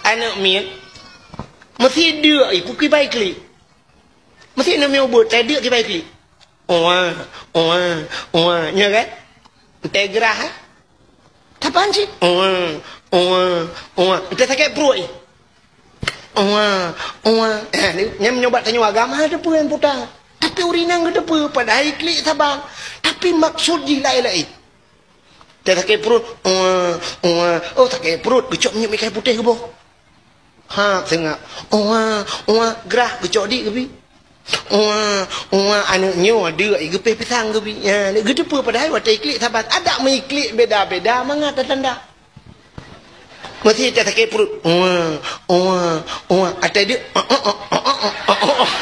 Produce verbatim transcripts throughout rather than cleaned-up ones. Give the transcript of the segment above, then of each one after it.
Aneuk miet, meusi deuk i peuki bai klik. Meusi aneuk miet ubit, tai deuk ki bai klik. Oa, oa, oa, nya kan? Entah gerah, eh? Tapan cit? Oa, oa, oa. Entah sakét pruet, eh? Oa, oa. Eh, ni, nyan meunyoe bak tanyoe agama, ada peue nyang puta. Tapi ureueng inong geuteupeu, padahai klik saban. Tapi maksud jih laén-laén. Teu sakét pruet, "Uwa, uwa." Oh, sakét pruet, geucok minyeuk mikayu putéh geuboh. Ha, seungab. "Uwa, uwa," grah, geucok di geubi. "Uwa, uwa," aneuk nyoe deuk, geupéh pisang geubi. Ya, geuteupeu padahai watèe klik saban. Adak meuklik beda-beda mangat tanda. Meusi teu sakét pruet, "Uwa, uwa, uwa." Até deuk, "Oh, oh, oh."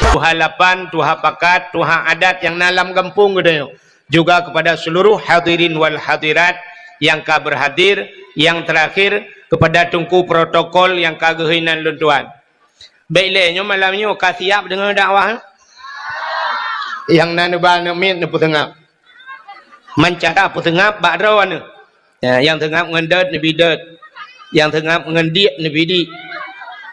Tuha lapan, tuha pakat, tuha adat nyang na lam gampông geutanyoe. Juga kepada seluruh hadirin wal hadirat yang ka berhadir, yang terakhir kepada teungku protokol nyang ka geuhôi nan lôn tuan. Bèk lé nyoe malam nyoe ka siap deungoe dakwah. Nyang na neuba aneuk miet neupeuseungab. Meucara peuseungab bak droeneuh. Ya, nyang seungab ngon dot neubi dot. Nyang seungab ngon diek neubi diek.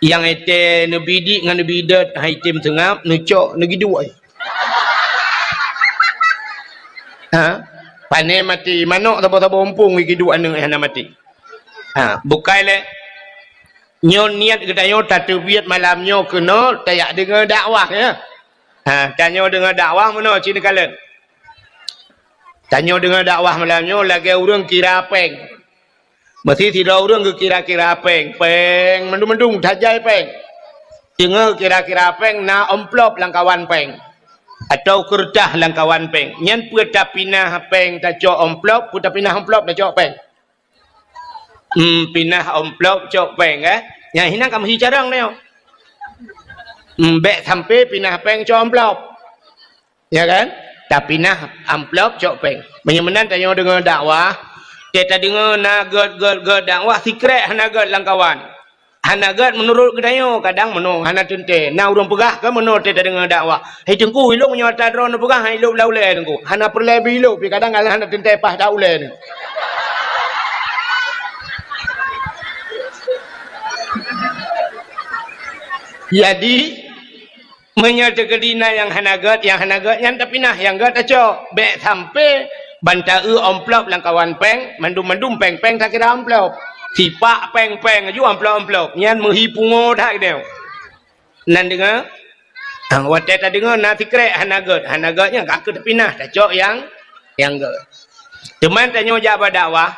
Nyang étée neubi diek ngon neubi dot, hai tem seungab, neucok, neugiduek. Ha? Pané maté, manok saboh-saboh umpung giduek aneuk hana maté. Ha, bukai lé. Nyoe niet geutanyoe tateubiet malam nyoe keunoe tajak deungoe dakwah, ya. Ha, tanyoe deungoe dakwah meunoe cit neukalon. Tanyoe deungoe dakwah malam nyoe lagèe ureueng kira péng. Meusi sidroe ureueng geukira-kira péng, péng mandum-mandum tajai péng. Teungoh kira-kira péng na amplop lam kawan péng. Atau keureutah lam kawan péng. Nyan peue tapinah péng tacok amplop, peue tapinah amplop tacok péng. Hmm, pinah amplop cok péng, eh. Nyang hinan ka meuhi carông nyoe. Hmm, bèk sampai pinah péng cok amplop. Ya kan? Tapinah amplop cok péng. Meunyoe meunan tanyoe deungoe dakwah, teu tadeungoe na gèt, gèt, gèt dakwah, sikrek hana gèt lam kawan. Hana gèt meunurot geutanyoe, kadang meunoe, hana teuntèe. Na ureueng peugah keu meunoe teu tadeungoe dakwah. Hei Teungku, ilop nyoe ata droeneuh peugah, ilop lam ulèe Teungku. Hana peureulèe beu ilop, pi kadang hana teuntèe paih that ulèe nyoe. Jadi, meunyoe teukeudi na nyang hana gèt, nyang hana gèt nyan tapinah, nyang gèt tacok. Bèk sampai ban ta-eu amplop lam kawan péng, mandum-mandum péng-péng takira amplop. Sipak péng-péng aju amplop-amplop. Nyan meuhi pungo that geutanyoe. Nan deungoe? Ah, watèe tadeungoe na sikrek hana gèt, hana gèt nyan ka keuh tapinah, tacok nyang, nyang gèt. Teuma tanyoe jak bak dakwah,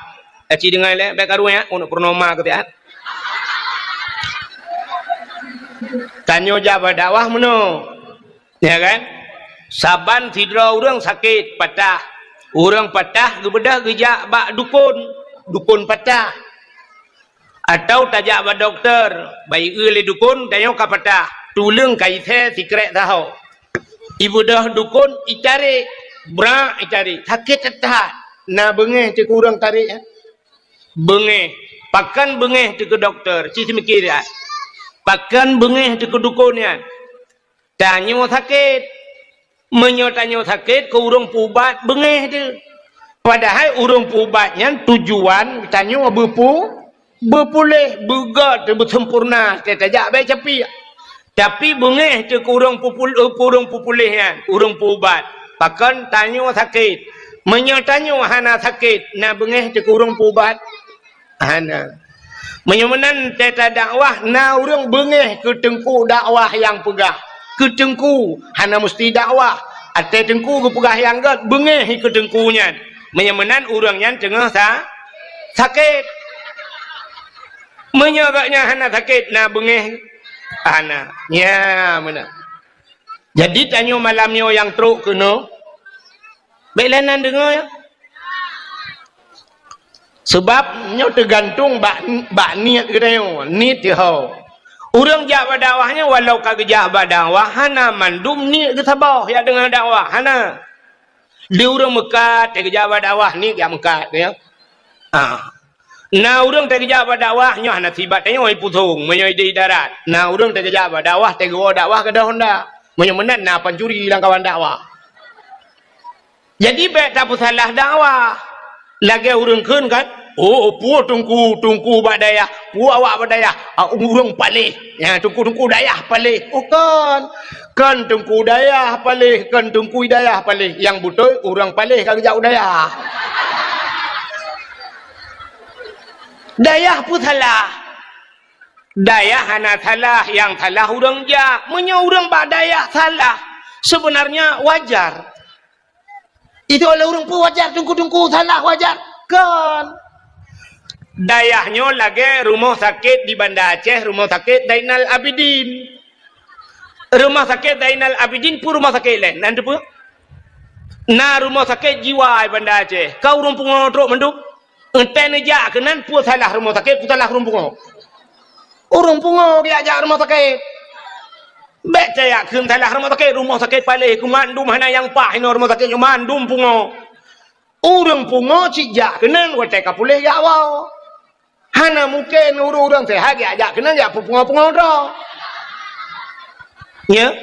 aci deungoe lé, bèk karu nyan, untuk purnoma keu siat. Tanyoe jak bak dakwah meunoe. Ya kan? Saban sidroe ureueng sakét, patah. Ureueng patah geubeudôh geujak bak dukon, dukon patah. Atau tajak bak dokto, bak ié lé dukon, tanyoe ka patah. Tuleueng ka isé sikrek saho. Ibeudôh dukon itarek, brak itarek, sakét that-that. Na beungéh teuh keu ureueng tarek, eh? Beungéh. Pakon beungéh teuh keu dokto, ci seumiké, eh? Pakon beungéh teuh keu dukon nyan? Tanyoe sakét. Meunyoe tanyoe sakét, keu ureueng peuubat beungéh teuh. Padahai ureueng peuubat nyan tujuan tanyoe beupeu-, beupuléh, beugèt, beuseumpurna, teuh tajak bèe capiek. Tapi beungéh teuh keu ureueng peupul-, eh, keu ureueng peupuléh nyan, ureueng peuubat. Pakon tanyoe sakét. Meunyoe tanyoe hana sakét, na beungéh teuh keu ureueng peuubat? Hana. Meunyoe meunan teuh tadakwah, na ureueng beungéh keu teungku dakwah nyang peugah. Keu teungku, hana musti dakwah. Até teungku geupeugah nyang gèt, beungéh keu teungku nyan. Meunyoe meunan ureueng nyan teungoh sa-, sakét. Meunyoe gobnyan hana sakét, na beungéh? Hana. Nya, meunan. Jadi tanyoe malam nyoe nyang trok keunoe, bèk lé nan deungoe, ya. Sabab nyoe teugantung bak, bak niet geutanyoe, niet teuho. Ureueng jak bak dakwah nyoe walau ka geujak bak dakwah, hana mandum niet geusaboh jak deungoe dakwah, hana. Di ureueng meukat, teuh geujak bak dakwah, niet jak meukat, ya. Ah. Na ureueng teuh geujak bak dakwah, nyoe hana sibat tanyoe pusong, meunyoe di darat. Na ureueng teuh geujak bak dakwah, teuh geuwoe dakwah gadôh honda. Meunyoe meunan na pancuri lam kawan dakwah. Jadi bèk tapeusalah dakwah. Lagèe ureueng kheun kan, Oh, peue teungku, teungku bak dayah, peue awak bak dayah? Ah, ureuëng paléh. Ya, teungku-teungku dayah paléh. Oh, kon. Kon teungku dayah paléh, kon teungku dayah paléh. Nyang beutôi, ureuëng paléh ka geujak u dayah. Dayah peue salah? Dayah hana salah, nyang salah ureuëng jak. Meunyoe ureuëng bak dayah salah, sebenarnya wajar. Itu oleh ureuëng peue wajar, teungku-teungku salah wajar? Kon. Dayah nyoe lagée rumoh sakét di Banda Aceh, Rumoh Sakét Zainal Abidin. Rumoh Sakét Zainal Abidin peue rumoh sakét laén? Nan teupeue? Na rumoh sakét jiwa di Banda Aceh. Ka ureuëng pungo trok mandum. Entée neujak keunan, peue salah rumoh sakét, peue salah ureuëng pungo? Ureuëng pungo geujak jak rumoh sakét. Bék caya kheun salah rumoh sakét, rumoh sakét paléh, keu mandum hana nyang paih inoe rumoh sakét nyoe, mandum pungo. Ureuëng pungo cit jak keunan watée ka puléh jak woe. Hana mungken ureuëng-ureuëng seuhat jak, jak keunan jak peupungo-pungo droe. Nya?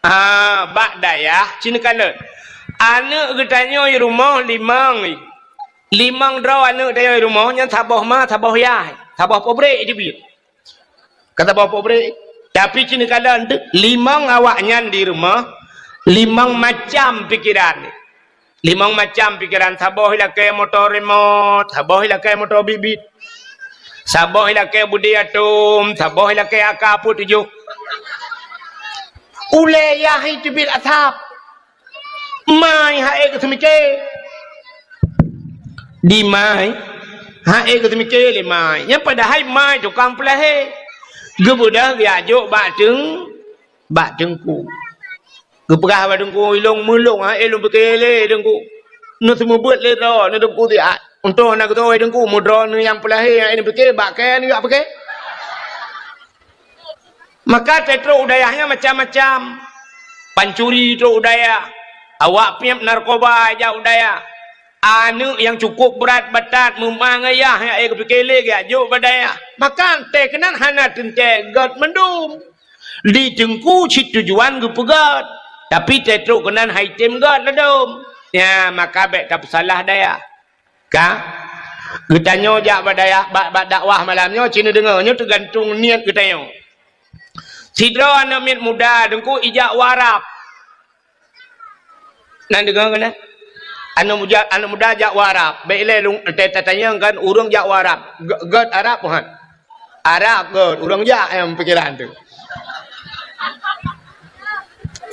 Ah, bak dayah cit neukalon. Aneuëk geutanyoe i rumoh limong. Limong droe aneuëk tanyoe i rumoh nyan saboh ma, saboh yah, saboh pabrék teubiet. Ka saboh pabrék. Tapi cit neukalon teuh, limong awaknyan di rumoh, limong macam pikeran. Limong macam pikeran, saboh ilakée moto remote, saboh ilakée moto bit-bit. Saboh ilakée budi atom, saboh ilakée AK peuet tujoh. Ulée yah teubiet asab. Mai hai geuseumiké. Di mai, hai geuseumiké lé mai. Nyang padahai mai tukang peulahé. Geubeudôh geujak jok bak teung-, bak teungku. Geupeugah bak teungku, "Ilong meulong hai lôn piké lé teungku. Neuseumeubeuet lé droe, neu teungku siat. Untông na geutoe teungku, meudroe neu nyang peulahé hai neupiké, bak kée neujak piké." Maka teutrok u dayah nyan macam-macam. Pancuri trok u dayah. Awak piep narkoba jak u dayah. Aneuëk nyang cukup brat batat meumang ayah nyang ék geupiké lé geujak jok bak dayah. Maka teuh keunan hana teuntée gét mandum. Di teungku cit tujuan geupeugét. Tapi teutrok keunan hai tem gét ladôm. Nya, maka bék tapeusalah dayah. Ka? Geutanyoe jak bak dayah, bak, bak dakwah malam nyoe, ci neudeungoe, nyoe teugantung niet geutanyoe. Sidroe aneuëk miet muda teungku ijak u Arab. Nan deungoe keunan? Aneuëk muda, aneuëk muda jak u Arab. Bék ilée lôn, ta-, tatanyong kan ureuëng jak u Arab. Gét, gét Arab, bukan? Arab gét, ureuëng jak nyang pikeran teuh.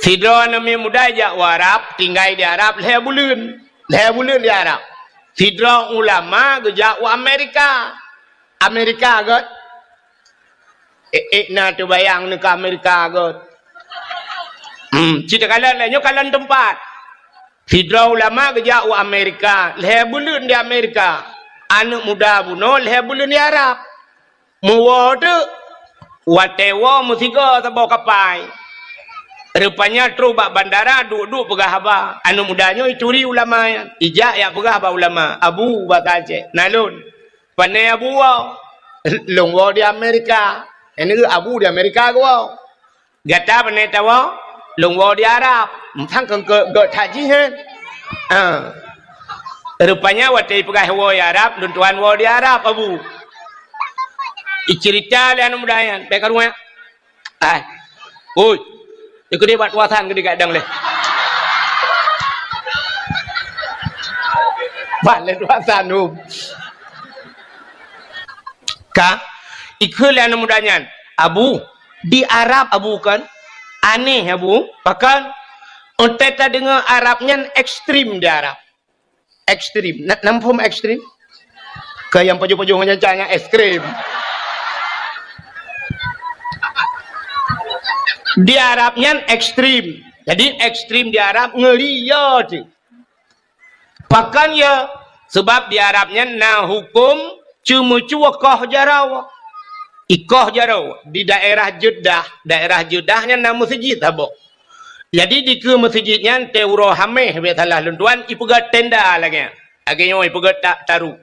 Sidroe aneuëk miet muda jak u Arab, tinggai di Arab lhée buleuen. Lhée buleuen di Arab. Sidroe ulama geujak u Amerika. Amerika gét. Ék, ék na teubayang neuka Amerika gét. Hmm, ci takalon lé, nyoe kalon teumpat. Sidroe ulama geujak u Amerika, lhée buleuen di Amerika. Aneuëk muda bunoe lhée buleuen di Arab. Meuwoe teuk, watée woe meusigoe saboh kapai. Rupanya trok bak bandara, duek-duek peugah haba. Aneuëk muda nyoe ituri ulama nyan. Ijak jak peugah bak ulama, "Abu, bak Aceh, na lôn." "Pane Abu woe?" "Lôn woe di Amerika." "Nyan abu di Amerika geuwoe." "Gata pane tawoe?" "Lôn woe di Arab." "Sang keu gét that jih, hé?" Ah. Rupanya watée ipeugah woe di Arab, lôn tuan woe di Arab, Abu. Iceurita lé aneuëk muda nyan, bék karueng. Ai. Oi. Ikeu deh bak tuasan keu digadang lé. Bak lé tuasan, hum. Ka, ikheun lé aneuëk muda nyan, "Abu, di Arab Abu kan? Aneh Abu, pakon? Untée tadeungoe Arab nyan ekstrem di Arab." Ekstrem. Na, na muphom ekstrem? Keu nyang pajoh-pajoh ngon nyan, nyan ekstrem. Di Arab nyan ekstrem. Jadi ekstrem di Arab ngeuri yo teuh. Pakon yo? Seubab di Arab nyan na huköm ceumeucue koh jaroe. Ikoh jaroe di daerah Jeddah, daerah Jeddah nyan na meuseujid saboh. Jadi dikeue meuseujid nyan teuh uroe Haméh, bék salah lôn tuan, ipeugét tenda lagée nyan. Lagée nyoe ipeugét ta-, taru.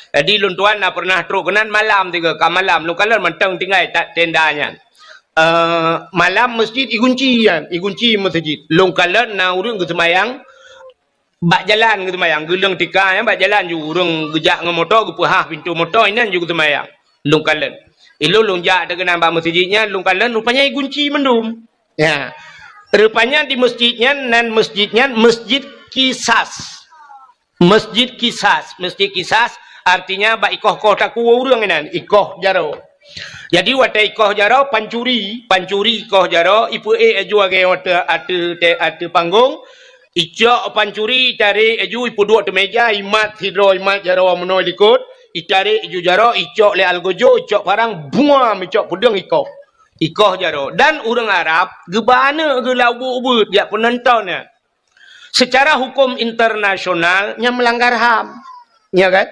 Jadi lôn tuan na peureunah trok keunan malam tiga ka malam, lôn kalon mantong tinggai ta-, tenda nyan. Eh, malam meuseujid igunci nyan, igunci meuseujid. Lôn kalon na ureuëng geuseumayang Bak jalan geuseumayang, geuleueng tika nyan bak jalan ju ureueng geujak ngon moto, geupeuhah pintoe moto, inan ju geuseumayang. Lôn kalon. Ilôn lôn jak teuh keunan bak meuseujid nyan, lôn kalon rupanya igunci mandum. Ya. Rupanya di meuseujid nyan, nan meuseujid nyan Meuseujid Kisas. Meuseujid Kisas, Meuseujid Kisas artinya bak ikoh-koh takue ureueng inan, ikoh jaroe. Jadi watèe ikoh jaroe pancuri, pancuri ikoh jaroe, ipeuék laju lagèe watèe ateueh, ateueh panggong, icok pancuri, itarek laju, ipeuduek ateueh meja, imat sidroe, imat jaroe meunoe likot, itarek laju jaroe, icok lé algojo, icok parang, buam, icok peudeueng ikoh. Ikoh jaroe. Dan ureueng Arab geuba aneuk geuh lam ubeuet-ubeuet, jak peunonton nyan. Secara hukum internasional, nyan meulanggar ham. Ya kan?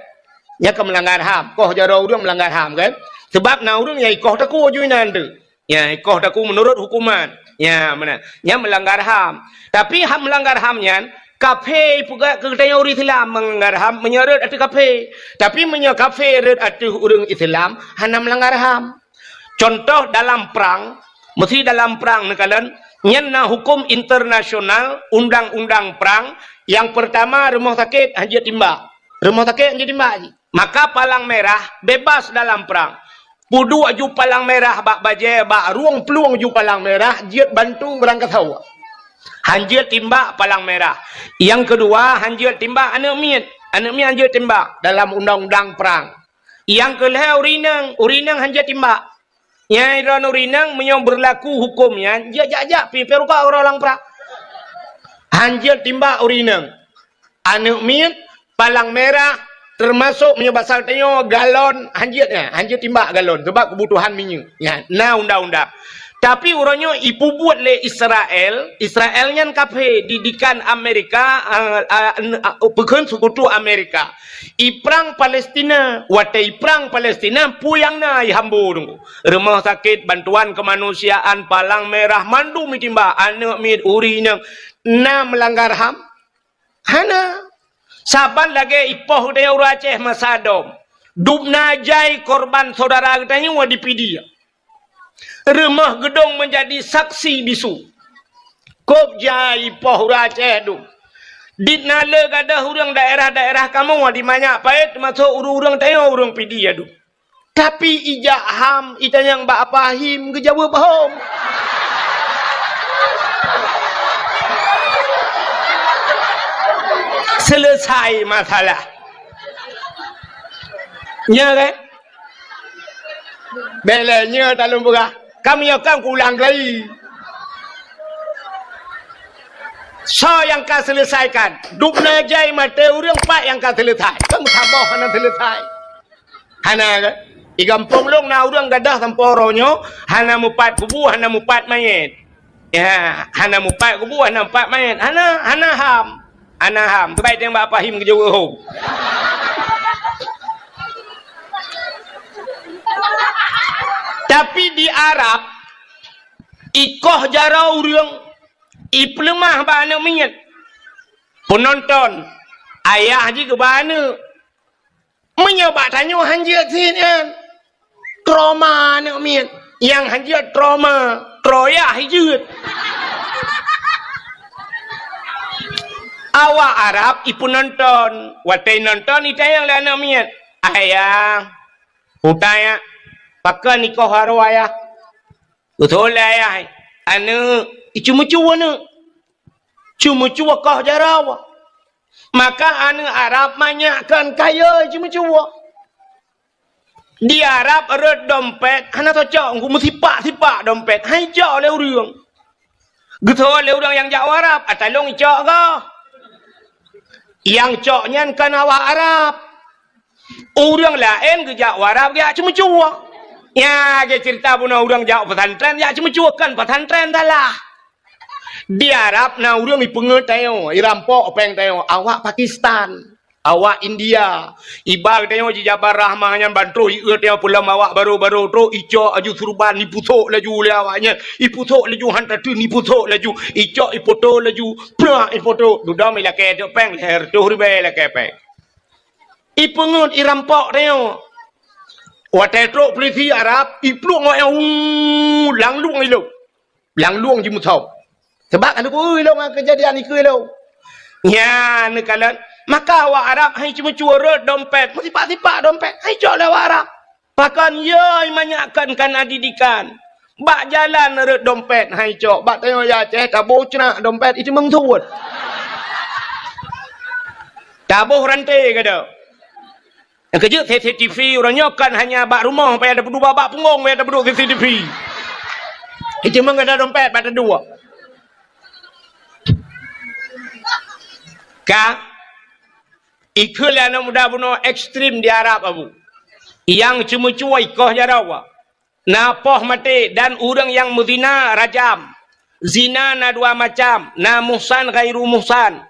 Nyan ka meulanggar ham. Koh jaroe ureueng meulanggar ham kan? Sebab na ureueng nyang ikoh takue ju inan teuh. Ya, ikoh takue meunurot hukuman. Ya, meunan. Nyan meulanggar ham. Tapi ham meulanggar ham nyan, kafé ipeugah keu geutanyoe ureueng Islam meulanggar ham meunyoe rhot ateueh kafé. Tapi meunyoe kafé rhot ateueh ureueng Islam, hana meulanggar ham. Contoh dalam prang, meusti dalam prang neukalon, nyan na hukum internasional, undang-undang prang, nyang peurtama rumoh sakét hanjeuet timbak. Rumoh sakét hanjeuet timbak jih. Maka palang merah bebas dalam prang. Peuduek ju palang merah bak bajèe, bak rueng plueng ju palang merah, jeuet bantu beurangkasoe. Hanjeuet timbak palang merah. Nyang keudua, hanjeuet timbak aneuk miet. Aneuk miet hanjeuet timbak dalam undang-undang prang. Nyang keu lhèe ureueng inong, ureueng inong hanjeuet timbak. Nyang droeneuh ureueng inong meunyoe beurlaku huköm nyan, jeuet jak-jak pih, pih rukok uroe lam prang. Hanjeuet timbak ureueng inong. Aneuk miet, palang merah, teumasok meunyoe basa tanyoe galon, hanjeuet nyan, hanjeuet timbak galon, sabab keubutuhan minyeuk. Nyan, na undang-undang. Tapi uroe nyoe ipeubuet lé Israel, Israel nyan kafé, didikan Amerika, eh, eh, eh, peukheun seukutu Amerika. Iprang Palestina, watèe iprang Palestina, peue nyang na ihambo teungku. Rumoh sakét, bantuan keumanusiaan, palang merah, mandum itimbak, aneuk miet, ureueng inong, na meulanggar ham? Hana. Saban lagèe ipoh geutanyoe ureueng Aceh masa dom. Dubna jai korban syedara geutanyoe di Pidie. Rumoh geudong meunjadi saksi bisu. Kôb jai ipoh ureueng Aceh dum. Dit na le gadôh ureueng daerah-daerah kamoe di Manyak Payet, teumasok ureueng-ureueng tanyoe ureueng Pidie dum. Tapi ijak ham, itanyong bak Apa Him, geujaweueb hom. Selesai masalah. Nya kan? Bèk lé nyoe talôn peugah. Ka meunyoe kan kuulang lagi. Soe nyang ka selesaikan? Dubna jai maté ureueng, pat nyang ka selesai? Kan saboh hana selesai. Hana kan? Di gampông lôn na ureueng gadôh sampoe uroe nyoe hana mupat kubu, hana mupat manyét. Ya, hana mupat kubu, hana mupat manyét. Hana, hana ham. Hana ham. Teubai teuh bak Apa Him geujaweueb hom. Tapi di Arab, ikoh jaroe ureueng, ipeuleumah bak aneuk miet. Peunonton, ayah jih geuba aneuk. Meunyoe bak tanyoe hanjeuet sit nyan, trauma aneuk miet. Nyang hanjeuet trauma, troyah jeuet. Awak Arab ipeunonton, watèe nonton itanyong lé aneuk miet, "Ayah, utanyong, pakon ikoh jaroe ayah?" Beutôi lé ayah, aneuk, iceumeucue aneuk. Ceumeucue koh jaroe. Maka aneuk Arab manyak kon kayée ceumeucue. Di Arab rhot dompet hana tacok, meusipak-sipak dompet, han icok lé ureueng. Geuteupeue lé ureueng nyang jak u Arab, ata lôn icok goh. Nyang cok nyan kon awak Arab. Ureueng laén geujak u Arab geujak ceumeucue. Nyan lagèe ceurita bunoe ureueng jak u pesantren jak ceumeucue, kon pesantren salah. Di Arab na ureueng ipeungeut tanyoe, irampok péng tanyoe, awak Pakistan, awak India. Iba geutanyoe jijabar rahmah nyan ban troh ieu tanyoe peulom awak barô-barô troh icok laju surban, ipusok laju lé awak nyan, ipusok laju han tateun, ipusok laju, icok ipoto laju, prak ipoto, dudoe ilakèe teuk péng, lhèe reutôh ribèe ilakèe péng. Ipeungeut irampok tanyoe. Watèe trok pulisi Arab, iplueng awak nyan, uu, langlueng ilôn. Langlueng jimusöm. Sabab ka neupeu ilôn ngon keujadian ikeue ilôn. Nyan neukalon, maka awak Arab hai ceumeucue rot dompet, meusipak-sipak dompet, hai cok lé awak Arab. Pakon yoi manyak kon kana didikan. Bak jalan rot dompet hai cok, bak tanyoe ya Aceh taboh ceunak dompet iteumeung suet. Taboh ranté gada. Nyang keujeuet C C T V uroe nyoe kon hanya bak rumoh payah tapeuduek, bak punggong payah tapeuduek C C T V. Iteumeung gada dompet bak taduek. Ka ikheun lé aneuk muda bunoe ekstrem di Arab, Abu. Nyang ceumeucue ikoh jaroe. Na poh maté dan ureuëng nyang meuzina rajam. Zina na dua macam, na muhsan ghairu muhsan.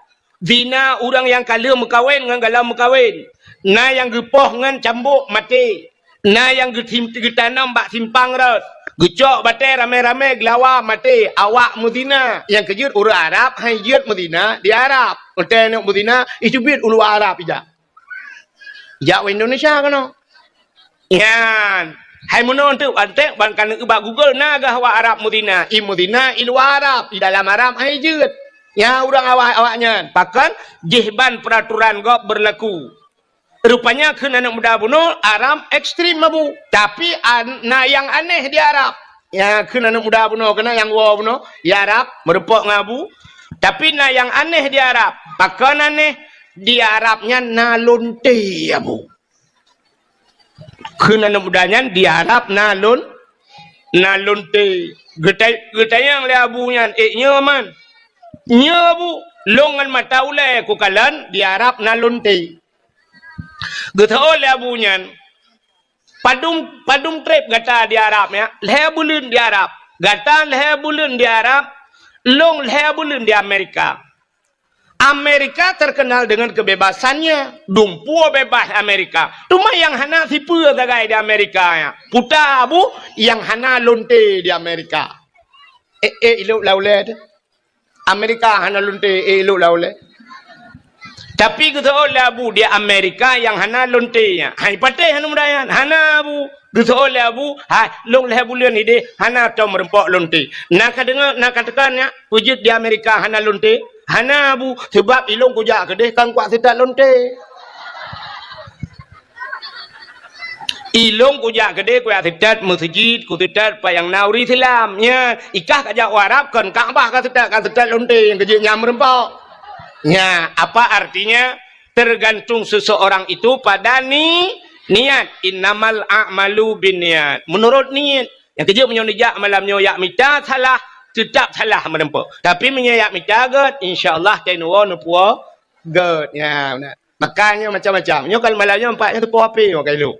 Zina ureuëng nyang ka lheueh meukawen ngon galom meukawen. Na nyang geupoh ngon cambok maté. Na nyang geutim-, geutanom bak simpang rot. Geucok batée ramé-ramé geulawa maté. Awak meuzina. Nyang keujeuet ureuëng Arab hai jeuet meuzina di Arab. Watée neuk meuzina, iteubiet u luwa Arab ijak. Jak u Indonesia keunoe. Nyan. Hai meunoe teuk antek ban ka neuk bak Google na gah awak Arab meuzina. I meuzina i luwa Arab, i dalam Arab hai jeuet. Nyan ureuëng awak, awak nyan. Pakon jih ban peraturan gob berlaku. Rupanya kheun aneuk muda bunoe Arab ekstrem, Abu. Tapi an-, na nyang aneh di Arab. Nyang kheun aneuk muda bunoe keunan nyang woe bunoe, di Arab, meurumpok ngon Abu. Tapi na nyang aneh di Arab. Pakon aneh? Di Arab nyan na lonte, Abu. Kheun aneuk muda nyan di Arab na lon-, na lonte. Geutai-, geutanyong lé Abu nyan, "Eh, nyoe man?" "Nyoe, Abu, lôn ngon mata ulée kukalon di Arab na lonte." Geuseuôt lé Abu nyan, "Padum, padum treb gata di Arab, ya?" "Lhée buleuen di Arab." "Gata lhée buleuen di Arab, lôn lhée buleuen di Amerika." Amerika terkenal dengan kebebasannya. Dumpeue bebas Amerika. Teuma nyang hana sipeue sagai di Amerika nyan. Peue ta, Abu, nyang hana lonte di Amerika. Eh, eh, ilok lam ulée teuh. Amerika hana lonte, eh, ilok lam ulée. Tapi geuseuôt lé Abu di Amerika nyang hana lonte nyan. Hai patéh aneuk muda nyan. Hana, Abu. Geuseuôt lé Abu, hai, lôn lhée buleuen ideh hana tom meurumpok lonte. Na ka deungoe, na ka teuka nyak, peue jeuet di Amerika hana lonte? Hana, Abu, sabab ilôn kujak keudeh kan kuat seutôt lonte. Ilôn kujak keudeh kuat seutôt meuseujid, kuseutôt pat nyang na ureuëng Islam. Nyan, ikah kajak u Arab kon Ka'bah kaseutôt, kaseutôt lonte nyang keujeuet nyan meurumpok. Nyan, apa artinya? Tergantung seseorang itu pada ni-, niat. Innamal a'malu binniyat. Menurut niat. Nyang keujeuet meunyoe neujak malam nyoe jak mita salah, teutap salah meurumpok. Tapi meunyoe jak mita gét, insya Allah teunuwoe neupuwoe gét. Ya, beuna. Makanya macam-macam. Nyoe kan malam nyoe empat nyoe teupoh H P nyoe ka ilok.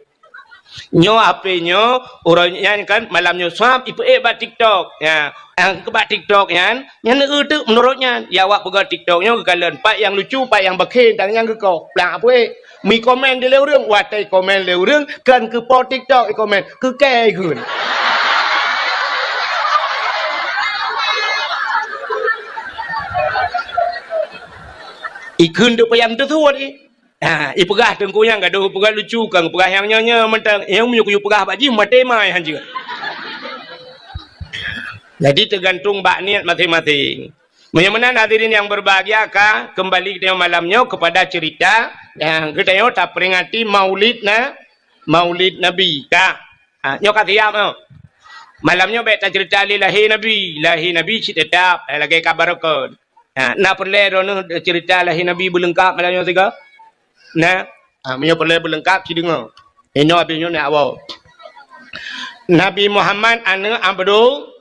Nyoe H P nyoe, uroe nyan kan malam nyoe swab ipeuék bak TikTok. Ya, nyang keu bak TikTok nyan, nyan eu teuk meunurot nyan. Ya awak peugah TikTok nyoe geukalon pat nyang lucu, pat nyang bakhe, dan nyang geukoh. Plang apui. Mi komen di lé ureuëng, watée komen lé ureuëng, kan keu po TikTok i komen, keu kei kheun. Ikheun tu payah teusuet i. Ha, ipeugah teungku nyang gadoh peugah lucu, kang peugah nyang nyoe-nyoe mantong. Nyang meunyoe kuyue peugah bak jih maté mai hanjeuet. Jadi teugantung bak niat maséng-maséng. Meunyoe meunan hadirin yang berbahagia ka kembali geutanyoe malam nyoe kepada cerita nyang geutanyoe taperingati Maulid na-, Maulid Nabi ka. Ha, nyoe ka siap nyoe. Malam nyoe bék tacerita lé lahé Nabi. Lahé Nabi cit teutap, eh, lagée ka barokon. Ha, na peureulée droeneuh cerita lahé Nabi beuleungkab malam nyoe sigoe? Na? Ha, meunyoe peureulée beuleungkab, ci deungoe. Inoe abéh nyoe nak woe. Nabi Muhammad aneuëk Abdul,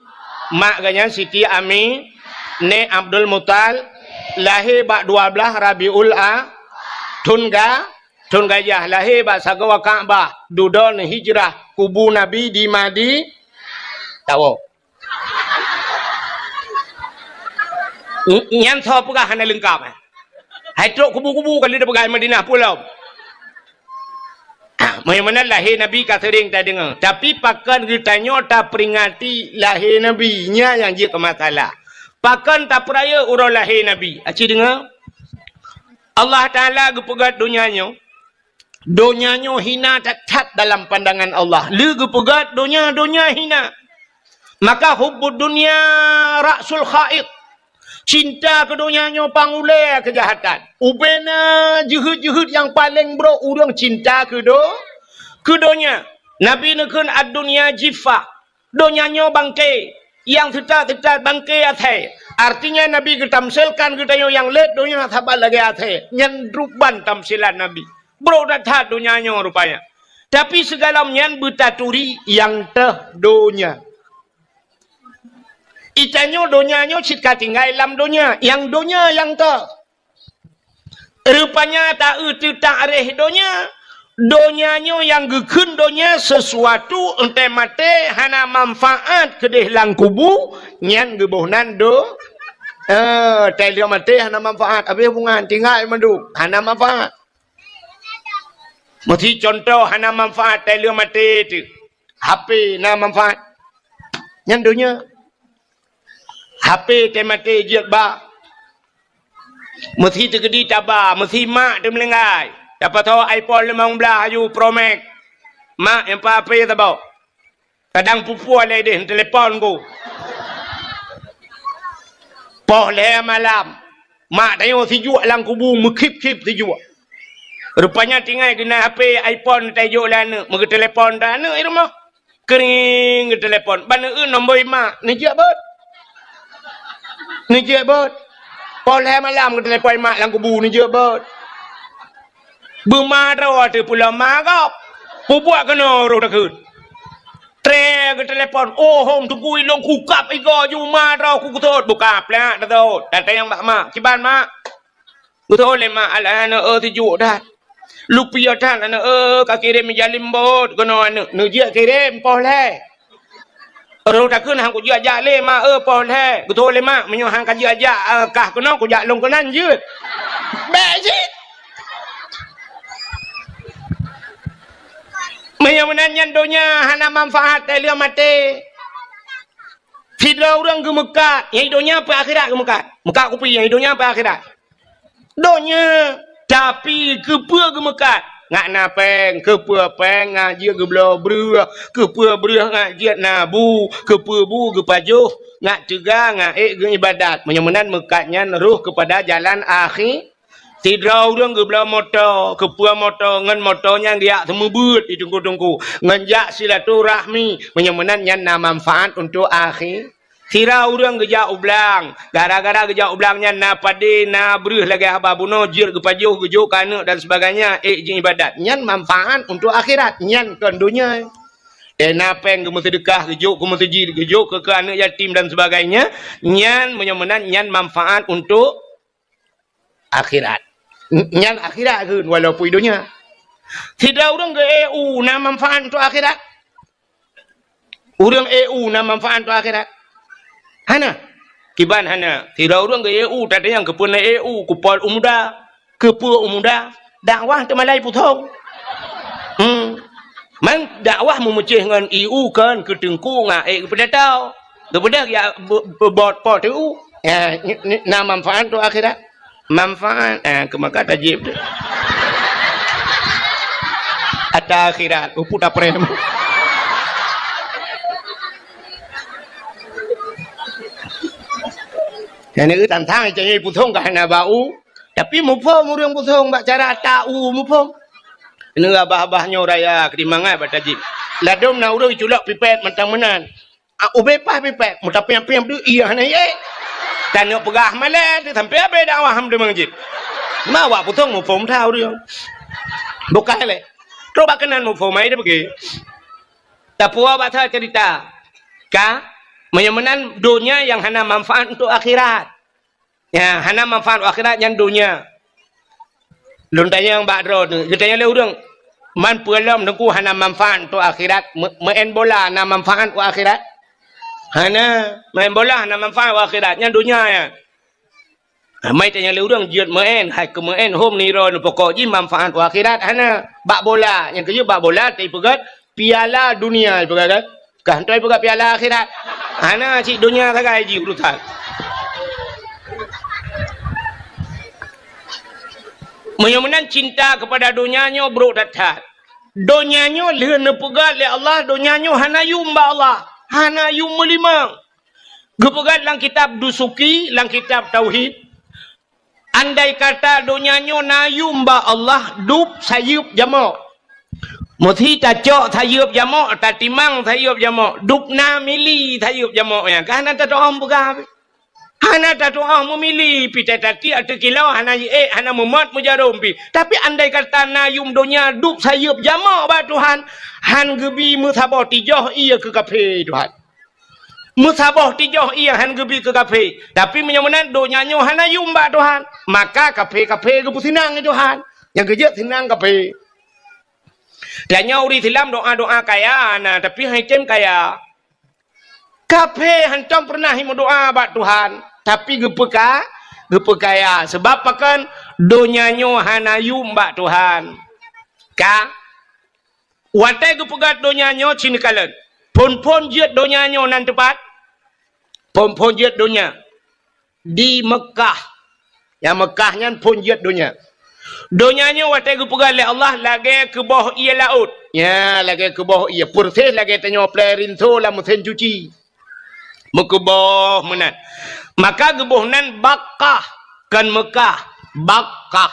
mak geuhnyan Siti Ami, nèk Abdul Mutal, lahé bak dua blaih Rabiul A, thon ga-, thon gajah, lahé bak sagoe Ka'bah, dudoe hijrah, kubu Nabi di Madi-, tawoe. Nyan soe peugah hana leungkab, eh? Hai trok kubu-kubu ka lheueh peugah Madinah pulo. Ah, meunyoe meunan lahé Nabi ka seuring tadeungoe. Tapi pakon geutanyoe taperingati lahé Nabi, nyan nyang jeuet keu masalah. Pakon tapeurayeuk uroe lahé Nabi? Aci deungoe. Allah Taala geupeugah donya nyoe. Donya nyoe hina that-that dalam pandangan Allah. Lé geupeugah donya, donya hina. Maka hubbud dunya ra'sul kha'it. Cinta keu donya nyoe pangulée keujahatan. Ubena jeuhet-jeuhet nyang paleng brok ureuëng cinta keu do-, keu donya. Nabi neukheun, "Ad-dunya jiffah." Donya nyoe bangke, nyang teutat-teutat bangke asèe. Artinya Nabi geutamsilkan geutanyoe nyang lét donya saban lagée asèe. Nyan ruban tamsilan Nabi. Brok that-that donya nyoe rupanya. Tapi sigohlom nyan beutaturi nyang teuh donya. Itanyoe donya nyoe cit ka tinggai lam donya, nyang donya nyang teuh. Rupanya ta-eu teutak réh donya, donya nyoe nyang geukheun donya sesuatu, entée maté hana manfaat keudeh lam kubu, nyan geuboh nan do-, eh, tai lheueh maté hana manfaat, habéh hubungan, tinggai mandum, hana manfaat. Meusi contoh hana manfaat tai lheueh maté teuh. H P na manfaat. Nyan donya. H P teuh maté jeuet ba. Meusi teukeudi taba, meusi mak teumeulinggai. Tapasoe iPhone limong blaih aju Pro Max. Mak, nyang pa H P saboh. Kadang pupue lé deh, telepon ku. Poh lhée malam. Mak tanyoe sijuek lam kubu, meukhip-khip sijuek. Rupanya tinggai geunan H P iPhone tajok lé aneuëk, meugeuteulepon dah aneuëk di rumoh. Keuring geutelepon, ban eu nombor mak, neujak bot. Neujak bot. Poh lhée malam geutelepon mak lam kubu, neujak bot. Beuma droe teuh pulo ma gob. Pubuet keunoe roh takheun. Tré geutelepon, "Oh, hom teungku ilong kukab igo ju ma droe ku keusot." Buka plak teusot. Datang bak mak. "Kiban mak?" Geutôh lé mak, "Alah, aneuk eu, sijuek that. Lupiôh that aneuk eu, ka kirém ija limbot keunoe aneuk." Neujak kirém poh lhée. Roh takheun han kujak-jak lé mak eu, poh lhée. Geutôh lé mak, "Meunyoe han kajak-jak, eh, kah keunoe, kujak lôn keunan jeuet." Bék cit. Meunyoe meunan nyan donya hana manfaat, tai lheueh maté. Sidroe ureuëng geumeukat, nyang donya peu akhirat geumeukat. Meukat kupi nyang donya peu akhirat. Donya, tapi keupeue geumeukat? Ngat na péng, keupeue péng ngat jeuet geubloe breueh, keupeue breueh ngat jeuet na bu, keupeue bu geupajoh, ngat teuga, ngat ék geuibadat. Meunyoe meunan meukat nyan roh keupada jalan akhi-, sidroe ureuëng geubloe moto, keupeue moto, ngon moto nyan geujak seumeubeuet di teungku-teungku, ngon jak silaturahmi. Meunyoe meunan nyan na manfaat untuk akhi-, Sira ureuëng geujak u blang, gara-gara geujak u blang nyan na padé, na breueh lagée haba bunoe, jeuet geupajoh, geujok keu aneuk dan sebagainya, ék jiibadat. Nyan manfaat untuk akhirat, nyan kon donya. Eh, na péng geumeuseudeukah, geujok keu meuseujid, geujok keu, keu aneuk yatim dan sebagainya, nyan meunyoe meunan nyan manfaat untuk akhirat. N-, nyan akhirat kheun walaupun donya. Sidroe ureuëng geu-E U na manfaat untuk akhirat. Ureuëng E U na manfaat untuk akhirat. Hana. Kiban hana. Sidroe ureuëng geu-E U, tatanyong keupeue na E U, kupol u muda. Keupeue u muda? Dakwah teumalai pusong. Hmm. Man dakwah meumeucéh ngon E U kon keu teungku ngon ék geupeudata. Geupeudeh ya be-, be-, bot po teu. Ya, ni, ni, na manfaat tu akhirat. Manfaat, eh, keu maka tajib tu. Ata akhirat, upu taprem. Yang ni tantang cari pusong ka hana bau. Tapi muphom ureuëng pusong bak cara ata u muphom. Ini abah-abah nyoe raya keu mangat bak tajib. Ladom na ureuëng culok pipet mantang meunan. Ah, ubé pah pipet, meutapiang-piang deuh, iya hana yé. Tanyoe peugah malée, sampai abé dakwah ham deungon jih. Ma awak pusong muphom that ureuëng. Bukan lé. Trok bak keunan muphom ai dia pergi. Tapuo bak that cerita. Ka, meunyoe meunan donya nyang hana manfaat untuk akhirat. Ya, hana manfaat akhirat nyan donya. Lôn tanyong bak droeneuh, geutanyong lé ureuëng, "Man peue lom Teungku hana manfaat untuk akhirat? Me-, meu'en bola na manfaat untuk akhirat?" Hana, meu'en bola hana manfaat untuk akhirat, nyan donya nyan. Ha, mai tanyong lé ureuëng jeuet meu'en, hai keu meu'en hom niro neupokok jih manfaat untuk akhirat, hana. Bak bola, nyang keujeuet bak bola, tapi peugah piala dunia, peugah kan? Kah hana peugah piala akhirat. Hana cit donya sagai jih urusan. Meunyoe meunan cinta keupada donya nyoe brok that-that. Donya nyoe lheueh neupeugah lé Allah, donya nyoe hana yum bak Allah, hana yum meulimong. Geupeugah lam kitab Dusuki, lam kitab Tauhid, andai kata donya nyoe na yuem bak Allah, dub sayeuep jamok. Meusti tacok sayeuep jamok, tatimang sayeuep jamok, dub na mili sayeuep jamok nyan. Ka hana tatu'oh peugah. Hana tatu'oh meumili, pih tatiek ateueh kilo, hana jiék, hana meumot meujarom pih. Tapi andai kata na yuem donya dub sayeuep jamok bak Tuhan, han geubi meusaboh tijoh ie keu kafé Tuhan. Meusaboh tijoh ie han geubi keu kafé. Tapi meunyoe meunan donya nyoe hana yuem bak Tuhan, maka kafé-kafé geupeuseunang lé Tuhan. Nyang keujeuet seunang kafé. Tanyoe ureuëng Islam doa-doa kaya na, tapi han item kaya. Kafé hantom peureunah meudoa bak Tuhan, tapi geupeuka-, geupeukaya. Sebab pakon? Donya nyoe hana yuem bak Tuhan. Ka? Watée geupeugah donya nyoe, ci neukalon. Phon-phon jeuet donya nyoe nan teupat? Phon-phon jeuet donya di Meukah. Nyang Meukah nyan phon jeuet donya. Donya nyoe watée geupeugah lé Allah lagée keuboh ie laôt. Nya, lagée keuboh ie. Peureséh lagée tanyoe plée rinso lam meusén cuci. Meukeuboh meunan. Maka geuboh nan Bakkah, kon Meukah, Bakkah.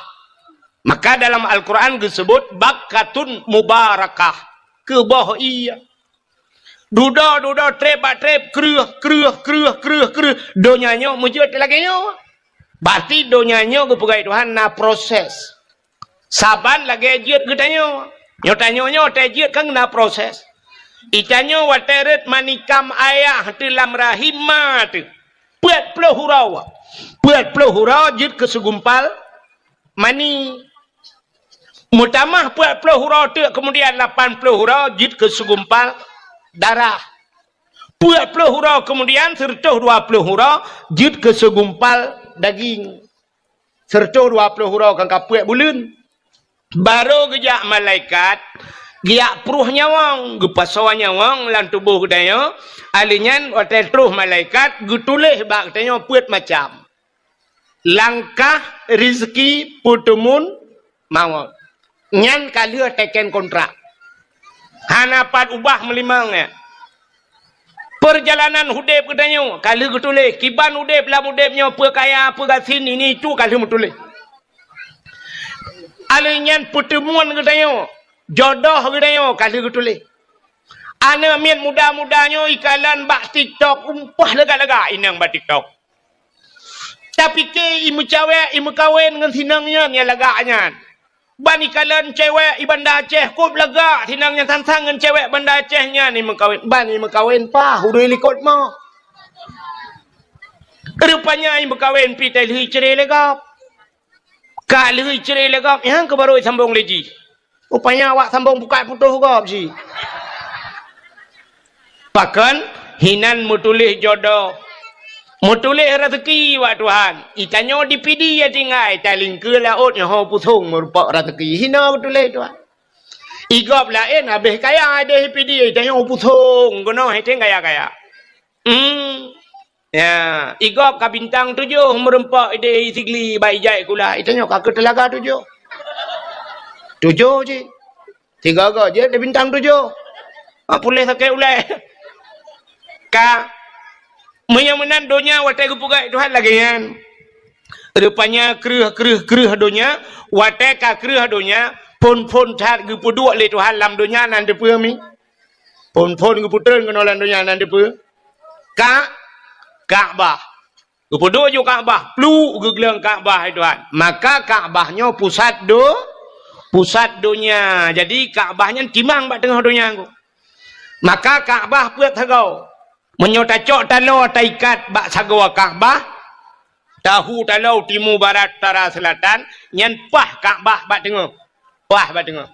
Maka dalam Al-Quran geuseubut Bakkatun Mubarakah, keuboh ie. Dudoe-dudoe, treb bak treb, kreueh, kreueh, kreueh, kreueh, kreueh. Donya nyoe meujeuet lagée nyoe. Berarti donya nyoe geupeugah Tuhan na proses. Saban lagée jeuet geutanyoe. Nyoe tanyoe nyoe watée jeuet kan na proses. Itanyoe watée rhot manikam ayah teuh lam rahim ma teuh. Peuet ploh uroe. Peuet ploh uroe jeuet keu segumpal mani. Meutamah peuet ploh uroe teuk, keumudian lapan ploh uroe jeuet keu segumpal darah. Peuet ploh uroe keumudian sireutôh dua ploh uroe jeuet keu segumpal daging. Sireutôh dua ploh uroe kan ka peuet buleuen. Barô geujak malaikat, geujak pruh nyawöng, geupasoe nyawöng lam tuboh geutanyoe. Ahli nyan watée troh malaikat geutuléh bak geutanyoe peuet macam. Langkah, rizki, peuteumun, mawöt. Nyan ka lheueh teken kontrak. Hana pat ubah meulimong nyan. Peurjalanan udeb geutanyoe ka lheueh geutuléh. Kiban udeb lam udeb nyoe, peue kaya, peue gasien, ini itu ka lheueh meutuléh. Ahli nyan peuteumun geutanyoe, jodoh geutanyoe ka lheueh geutuléh. Aneuk miet muda-muda nyoe ikalon bak TikTok, umpah lagak-lagak inong bak TikTok. Tapike imeucawek, imeukawen ngon sinong nyan nyang lagak nyan. Ban ikalon cewek i Banda Aceh, kop lagak sinong nyan sang-sang ngon cewek Banda Aceh nyan imeukawen. Ban imeukawen paih ureuëng likot mo. Rupanya imeukawen pih teuh lheueh icre lé gob. Ka lheueh icre lé gob, nyang keuh barô isambong lé jih. Rupanya awak sambong bukai putôh gob jih. Pakon? Hinan meutuléh jodoh. Meutuléh raseuki bak Tuhan. Itanyoe di Pidie tinggai, talingkeue laôt nyoe ho pusong meureumpok raseuki. Hina meutuléh Tuhan. Igob laén habéh kaya ideh Pidie, itanyoe pusong keunoe hideh kaya-kaya. Hmm. Ya, igob ka bintang tujoh meureumpok ideh Sigli bak ijai kula. Itanyoe ka keu teulaga tujoh. Tujoh cit. Tiga-tiga jeuet di bintang tujoh. Ah, puléh sakét ulée. Ka, meunyoe meunan donya watée geupeugah Tuhan lagée nyan. Rupanya kreueh, kreueh, kreueh donya, watée ka kreueh donya, phon-phon that geupeuduek lé Tuhan lam donya nan teupeue mi. Phon-phon geupeutreun keunoe lam donya nan teupeue. Ka, Ka'bah. Geupeuduek ju Ka'bah, pluek geugleueng Ka'bah, hai Tuhan. Maka Ka'bah nyoe pusat do-, pusat donya. Jadi Ka'bah nyan timang bak teungoh donya nyoe. Maka Ka'bah peuet sagoe. Meunyoe tacok taloe taikat bak sagoe Ka'bah, tahu taloe timu, barat, utara, seulatan, nyan paih Ka'bah bak teungoh. Paih bak teungoh.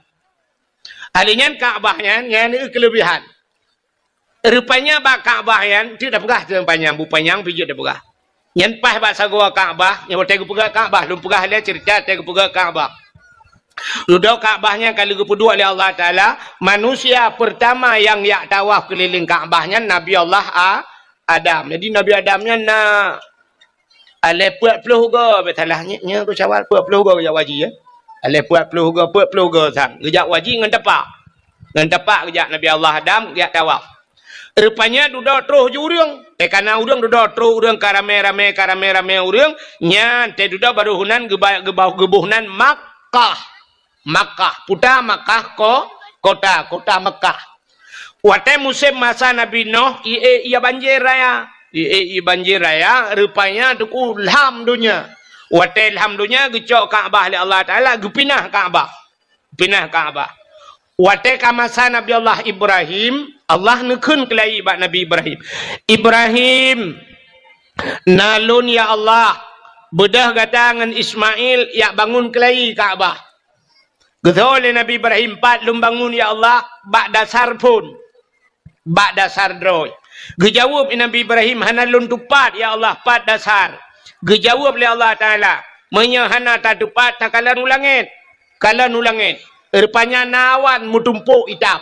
Ahli nyan Ka'bah nyan, nyan keuleubihan. Rupanya bak Ka'bah nyan, teuk tapeugah teuh panyang, bu panyang pih jeuet tapeugah. Nyan paih bak sagoe Ka'bah, nyang watée geupeugah Ka'bah, lôn peugah lé ceurita watée geupeugah Ka'bah. Dudoe Ka'bah nyan ka lheueh geupeuduek lé Allah Taala, manusia peurtama nyang jak tawaf keulileng Ka'bah nyan Nabi Allah A-, Adam. Jadi Nabi Adam nyan na Alée peuet ploh goe, beusalah nyoe, nyoe keu syawal, peuet ploh goe geujak u haji, ya. Alée peuet ploh goe, peuet ploh goe sang. Geujak u haji ngon tapak. Ngon tapak geujak Nabi Allah Adam, geujak tawaf. Rupanya dudoe troh ju ureuëng. Eh, kana ureuëng dudoe trok ureuëng ka ramé-ramé, ka ramé-ramé ureuëng, nyan teududoe baroe heunan geuba-, geuba-, geuboh nan Makkah. Makkah, puta Makkah ko-, kota, kota Makkah. Watée musém masa Nabi Nuh, ié, ié banjir raya. Ié, ié banjir raya, rupanya teungku lham donya. Watée lham donya, geucok Ka'bah lé Allah Taala, geupinah Ka'bah. Pinah Ka'bah. Watée ka masa Nabi Allah Ibrahim, Allah neukheun keulayi bak Nabi Ibrahim, "Ibrahim, na lôn ya Allah, beudôh gata ngon Ismail jak bangun keulayi Ka'bah." Geutho lé Nabi Ibrahim, "Pat lôn bangun ya Allah, bak dasar phon." Bak dasar droe. Geujaweueb Nabi Ibrahim, "Hana lôn teupat, ya Allah, pat dasar." Geujaweueb lé Allah Taala, "Meunyoe hana tateupat, takalon u langét." Kalon u langét. Rupanya na awan meutumpok itam.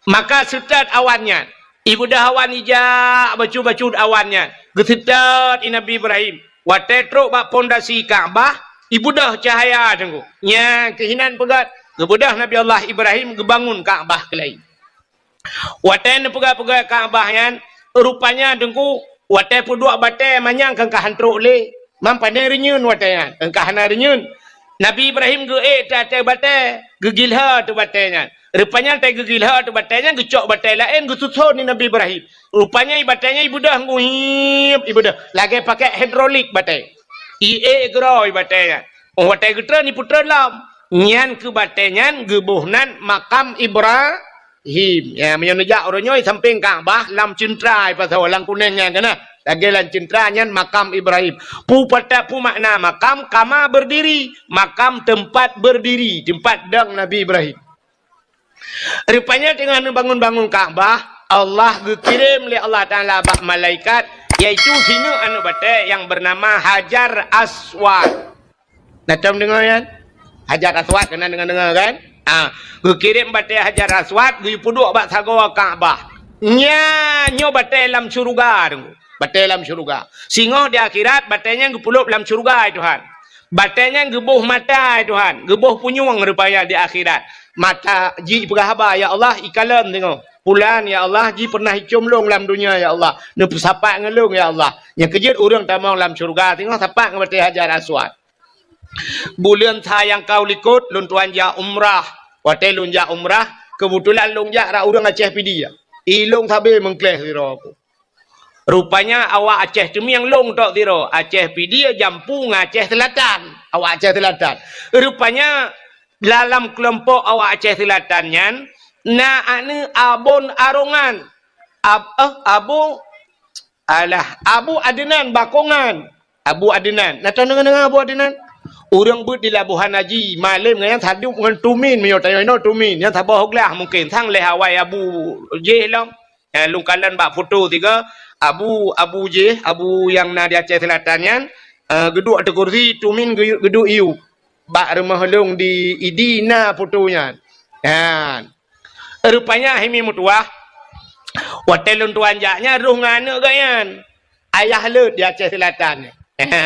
Maka seutôt awan nyan. Ibeudôh awan ijak bacut-bacut awan nyan. Geuseutôt Nabi Ibrahim. Watée trok bak pondasi Ka'bah, ibeudôh cahya teungku. Nyan keuh inan peugét. Geubeudôh Nabi Allah Ibrahim geubangun Ka'bah keulayi. Watée neupeugah-peugah Ka'bah nyan, rupanya teungku, watée peuduek batée manyang keu ka han trok lé. Mam pane reunyeun watée nyan, keu ka hana reunyeun. Nabi Ibrahim geuék teuh ateueh batée, geugilhô teuh batée nyan. Rupanya watée geugilhô teuh batée nyan, geucok batée laén geususon di Nabi Ibrahim. Rupanya i batée nyan ibeudôh ngui, ibeudôh. Lagée pakai hidrolik batée. Iék keudroe i batée nyan. Oh, watée geutreun, ipeutreun lom. Nyan keuh batée nyan geuboh nan Makam Ibra-, him. Ya, meunyoe neujak uroe nyoe sampéng Ka'bah lam ceuntra, pasoe lam kunéng nyan keunan. Lagée lam ceuntra nyan Makam Ibrahim. Peue pat, peue makna makam? Kama berdiri. Makam tempat berdiri, tempat dong Nabi Ibrahim. Rupanya teungoh neubangun-bangun Ka'bah, Allah geukirém lé Allah Taala bak malaikat, yaitu sineuk aneuëk batée nyang beunama Hajar Aswad. Na tom deungoe nyan? Hajar Aswad keunan deungoe-deungoe kan? Ah, geukirém batée Hajar Aswad geupeuduek bak sagoe Ka'bah. Nyan nyoe batée lam syeuruga teungku. Batée lam syeuruga. Singoh di akhirat batée nyan geupeuleub lam syeuruga, hai Tuhan. Batée nyan geuboh mata, hai Tuhan. Geuboh punyueng rupanya di akhirat. Mata jih peugah haba, "Ya Allah, ikalon teungoh. Pulan, ya Allah, jih pernah icom lôn lam donya, ya Allah. Neupeusapat ngon lôn, ya Allah." Nyang keujeuet ureuëng tamong lam syeuruga singoh sapat ngon batée Hajar Aswad. Buleuen sa nyang ka u likot, lôn tuan jak umrah. Watée lôn jak umrah, keubeutulan lôn jak rot ureuëng Aceh Pidie. I lôn sabe meungkléh sidroe ku. Rupanya awak Aceh Teumieng lôn tok sidroe, Aceh Pidie jampu ngon Aceh Seulatan. Awak Aceh Seulatan. Rupanya dalam keulompok awak Aceh Seulatan nyan, na aneuëk Abon Arongan. Ab-, eh, Abu, alah, Abu Adnan Bakongan. Abu Adnan. Na tom deungoe-deungoe Abu Adnan? Ureuëng beuet di Labuhan Haji, malém ngon nyan sadub ngon Tumin, meunyoe tanyoe inoe Tumin, nyan saboh glah mungken, sang lhée awai Abu jih lom. Eh, lôn kalon bak foto tiga, Abu, Abu jih, Abu nyang na di Aceh Seulatan nyan, eh, geuduek ateueh kursi, Tumin geu-, geuduek iyup. Bak rumoh lôn di Idi na foto nyan. Nyan. Rupanya hai mi meutuwah, watée lôn tuan jak nyan rôh ngon aneuëk geuh nyan. Ayah Leuet di Aceh Seulatan. Ha,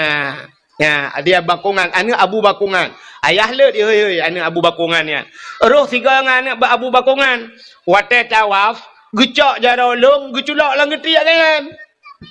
ha, dia Bakongan, aneuëk Abu Bakongan. Ayah Leuet, hei, hei, aneuëk Abu Bakongan nyan. Rôh sigoe ngon aneuëk Ba-, Abu Bakongan. Watée tawaf, geucok jaroe lôn, geuculok lam geutiek geuh nyan.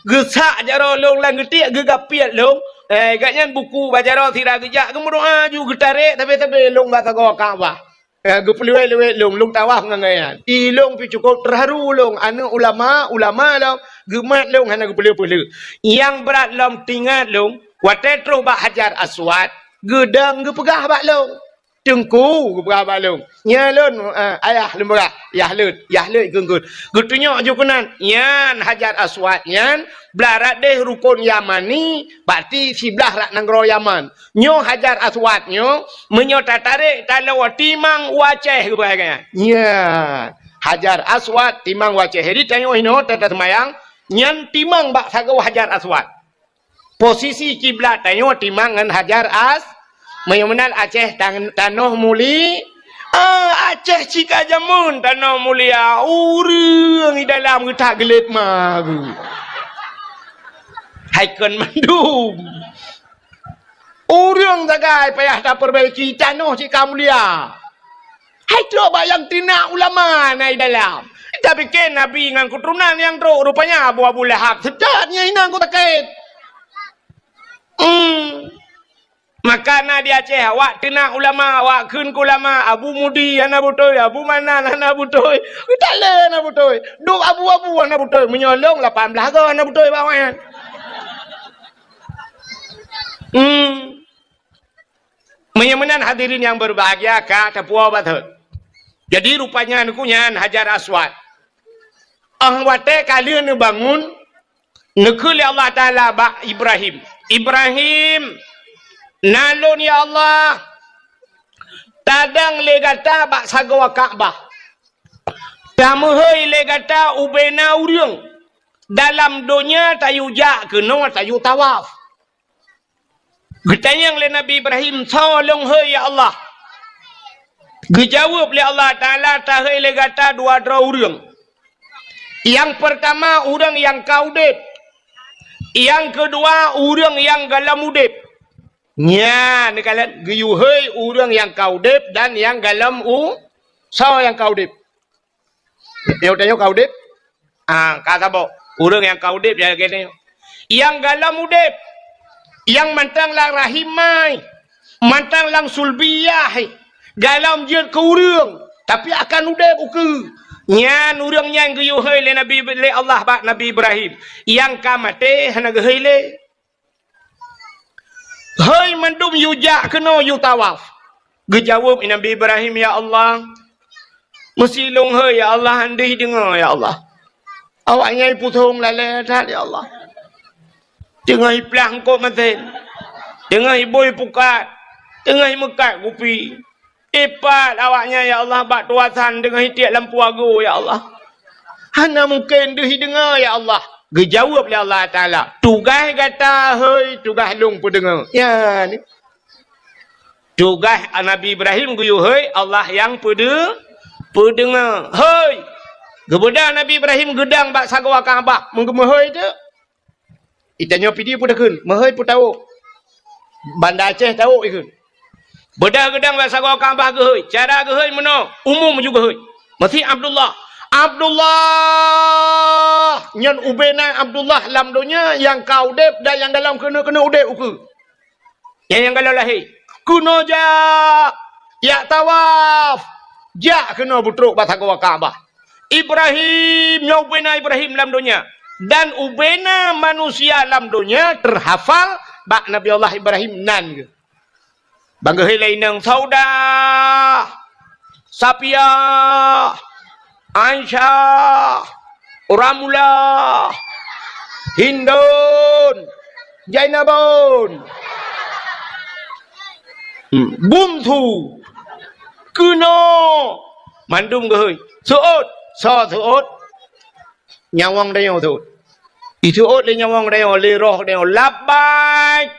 Geusak jaroe lôn lam geutiek, geugapiet lôn. Eh, geuh nyan buku bak jaroe sira geujak geumeudoá ju geutarek sabe-sabe lôn bak sagoe Ka'bah. Eh, geupeuleuwet-leuwet lôn, lôn tawaf ngon geuh nyan. I lôn pih cukôp teuharu lôn, aneuëk ulama, ulama lôn, geumat lôn hana geupeuleueh-peuleueh. Nyang brat lom teuingat lôn, watée trôh bak Hajar Aswad, geudong geupeugah bak lôn. Teungku, geupeugah bak lôn. Nyan lôn, eh, ayah lôn peugah, Yah Leuet, Yah Leuet geunggeut. Geutunyok ju keunan, nyan Hajar Aswad nyan, blah rot déh rukon Yamani, berarti siblah rot nanggroe Yaman. Nyoe Hajar Aswad nyoe, meunyoe tatarek taloe timang u Aceh geupeugah nyan. Nyan, Hajar Aswad timang u Aceh. Jadi tanyoe inoe tataseumayang, nyan timang bak sagoe Hajar Aswad. Posisi kiblat tanyoe timang ngon Hajar As-, meunyoe meunan Aceh tan-, tanoh muli-, ah, Aceh cika jameun tanoh mulia, ureuëng di dalam geutak geulet ma geuh. Hai kon mandum. Ureuëng sagai payah tapeurbaiki tanoh cit ka mulia. Hai trok bak nyang teunak ulama na i dalam. Tapike Nabi ngon keuturonan nyang trok, rupanya Abu, Abu Lahab. Seutat nyan inong ku sakét. Hmm. Maka na di Aceh, awak teunak ulama, awak kheun keu ulama, Abu Mudi hana beutôi, Abu Manan hana beutôi. Geutalé hana beutôi. Duek abu-abu hana beutôi. Meunyoe lôn lapan blaih goe hana beutôi bak awaknyan. Hmm. Meunyoe meunan hadirin nyang berbahagia ka tapuwoe bak thot. Jadi rupanya nyan Hajar Aswad. Óh watée ka lheueh neubangun, neukheun lé Allah Taala bak Ibrahim, "Ibrahim, na lôn ya Allah, tadong lé gata bak sagoe Ka'bah. Tameuhôi lé gata ubena ureuëng dalam donya tayue jak keunoe tayue tawaf." Geutanyong lé Nabi Ibrahim, "Soe lôn hôi ya Allah?" Geujaweueb lé Allah Taala, "Tahôi lé gata dua droe ureuëng. Nyang peurtama ureuëng nyang ka udeb. Nyang keudua ureuëng nyang gohlom udeb." Nyan, neukalon geuyue hôi ureuëng nyang ka udeb dan nyang gohlom u-, soe nyang ka udeb? Nyoe tanyoe ka udeb? Ah, ka saboh. Ureuëng nyang ka udeb ya keunoe. Nyang gohlom udeb, nyang mantong lam rahim mai, mantong lam sulbiyah, gohlom jeuet keu ureuëng, tapi akan udeb ukeue. Nyan ureuëng nyan geuyue hôi lé Nabi, lé Allah bak Nabi Ibrahim. Nyang ka maté hana geuhôi lé. "Hôi mandum yue jak keunoe yue tawaf." Geujaweueb Nabi Ibrahim, "Ya Allah, meusi lôn hôi ya Allah, han deuh deungoe ya Allah. Awaknyan pusong lalée that ya Allah. Teungoh iplah eungkôt masén, teungoh ibui pukat, teungoh imeukat kupi. Ipat awaknyan ya Allah bak tuasan teungoh itiek lampu agoe ya Allah. Hana mungken deuh ideungoe ya Allah." Geujaweueb lé Allah Taala, "Tugaih gata hôi, tugaih lôn peudeungoe." Nyan. Tugaih Nabi Ibrahim geuyue hôi, Allah nyang peudeu-, peudeungoe. Hôi! Geubeudôh Nabi Ibrahim geudong bak sagoe Ka'bah, meugeumeuhôi teuk. Itanyoe Pidie peue takheun, meuhôi peue tawök. Banda Aceh tawök ikheun. Beudôh geudong bak sagoe Ka'bah geuhôi. Cara geuhôi meunoe, umum ju geuhôi. Meusi Abdullah. Abdullah! Nyan ubena Abdullah lam donya nyang ka udeb dan nyang gohlom keuneuk-keuneuk udeb ukeue. Nyan nyang gohlom lahé. Keunoe jak, jak tawaf. Jak keunoe beutrok bak sagoe Ka'bah. Ibrahim, nyoe ubena Ibrahim lam donya. Dan ubena manusia lam donya teuhafal bak Nabi Allah Ibrahim nan geuh. Ban geuhôi lé inong Saudah, Sapiah, Aisyah, Ramlah, Hindun, Jainabun, hmm, Bungsu, keunoe, mandum geuhôi. Seuôt, soe seuôt? Nyawöng tanyoe seuôt. Iseuôt lé nyawöng tanyoe, lé roh tanyoe, "Labbaik!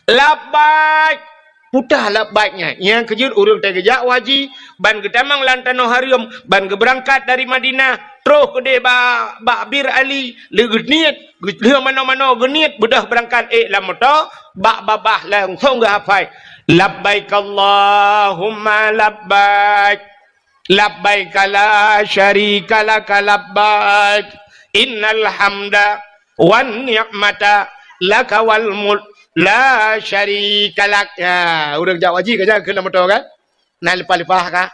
Labbaik!" Peue teuh labbaik nyan? Nyang keujeuet ureuëng teuh geujak u haji, ban geutamong lam tanoh hareuem, ban geubeurangkat dari Madinah, troh keudeh ba-, bak Bir Ali, lé geuniet, geu-, lheueh manoe-manoe geuniet, beudôh beurangkat ék lam moto, bak babah langsong geuhafai, "Labbaik Allahumma labbaik." Labbaika la syarika laka labbaik. Innal hamda wan ni'mata laka wal mulk la syarika lak. Ya, ureuëng jak haji ka nyan keu lam moto kan? Na leupah-leupah ka?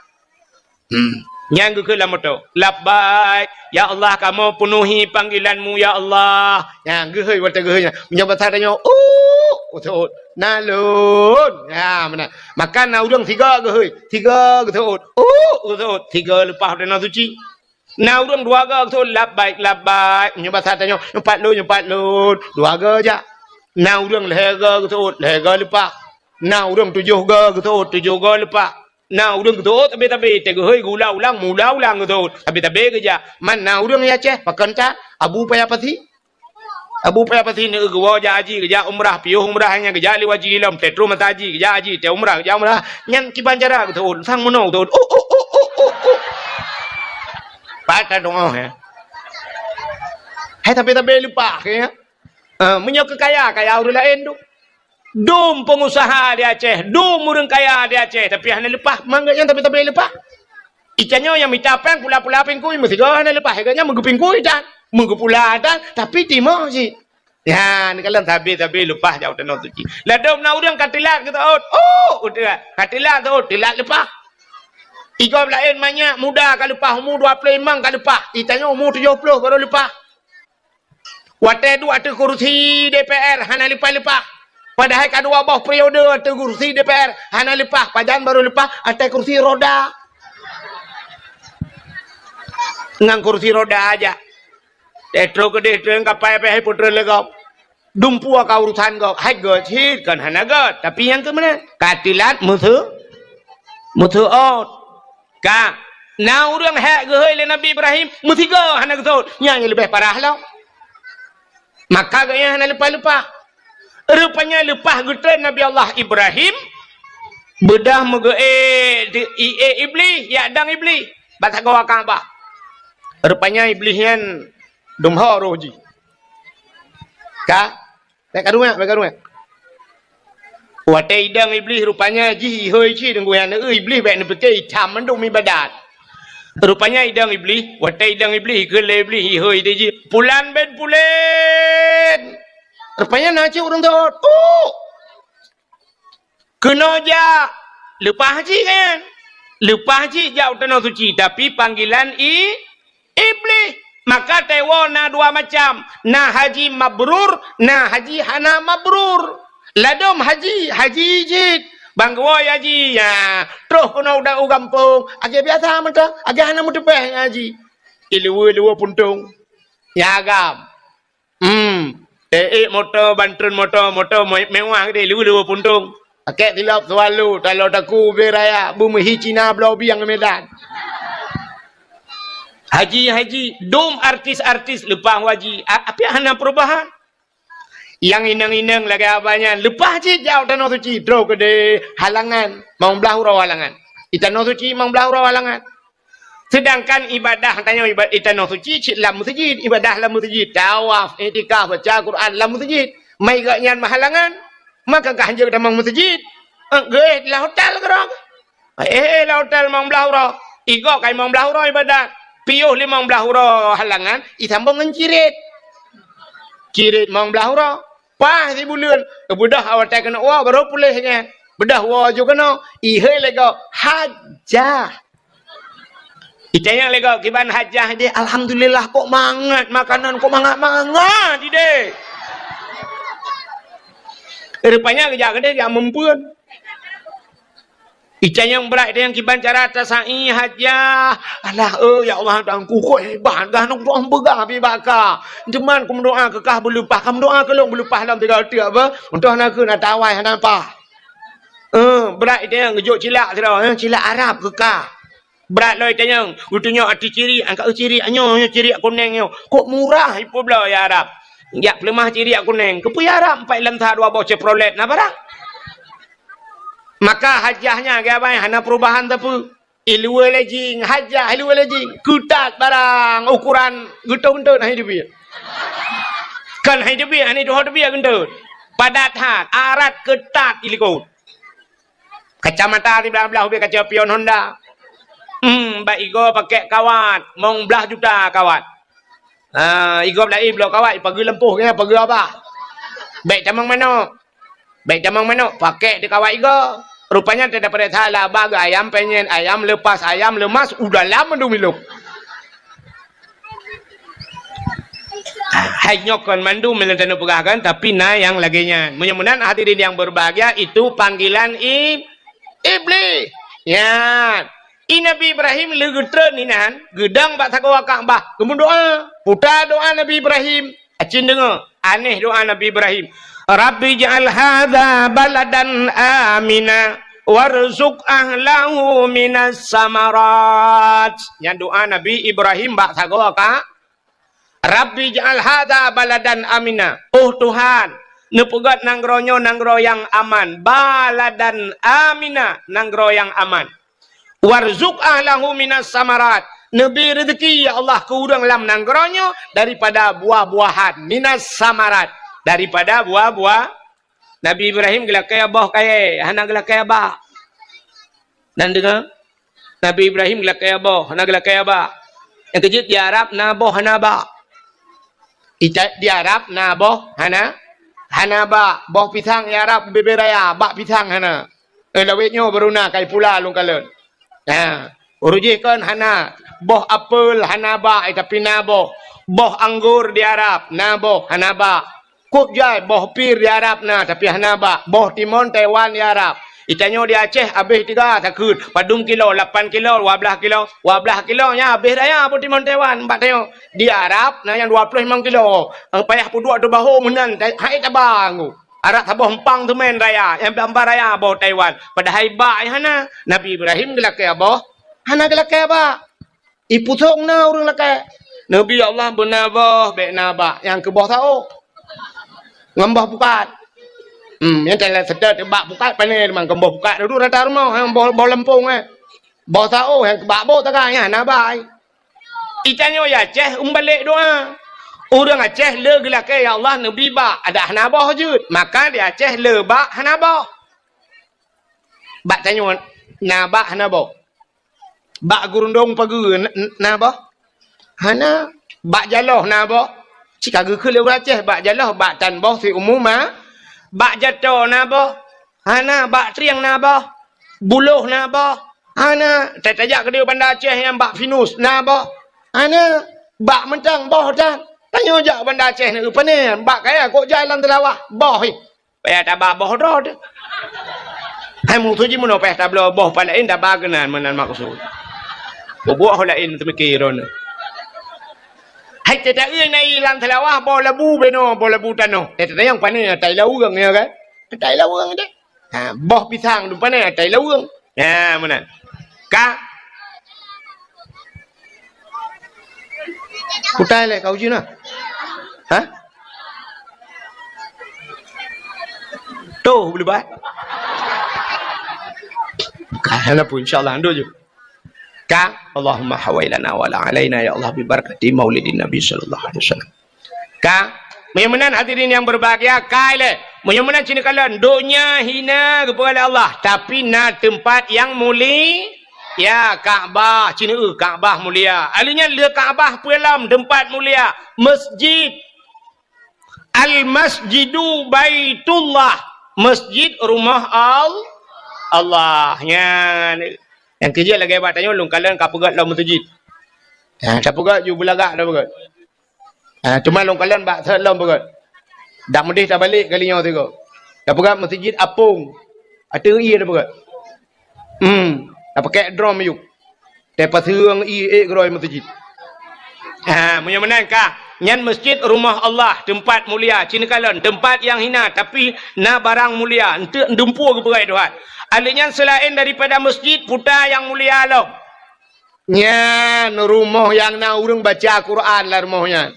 Hmm. Nyan geukheun lam moto. Labbaik. Ya Allah, kamoe peunuhi panggilan-Mu, ya Allah. Nyan geuhôi watée geuhôi nyan. Meunyoe basa tanyoe, uh, seuôt. Na lôn. Ya, meunan. Maka na ureuëng sigoe geuhôi, sigoe geuseuôt. Uh, geuseuôt. Sigoe leupah tanoh suci. Na ureuëng dua goe geuseuôt, labbaik, labbaik. Meunyoe basa tanyoe, nyoe pat lôn, nyoe pat lôn. Dua goe jak. Na ureuëng lhée goe geuseuôt, lhée goe leupah. Na ureuëng tujoh goe geuseuôt, tujoh goe leupah. Na ureuëng geuseuôt tabe-tabe, teuh geuhôi geuulang-ulang, meuulang-ulang geuseuôt. Tabe-tabe geujak. Man na ureuëng di Aceh, pakon that, Abu Paya Pasi. Abu Paya Pasi neu geuwoe jak haji, geujak umrah, piôh umrah nyan geujak lé haji lom, teuh troh masa haji, geujak haji, teuh umrah, geujak umrah. Nyan kiban cara geuseuôt, sang meunoe geuseuôt. Uh, uh, uh, uh, uh, uh. Pat ka doá, ya. Hai tabe-tabe leupah, ya. Ah, meunyoe keu kaya, kaya ureuëng laén tu. Dum peungusaha di Aceh, dum ureuëng kaya di Aceh, tapi hana leupah, mangat nyan tabe-tabe leupah. Itanyoe nyang mita péng pula-pula pingkui, meusigoe hana leupah, gobnyan meugeupingkui tan, meugeupula tan, tapi timoh cit. Nyan, kalon sabe-sabe leupah jak u Tanoh Suci. Ladôm na ureuëng ka teulat geuseuôt. Oh, udeuh. Ka teulat seuôt, teulat leupah. Igob laén manyak muda ka leupah, umu dua ploh limong ka leupah. Itanyoe umu tujoh ploh baru leupah. Watée duek ateueh kursi D P R hana leupah-leupah. Padahai ka dua boh periode ateueh kursi D P R hana leupah. Pajan baru leupah? Ateueh kursi roda. Ngon kursi roda aja. Teuh troh keudeh, teuh kapai pih hai putroe lé gob. Dumpeue ka urusan gob, hai gét cit kon hana gét, tapi nyang keu meunan ka teulat meuseu-, meuseuôt. Ka na ureuëng hék geuhôi lé Nabi Ibrahim, meusigoe hana geuseuôt, nyan nyang leubeh parah lom. Maka gobnyan hana leupah-leupah. Rupanya leupah geutrön Nabi Allah Ibrahim, beudôh meugeuék di, iék Iblih, jak dang Iblih bak sagoe Ka'bah. Rupanya Iblih nyan dum ho roh jih. Ka? Bék karueng, bék karueng. Watée idang Iblih rupanya jih ihôi cit deungon aneuk Iblih bék neupike itam mandum ibadat. Rupanya idang Iblih, watée idang Iblih keu lé Iblih ihôi di jih. Pulan ben pulen. Rupanya na cit ureuëng teuôt. Uh! Keunoe jak, leupah cit kan? Leupah cit jak u Tanoh Suci, tapi panggilan i, Iblih. Maka teuôt na dua macam, na haji mabrur, na haji hana mabrur. Ladôm haji, haji cit. Bang geuwoe haji, ya, troh keunoe u gampông, lagée biasa mantong, lagée hana meuteupeh haji. Iluwe-luwe puntông. Ya agam. Hmm. Eh, eh, moto, bantrön moto, moto me-, mewah gede, leu-leu puntông. Pakèk silop Swallow, talo taku ubé raya, beumeuhi Cina bloe biang Medan. Haji, haji, dum artis-artis leupah haji. A-, api hana perubahan. Nyang inong-inong lagèe abah nyan, leupah cit jak u Tanoh Suci, troh keudeh halangan, mang blaih uroe halangan. Di Tanoh Suci mang blaih uroe halangan. Seudangkan ibadah tanyoe iba-, i Tanoh Suci cit lam meuseujid, ibadah lam meuseujid, tawaf, iktikaf, baca Quran lam meuseujid. Mai gobnyan meuhalangan, maka ka hanjeuet tamong meuseujid. Eh, geuéh lam hotel keudroe. Eh, eh, lam hotel mang blaih uroe. Igob kai mang blaih uroe ibadat. Piôh limong blaih uroe halangan, isambông ngon cirit. Cirit mang blaih uroe. Paih sibuleuen, beudôh awai watèe keuneuk woe, barô puléh nyan. Beudôh woe ju keunoe, ihôi lé gob, hajah. Itanyong lé gob, kiban hajah deh, alhamdulillah, kok mangat makanan, kok mangat-mangat ideh. Rupanya geujak keudeh jak meumpeuen. Itanyong brat, itanyong kiban cara tasai hajah. Alah, eh, ya Allah, Tuhanku, kok hebat gah, nong doa beugah bibaka. Teuma kumeudoa keu kah beuleupah, ka meudoa keu lôn beuleupah lom tiga teuk apa? Untôh na keu na tawai hana pah. Eh, brat itanyong geujok cilak sidroe, eh, cilak Arab keu kah. Brat lom itanyong, geutunyok ateueh cirik, angkat cirik nyoe, nyoe cirik kuneng nyoe. Kok murah ipeubloe ya Arab. Jak peuleumah cirik kuneng, keupeue ya Arab, empat lam sa dua boh Chevrolet na barang. Maka hajah nyan, geubai hana perubahan sapeue. Iluwa lejing, hajah iluwa lejing. Keutat barang ukuran geuntôt-geuntôt hai teubiet. Kan hai teubiet, hai tuho teubiet geuntôt. Padat that, arat keutat ilikot. Kacamata siblah-blah ubé kaca pion Honda. Hmm, bak igob pakèk kawat, mong blaih juta kawat. Ah, igob laén bloe kawat, ipageue lampôh, ipageue abah. Bèk tamong manok. Bèk tamong manok, pakèk di kawat igob. Rupanya teudapat salah abah geu ayam penyet, ayam lepas, ayam lemas, u dalam mandum ilop. Hai nyoe kon mandum nyang taneuk peugah kan, tapi na nyang lagèe nyan. Meunyoe meunan hadirin yang berbahagia, itu panggilan i-, Iblih. Nyan. I Nabi Ibrahim lheueh geutrön inan, geudong bak sagoe Ka'bah, geumeudoa. Puta doa Nabi Ibrahim. Acin deungö, aneh doa Nabi Ibrahim. "Rabbi ij'al hadza baladan amina warzuq ahlahu minas samarat." Nyan doa Nabi Ibrahim bak sagoe Ka-, "Rabbi ij'al hadza baladan amina." Oh Tuhan, neupeugöt nanggroe nyoe nanggroe nyang aman. Baladan amina, nanggroe nyang aman. "Warzuq ahlahu minas samarat." Neubri reuzeuki, ya Allah, keu ureuëng lam nanggroe nyoe daripada buah-buahan. Minas samarat, daripada buah-buah. Nabi Ibrahim geulakèe boh kayèe, hana geulakèe abah. Dan deungö, Nabi Ibrahim geulakée boh, hana geulakée bak. Nyang keujeuet di Arab na boh hana bak. Ita-, di Arab na boh hana, hana bak. Boh pisang di Arab bibée raya, bak pisang hana. Eh, lawét nyoe baru na kai pula lôn kalon. Ha, ureueng jih kon hana. Boh apel hana bak, eh, tapi na boh. Boh anggor di Arab na boh hana bak. Kop jai, boh pir di Arab na, tapi hana bak. Boh timon Taiwan di Arab. Itanyoe di Aceh habéh tiga takheun. Padum kilo, lapan kilo, dua blaih kilo. Dua blaih kilo nyan habéh raya boh timon Taiwan bak tanyoe. Di Arab na nyang dua ploh limong kilo. Payah peuduek teubaho meunan, hai taba nggu. Arak saboh empang teumén raya, nyang bamba raya boh Taiwan. Padahai bak nyang hana. Nabi Ibrahim geulakée boh, hana geulakée bak. Ipusong na ureueng lakée. Nabi Allah beuna boh, bék na bak nyang keu boh saôh. Ngon boh pukat. Hmm, nyang teulat seutôt bak pukat pané teuma keu boh pukat dudu rata rumoh, nyang boh, boh lampông, eh. Boh saôh nyang keu bak boh taga nyan na bak. Itanyoe di Aceh umbalek doa. Ureueng Aceh le geulakée, "Ya Allah, neubri bak," adak hana boh jeuet. Maka di Aceh le bak hana boh. Bak tanyoe na bak hana boh. Bak gurundong pageue n-, n-, na boh? Hana. Bak jaloh na boh? Cit ka geukheun lé ureueng Aceh, bak jaloh, bak tan boh siumu ma. Bak jato na boh? Hana. Bak trieng na boh? Buloh na boh? Hana. Tajak keudéh Banda Aceh nyang bak pinus na boh? Hana. Bak mantong boh tan. Tanyoe jak Banda Aceh na pané, bak kaya kok jai lam teulawah, boh, eh. Payah taba boh droe teuh. Hai musoh jih meunoe payah tabloe boh pat laén taba keunan meunan maksud. Peubuet ho laén teumiki droeneuh. Hai teuta-eu na ié lam seulawah boh labu binoe, boh labu tanoh. Eh, teuta nyang pané atai laweueng, ya kan? Atai laweueng deh. Ha, boh pisang tu pané atai laweueng. Ha, meunan. Ka. Putai lé kau jina. Ha? Tuh, boleh bah. Ka, hana pun, insya Allah, ando je. Ka, Allahumma hawailana wala alaina, ya Allah, bi barakati maulidin Nabi sallallahu alaihi wasallam. Ka, meunyoe meunan hadirin yang berbahagia, kai lé. Meunyoe meunan cit neukalon, donya hina geupeugah lé Allah, tapi na teumpat nyang muli-, ya, Ka'bah, cit neueu Ka'bah mulia. Ahli nyan le Ka'bah peue lom teumpat mulia, masjid. Al-Masjidu Baitullah, masjid rumah Al-, Allah. Nyan. Nyang keujeuet lagée bak tanyoe lôn kalon ka peugét lom meuseujid. Ha, tapeugét ju beulagak tapeugét. Ha, teuma lôn kalon bak sat lom peugét. Dak meudeh tabalek kali nyoe sigoe. Tapeugét meuseujid apong. Ateueh ié tapeugét. Hmm, tapakek drom miyueb. Teupaseung ié ék keudroe meuseujid. Ha, meunyoe meunan ka, nyan masjid rumah Allah, teumpat mulia, cit neukalon, teumpat nyang hina, tapi na barang mulia, eunteuk dumpeue geupeugah Tuhan. Ahli nyan seulaén daripada masjid, puta nyang mulia lom. Nyan rumoh nyang na ureuëng baca Quran lam rumoh nyan.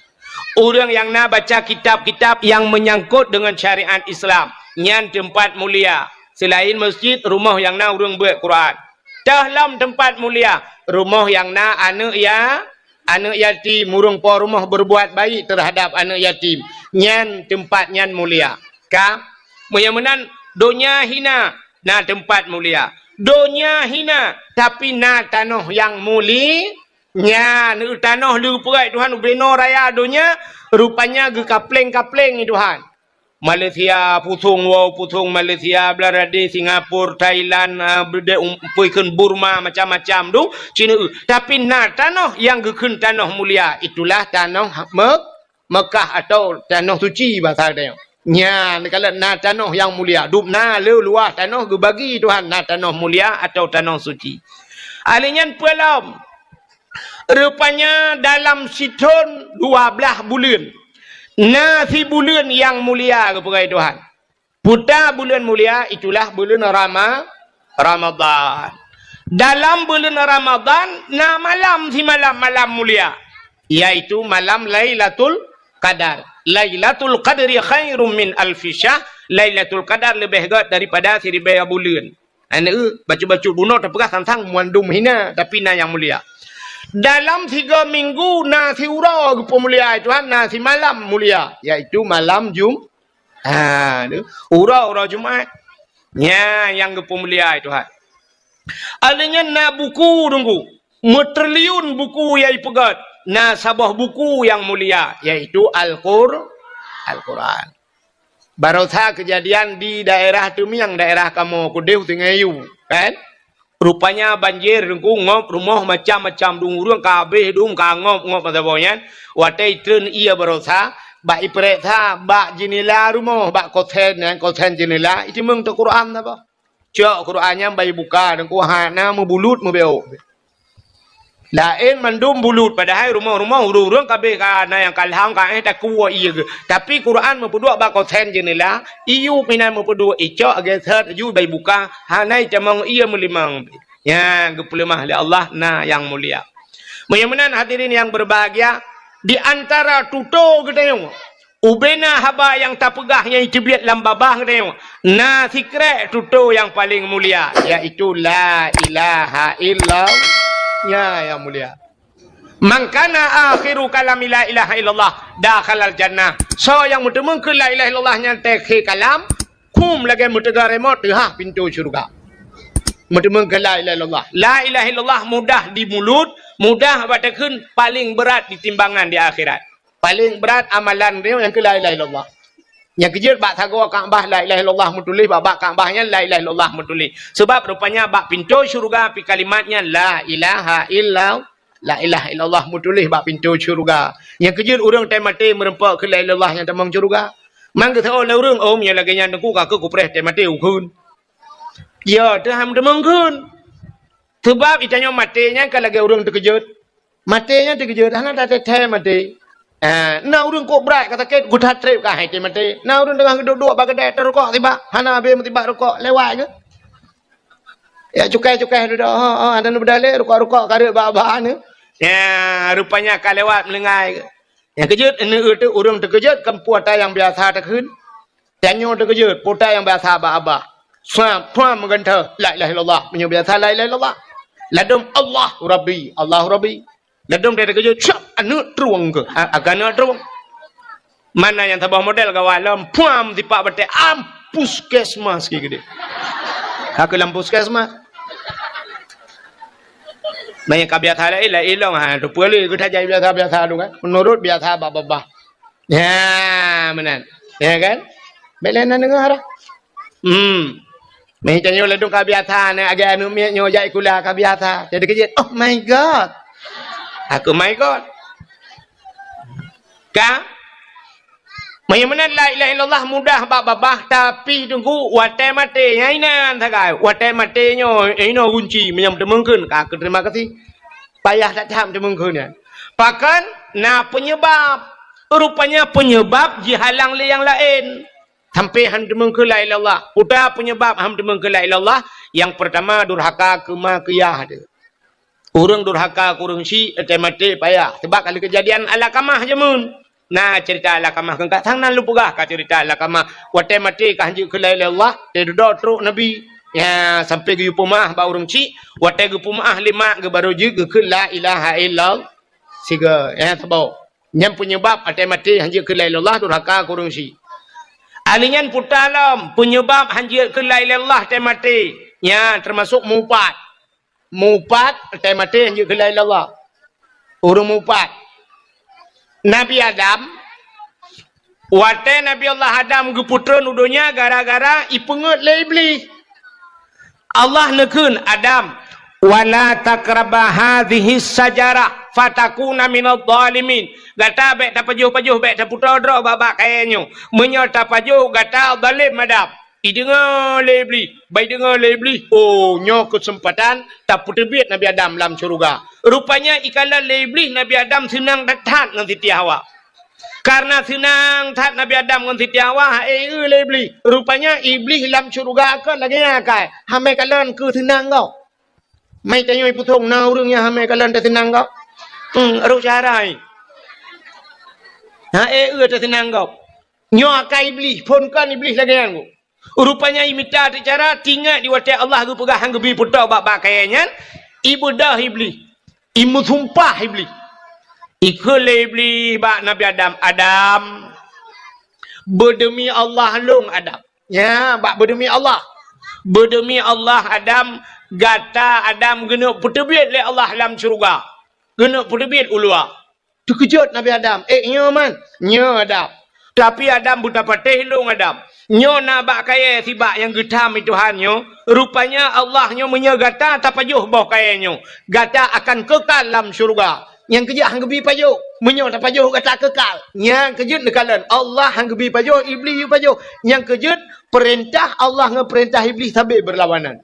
Ureuëng nyang na baca kitab-kitab nyang meunyangkot deungon syariat Islam, nyan teumpat mulia. Seulaén masjid, rumoh nyang na ureuëng beuet Quran. Teuh lom teumpat mulia, rumoh nyang na aneuëk ya-, aneuëk yatim, ureuëng po rumoh berbuat baik terhadap aneuëk yatim, nyan teumpat nyan mulia. Ka, meunyoe meunan donya hina, na teumpat mulia. Donya hina, tapi na tanoh nyang muli-, nyan, tanoh le geupeugét Tuhan ubenoe raya donya, rupanya geukapleng-kapleng Tuhan. Malaysia, pusong wow, pusong Malaysia, Bangladesh, Singapura, Thailand, ah, bede-, um, peue kheun Burma, macam-macam tu, cit neueu. Tapi na tanoh nyang geukheun tanoh mulia, itulah tanoh Me-, Mekah atau tanoh suci basa tanyoe. Nyan, kalau na tanoh nyang mulia, dum na le luwah tanoh geubagi Tuhan, na tanoh mulia atau tanoh suci. Ahli nyan peue lom? Rupanya dalam sithon dua blaih buleuen. Na sibuleuen nyang mulia geupeugah Tuhan. Puta buleuen mulia itulah buleuen Rama-, Ramadhan. Dalam buleuen Ramadhan na malam simalam malam mulia, yaitu malam Lailatul Qadar. Lailatul Qadri khairum min alfi syahr. Lailatul Qadar leubeh gét daripada siribée buleuen. Aneuëk, bacut-bacut bunoe tapeugah sang-sang mandum hina, tapi na nyang mulia. Dalam sigoe minggu na siuroe geupeumulia Tuhan, na simalam mulia, yaitu malam Jum-, ha, tu, uroe-uroe Jumat. Nyan nyang geupeumulia Tuhan. Alheuh nyan na buku, Teungku. Meutriliun buku nyang ipeugét. Na saboh buku nyang mulia, yaitu Al-Qur-, Al-Quran. Barosa keujadian di daerah Teumieng, daerah kamoe keudeh Sungai Yu, kan? Rupanya banjir, Teungku, ngop rumoh macam-macam, dum ureueng ka habéh dum, ka ngop-ngop masa boh nyan. Watée itreun ié barosa, bak ipeuriksa bak jeunela rumoh, bak kosen nyan, kosen jeunela, iteumeung teuk Quran saboh. Cok Quran nyan bak ibuka, Teungku, hana meubulut meubeuk. Laén mandum bulut, padahai rumoh-rumoh ureueng-ureueng ka habéh ka na nyang ka lhang ka éh takue ié geuh. Tapi Quran meupeuduek bak kosen jeunela, iyup inan meupeuduek, icok geuseuet laju bak ibuka, hana itamong ié meulimong. Nyan geupeuleumah lé Allah na nyang mulia. Meunyoe meunan hadirin nyang berbahagia, di antara tutoe geutanyoe, ubena haba nyang tapeugah nyang iteubiet lam babah geutanyoe, na sikrek tutoe nyang paleng mulia, yaitu la ilaha illallah. Nyan nyang mulia. "Man kana akhiru kalami la ilaha illallah dakhalal jannah." Soe nyang meuteumeung keu la ilaha illallah nyan teukhé kalam, khum lagée meuteuga remote teuhah pintoe syeuruga. Meuteumeung keu la ilaha illallah. La ilaha illallah mudah di mulut, mudah bak takheun, paleng brat di timbangan di akhirat. Paleng brat amalan droe nyang keu la ilaha illallah. Nyang keujeuet bak sagoe Ka'bah la ilaha illallah meutuléh, bak, bak Ka'bah nyan la ilaha illallah meutuléh. Sebab rupanya bak pintoe syeuruga pih kalimat nyan la ilaha illa, la ilaha illallah meutuléh bak pintoe syeuruga. Nyang keujeuet ureueng teumaté meureumpok keu la ilaha illallah nyang tamong syeuruga. Man geuseuôt lé ureueng, "Oh, meunyoe lagée nyan Teungku, ka keuh kupreh teumaté ukheun." Ya, teuham tamong kheun. Sebab itanyoe maté nyan ka lagée ureueng teukeujot. Maté nyan teukeujot, hana tathée-thée maté. Ah, na ureueng kok brat ka sakét, geutat treb ka hai teumaté. Na ureueng teungoh geuduek-duek bak keudè, tarukok sibak, hana habéh meusibak rukok, lewat geuh. Ya, cukai-cukai dudoe, ha, ha, dan beudalé rukok-rukok ka rhot bak-bak ni. Ya, rupanya ka lewat meuleungai geuh. Nyang keujot, ureueng teukeujot, kan peue ata nyang biasa takheun. Tanyoe teukeujot, peue ata nyang biasa bak babah. Swab, swab meugantoe, la ilaha illallah. Meunyoe biasa la ilaha illallah. Ladom Allahu Rabbi, Allahu Rabbi. Ladom dia teukeujot, swab, aneuk trueng keuh. A-, akan aneuk trueng. Mana nyang saboh model gawai lom, puam sipak batée, am puskesmas keu geude. Ka keuh lam puskesmas. Meunyoe ka biasa laén, laén lom, ha, tu peue lé, geutanyoe biasa-biasa tu kan. Meunurot biasa bak babah. Ya, meunan. Ya kan? Bék lé na deungoe dah. Hmm. Meutanyoe ladom ka biasa, na agak aneuk miet nyoe jak sikula ka biasa. Jadi keujeuet, "Oh my God." Aku my God. Ka? Meunyoe meunan la ilaha illallah mudah bak babah, tapi Teungku watée maté, nyan inan sagai. Watée maté nyoe, inoe gunci, meunyoe teumeung kheun, ka keuh terima kasih. Payah that-that teumeung kheun nyan. Pakon na peunyeubab. Rupanya peunyeubab jihalang lé nyang laén. Sampai han teumeung kheun la ilaha illallah. Peue ata peunyeubab han teumeung kheun la ilaha illallah? Nyang peurtama durhaka keu ma keu yah teuh. Ureueng durhaka keu ureueng syik, teumaté payah. Sebab ka lheueh keujadian Alakamah jameun. Na ceurita Alakamah keu ka sang nan lôn peugah ka ceurita Alakamah. Watée maté ka han jeuet kheun la ilaha illallah, teududoe trok Nabi. Ya, sampai geuyue peumeu'ah bak ureueng syik. Watée geupeumeu'ah lé mak geuh baru jeuet geukheun la ilaha illallah. Sigoe, ya, saboh. Nyan peunyeubab watée maté han jeuet kheun la ilaha illallah, durhaka keu ureueng syik. Ahli nyan peue ata lom, peunyeubab han jeuet kheun la ilaha illallah watée maté. Nyan teumasok mupat. Mupat watée maté han jeuet kheun la ilaha illallah. Ureueng mupat. Nabi Adam, watée Nabi Allah Adam geupeutreun u donya gara-gara ipeungeuet lé Iblih. Allah neukheun, "Adam, wala taqraba hadhihi syajarah fatakuna minadh dhalimin." Gata bék tapajoh-pajoh, bék tapeutoe droe bak-bak kayée nyoe. Meunyoe tapajoh, gata zalem Adam. Ideungoe lé Iblih, bak ideungoe lé Iblih, oh, nyoe keuseumpatan tapeuteubiet Nabi Adam lam syeuruga. Rupanya ikalon lé Iblih Nabi Adam seunang that-that ngon Siti Hawa. Kareuna seunang that Nabi Adam ngon Siti Hawa, ha, eh, eu lé Iblih. Rupanya Iblih lam syeuruga kon lagée nyan kai, hamé kalon keu seunang gob. Mai tanyoe ipusong na ureueng nyang hamé kalon teuseunang gob. Hmm, roh syara nyan. Ha, eh, eu teuseunang gob. Nyoe akai Iblih, phon kon Iblih lagée nyan gob. Rupanya imita teuh cara, tingat di watée Allah geupeugah han geubi peutôh bak-bak kayée nyan, ibeudôh Iblih, imeusumpah Iblih. Ikheun lé Iblih bak Nabi Adam, "Adam, beudeumi Allah lôn, Adam." Ya, bak beudeumi Allah. Beudeumi Allah, Adam, gata Adam geuneuk peuteubiet lé Allah lam syeuruga. Geuneuk peuteubiet u luwa. Teukeujot Nabi Adam, "Eh, nyoe man, nyoe Adam." Tapi Adam beutapatéh lôn Adam. "Nyoe na bak kayée sibak nyang geutham i Tuhan nyoe. Rupanya Allah nyoe meunyoe gata tapajoh boh kayée nyoe, gata akan keukal lam syeuruga." Nyang keujeuet han geubi pajoh. Meunyoe tapajoh gata keukal. Nyang keujeuet neukalon, Allah han geubi pajoh, Iblih yue pajoh. Nyang keujeuet peurintah Allah ngon peurintah Iblih sabe beurlawanan.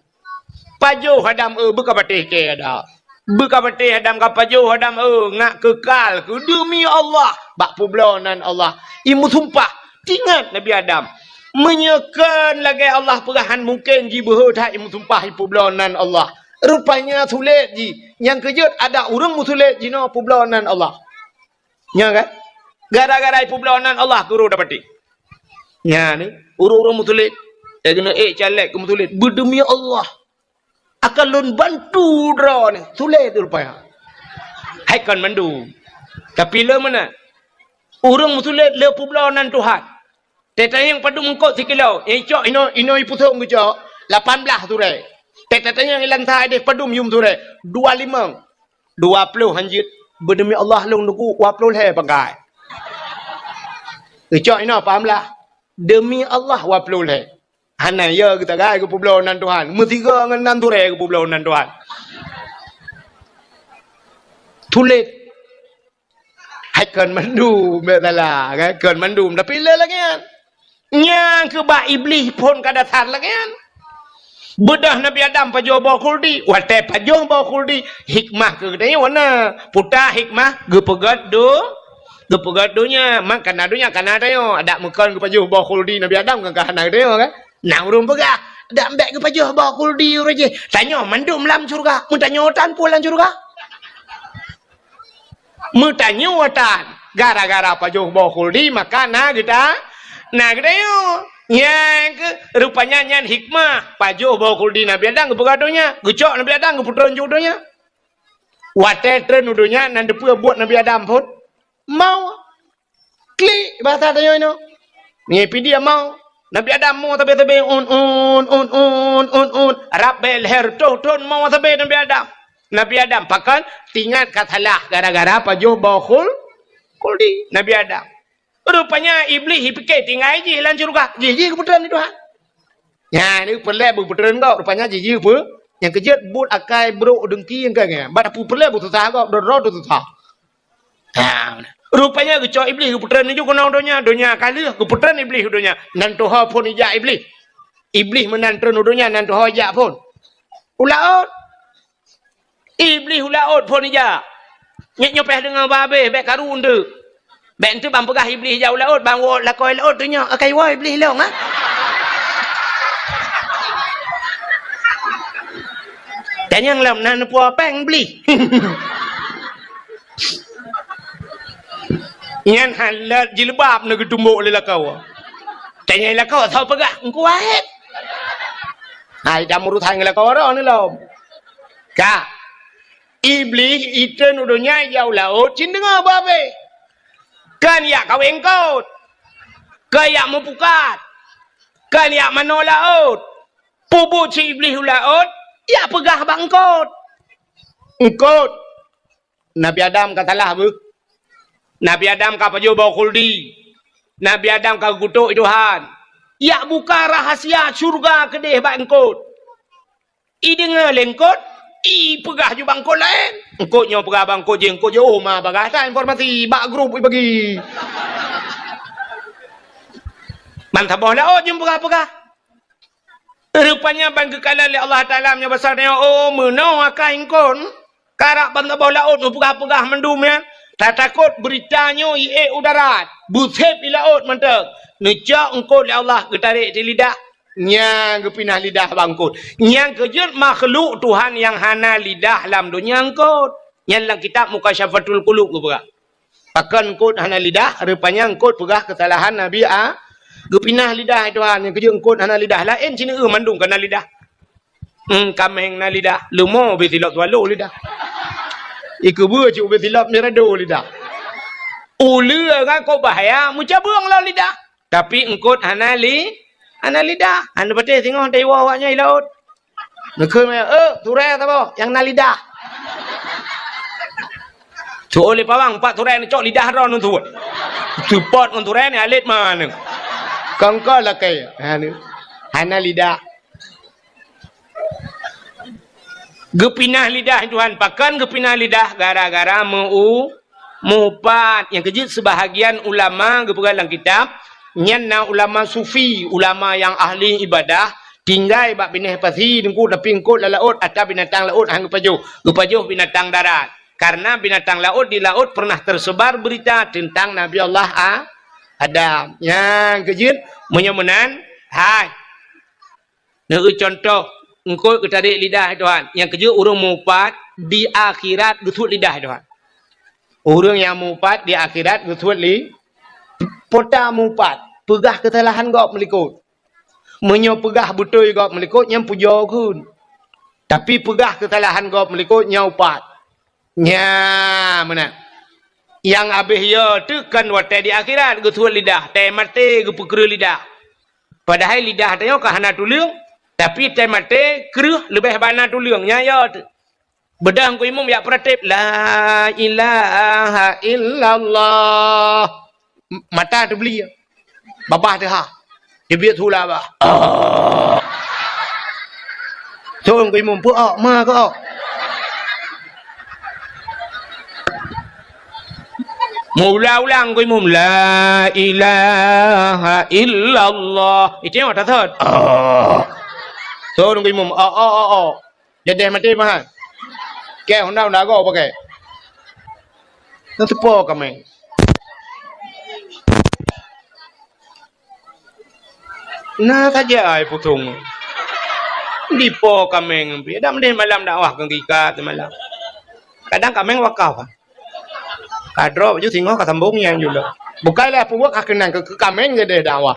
Pajoh Adam, eh, beukapatéh kée Adam. Beukapatéh Adam, kapajoh Adam, eh, ngat keukal keu deumi Allah bak peubloe nan Allah. Imeusumpah, tingat Nabi Adam. Meunyoe kon lagée Allah peugah han mungken jibeuhe that imeusumpah ipeubloe nan Allah. Rupanya sulet jih. Nyang keujeuet adak ureuëng meusulet jinoe peubloe nan Allah. Nyan kan? Gara-gara ipeubloe nan Allah keu ureuëng dapatéh. Nyan ni, ureuëng-ureuëng meusulet. Eh, keuneuk ék caleg keu meusulet. Beudeumi Allah. Akan lôn bantu droe ni. Sulet rupanya. Hai kon mandum. Tapi le meunan. Ureuëng meusulet le peubloe nan Tuhan. Teuh tanyong padum eungkôt sikilo. Eh, cok inoe, inoe ipusong geucok. Lapan blaih surée. Teuh tanyong ilan sa deh padum yum surée. Dua limong. Dua ploh hanjeuet. Beudeumi Allah lôn nuku dua ploh lhée pangkai. Geucok inoe paham lah. Deumi Allah dua ploh lhée. Hana ya geutagai geupeubloe nan Tuhan. Meusigoe ngon nan surée geupeubloe nan Tuhan. Sulet. Hai kon mandum, bèk salah, kan? Kon mandum, tapi le lagèe nyan. Nyang keu bak Iblih phon ka dasar lagèe nyan. Beudôh Nabi Adam pajoh boh khuldi, watèe pajoh boh khuldi, hikmah keu geutanyoe na. Peue hikmah? Geupeugöt do-, geupeugöt donya. Man kana donya, kana tanyoe. Adak meukon geupajoh boh khuldi Nabi Adam, kan ka hana geutanyoe, kan? Na ureueng peugah, "Dak bèk geupajoh boh khuldi uroe jih." Tanyoe mandum lam syeuruga. Meutanyoe tan peue lam syeuruga? Meutanyoe tan, gara-gara pajoh boh khuldi, maka na geuta-, na geutanyoe. Nyang keu, rupanya nyan hikmah, pajoh boh khuldi Nabi Adam geupeugöt donya, geucok Nabi Adam geupeutreun ju donya. Watèe treun u donya, na teupeue buet Nabi Adam phon? Mau. Klik, bahasa tanyoe inoe. Nyan pih dia mau. Nabi Adam mo sabe-sabe, un, un, un, un, un, un. Rab bèk lhèe reutôh thon mo sabe Nabi Adam. Nabi Adam, pakon? Tingat ka salah gara-gara pajoh boh khul-, khuldi Nabi Adam. Rupanya Iblih jipike tinggai jih lam syeuruga. Jih, jih geupeutreun di Tuhan. Nyan, ni peureulèe beupeutreun gob. Rupanya jih, jih peue? Nyang keujeuet buet akai brok deungki nyang ka nyan. Bak peureulèe beususah gob, droe-droe susah. Ha, rupanya geucok Iblih geupeutreun ju keunoe donya, donya ka lheueh geupeutreun Iblih u donya. Nan tuha phon ijak Iblih. Iblih meunan treun u donya, nan tuha ijak phon. U laôt. Iblih u laôt phon ijak. Nyoe, nyoe pih deungoe bah abéh, bèk karu eunteuk. Bèk eunteuk ban peugah Iblih ijak u laôt, ban woe lakoe laôt teunyoe, akai woe Iblih lôn, ha? Tanyong lom na neupeue péng Iblih. Nyan hana jilbab na geutumbok lé lakoe. Tanyong lakoe, soe peugah? Engku Wahid. Hai, dak meurusan ngon lakoe droe ni lom. Ka. Iblih itreun u donya ijak u laôt, cit deungoe bah abéh. Kan ijak kawé eungkôt. Kan ijak meupukat. Kan ijak manoe laôt. Peue buet si Iblih u laôt, ijak peugah bak eungkôt. Eungkôt. Nabi Adam ka salah beuh. Nabi Adam ka pajoh boh khuldi. Nabi Adam ka geukutok Tuhan. Ijak buka rahasia syeuruga keudeh bak eungkôt. Ideungoe lé eungkôt, ipeugah ju bak eungkôt laén. Eungkôt nyoe peugah bak eungkôt jih, eungkôt jih, oh, ma bagah that informasi bak grup ibagi. Ban saboh laôt jeuet peugah-peugah. Rupanya ban geukalon lé Allah Taala meunyoe basa nyoe, oh, meunoe akai eungkôt. Karap ban saboh laôt meupeugah-peugah mandum nyan. Tatakot beurita nyoe iék u darat, beusép i laôt mantong. Neucok eungkôt lé Allah geutarek di lidah. Nyang geupinah lidah bak eungkôt. Nyang keujeuet makhluk Tuhan nyang hana lidah lam donya eungkôt. Nyan lam kitab Mukasyafatul Qulub geupeugah. Pakon eungkôt hana lidah, rupanya eungkôt peugah keusalahan Nabi A-, geupinah lidah Tuhan, nyang keujeuet eungkôt hana lidah. Laén sineuk mandum ka na lidah. Hmm, kaméng na lidah, leumo beusilop swallow lidah. Ikeubeu cit beusilop mirado lidah. Uleue kan kok bahaya, meucabeueng lom lidah. Tapi eungkôt hana li-, Hana lidah. Hana patéh singoh teuiwoe awaknyan i laôt. Neukheun, "Eh, turée saboh nyang na lidah." Tuwoe lé pawang, pat turée neucok lidah droeneuh tuwoe. Seupôt ngon turée ni alet maneueng. Kongko lakée. Hana, hana lidah. Geupinah lidah Tuhan. Pakon geupinah lidah? Gara-gara meu-, meuupat. Nyang keujeuet seubahagian ulama geupeugah lam kitab, nyan na ulama sufi, ulama nyang ahli ibadah, tinggai bak binéh pasi teungku, tapi eungkôt lam laôt, atra binatang laôt han geupajoh. Geupajoh binatang darat. Karena binatang laôt di laôt pernah tersebar berita tentang Nabi Allah A-, Adam. Nyang keujeuet, meunyoe meunan, hai. Neueu cuntoh, eungkôt geutarek lidah Tuhan. Nyang keujeuet ureuëng meuupat di akhirat geusuet lidah Tuhan. Ureuëng nyang meuupat di akhirat geusuet li-, peue ta meuupat, peugah keusalahan gob meulikôt. Meunyoe peugah beutôi gob meulikôt, nyan pujoe kheun. Tapi peugah keusalahan gob meulikôt, nyan upat. Nya, meunan. Nyang abéh yo teuh kon watée di akhirat geusuet lidah, tée maté geupeukreueh lidah. Padahai lidah tanyoe ka hana tuleueng, tapi tée maté kreueh leubeh bana tuleueng, nya yo teuh. Beudôh Teungku Imum jak peuratéb, "La ilaha illallah." M-, mata teublie. Babah teuhah. Teubiet su labah. Teungku Imum, peu-ok, ma keu-ok. Meuulang-ulang Teungku Imum, "La ilaha illallah." Itu nyang mata thot. Teungku Imum, "Ok, ok, ok, ok." Jadeh maté meuhan. Kée honda-honda gob pakai. Nyan teupo kaméng. Na saja ai putong. Dipo kaméng pih. Dak meudeh malam dakwah keu gika seumalam. Kadang kaméng wakaf. Ka droe baju singoh ka sambong nyang jula. Bukai lé peubuet ka keunan keu, keu kaméng jadeh dakwah.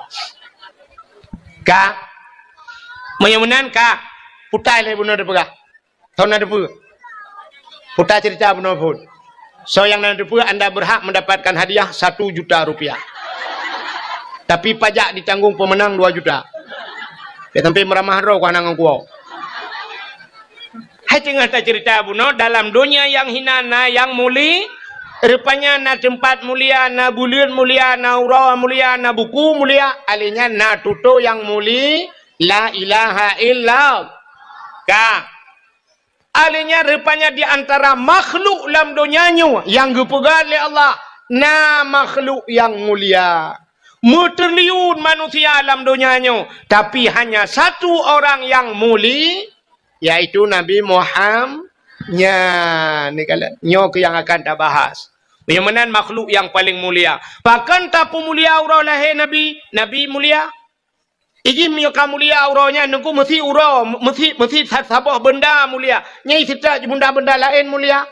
Ka. Meunyoe meunan ka. Putai lé bunoe teupeugah. Soe na teupeue? Puta cerita bunoe phon. Soe nyang na teupeue, anda berhak mendapatkan hadiah satu juta rupiah. Tapi pajak ditanggung pemenang dua juta. Bèk sampai meuramah droe keuhai ngon kuwoe. Hai teungoh tacerita bunoe, dalam donya nyang hina na nyang muli-, rupanya na teumpat mulia, na buleuen mulia, na uroe mulia, na buku mulia, alèh nyan na tutoe nyang muli, la ilaha illallah. Ka. Alèh nyan rupanya di antara makhluk lam donya nyoe nyang geupeugah lé Allah, na makhluk nyang mulia. Meutriliun manusia lam donya nyoe, tapi hanya satu orang nyang muli, yaitu Nabi Muham-, nyan, ni kala, nyoe keuh nyang akan tabahas. Nyang meunan makhluk nyang paleng mulia. Pakon tapeumulia uroe lahé Nabi? Nabi mulia. Ijih meunyoe ka mulia uroe nyan, Teungku, meusi uroe, meusi, meusi sa-, saboh beunda mulia. Nyan seutôt beunda-beunda laén mulia.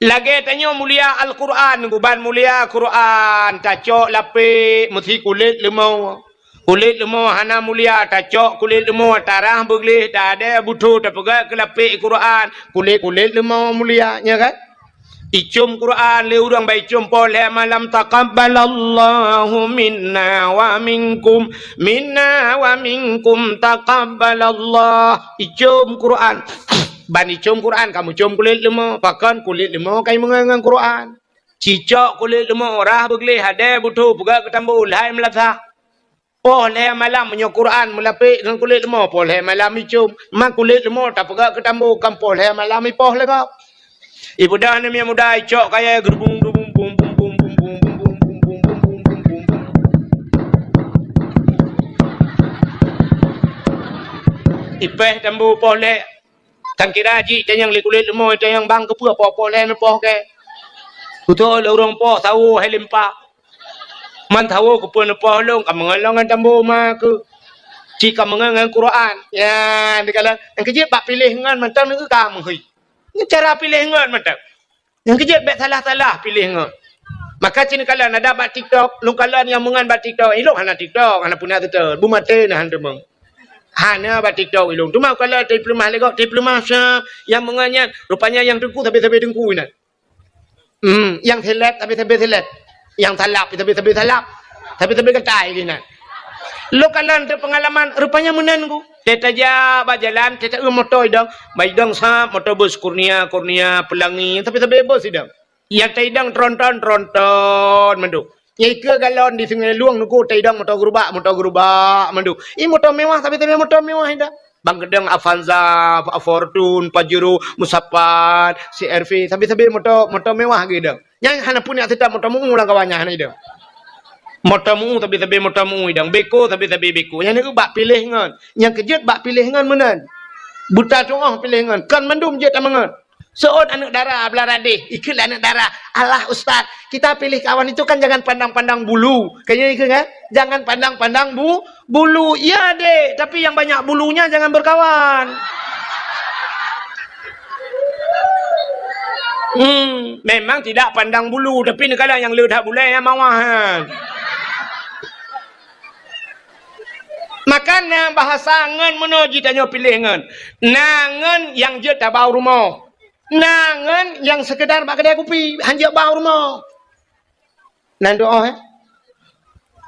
Lagèe tanyoe mulia Al-Qur'an, Teungku, ban mulia Qur'an, tacok lapék, meusi kulét leumo. Kulét leumo hana mulia, tacok kulét leumo, tarah beugleh, tadèe butho, tapeugöt keu lapék Qur'an, kulét-kulét leumo mulia, nya kan? Icôm Qur'an lé ureueng, ban icôm poh lhèe malam, "Taqabbalallahu minna wa minkum, minna wa minkum taqabbalallah." Icôm Qur'an. Ban icôm Qur'an, ka meucôm kulét leumo. Pakon kulét leumo ka imeungon ngon Qur'an. Cicok kulét leumo, rah beugleh, hadèe butho, peugöt keu tambo, lhai meulasah. Poh lhèe malam meunyoe Qur'an meulapék ngon kulét leumo, poh lhèe malam icôm. Ma kulét leumo tapeugöt keu tambo, kan poh lhèe malam ipoh lé gob. Ibeudôh aneuk miet muda icok kayèe geurubung, rubung, bum, bum. Ipéh tambo poh lhèe. Kan kira jih tanyong lé kulét leumo, tanyong bang keupeue poh-poh lhèe neupoh kèe. Beutôi lé ureueng poh sawo hai limpa. Man sawo keupeue neupoh lôn, ka meungon lôn ngon tambo ma keuh. Cit ka meungon ngon Qur'an. Ya, dikalon. Nyang keujeuet bak piléh ngon mantong neu ka meuhôi. Nyoe cara piléh ngon mantong. Nyang keujeuet bèk salah-salah piléh ngon. Maka cit neukalon ada bak TikTok, lôn kalon nyang meungon bak TikTok. Ilôn hana TikTok, hana peue na seutôt. Beumaté na han teumeung. Hana bak TikTok ilôn. Teuma kalon teupeuleumah lé gob, teupeuleumah sa nyang meungon nyan. Rupanya nyang teungku sabe-sabe teungku inan. Hmm, nyang seleb sabe-sabe seleb. Nyang salab sabe-sabe salab. Sabe-sabe gatai inan. Lôn kalon teuh peungalaman, rupanya meunan ku. Teuh tajak bak jalan, teuh taeu moto idong. Bak idong sab, moto bus Kurnia, Kurnia, Pelangi, tapi sabe bus idong. Nyang taidong tronton, tronton mandum. Nyang ikeue galon di Sungai Lueng nuku taidong moto gerubak, moto gerubak mandum. Ih, moto mewah, tapi, tapi moto mewah idong. Bang keudong Avanza, Fortuner, Pajero, Musapat, C R V, sabe-sabe moto, moto mewah geuh idong. Nyang hana pun nyang seutap moto meu lam kawan nyan hana idong. Moto meu, sabe-sabe moto meu idong. Beko, sabe-sabe beko. Nyang nyoe bak piléh ngon. Nyang keujeuet bak piléh ngon meunan. Buta tuoh piléh ngon. Kon mandum jeuet tameungon. Seuôt aneuk dara blah radeh, ikheun lé aneuk dara, "Alah Ustaz, kita pilih kawan itu kan jangan pandang-pandang bulu." Kan nyan ikheun kan? "Jangan pandang-pandang bu-, bulu." Ya, Dek, tapi yang banyak bulunya jangan berkawan. Hmm, memang tidak pandang bulu, tapi neukalon nyang le that bulèe nyang mawah nyan. Maka na bahasa ngon meunoe jitanyoe piléh ngon. Na ngon nyang jeuet taba u rumoh. Na ngon nyang seukeudar bak keudè kupi, han jeuet ba u rumoh. Na doa, eh?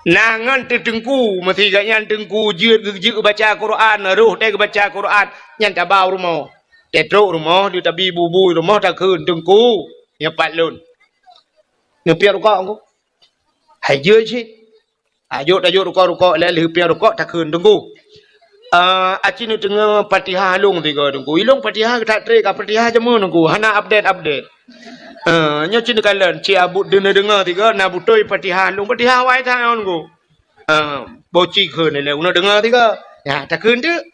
Na ngon teuh teungku, meusigat nyan teungku jeuet geu-, jeuet geubaca Quran, roh teuh geubaca Quran, nyan taba u rumoh. Teutrok rumoh, di tabi bubu rumoh takheun, "Teungku, nyoe pat lôn." Neupiep rukok ku. Hai jeuet cit. Tajok, tajok rukok-rukok, lheuh piep rukok takheun, "Teungku, ah, aci neudeungoe Fatihah lôn sigoe, Teungku. Ilôn Fatihah that trép ka Fatihah jameun, Teungku. Hana update-update." Ah, nyoe ci neukalon, ci abot deungoe-deungoe sigoe, na beutôi Fatihah lôn, Fatihah awai that nyoe, Teungku. Ah, boh ci kheun lé, uneuk deungoe sigoe. Ya, takheun teuk.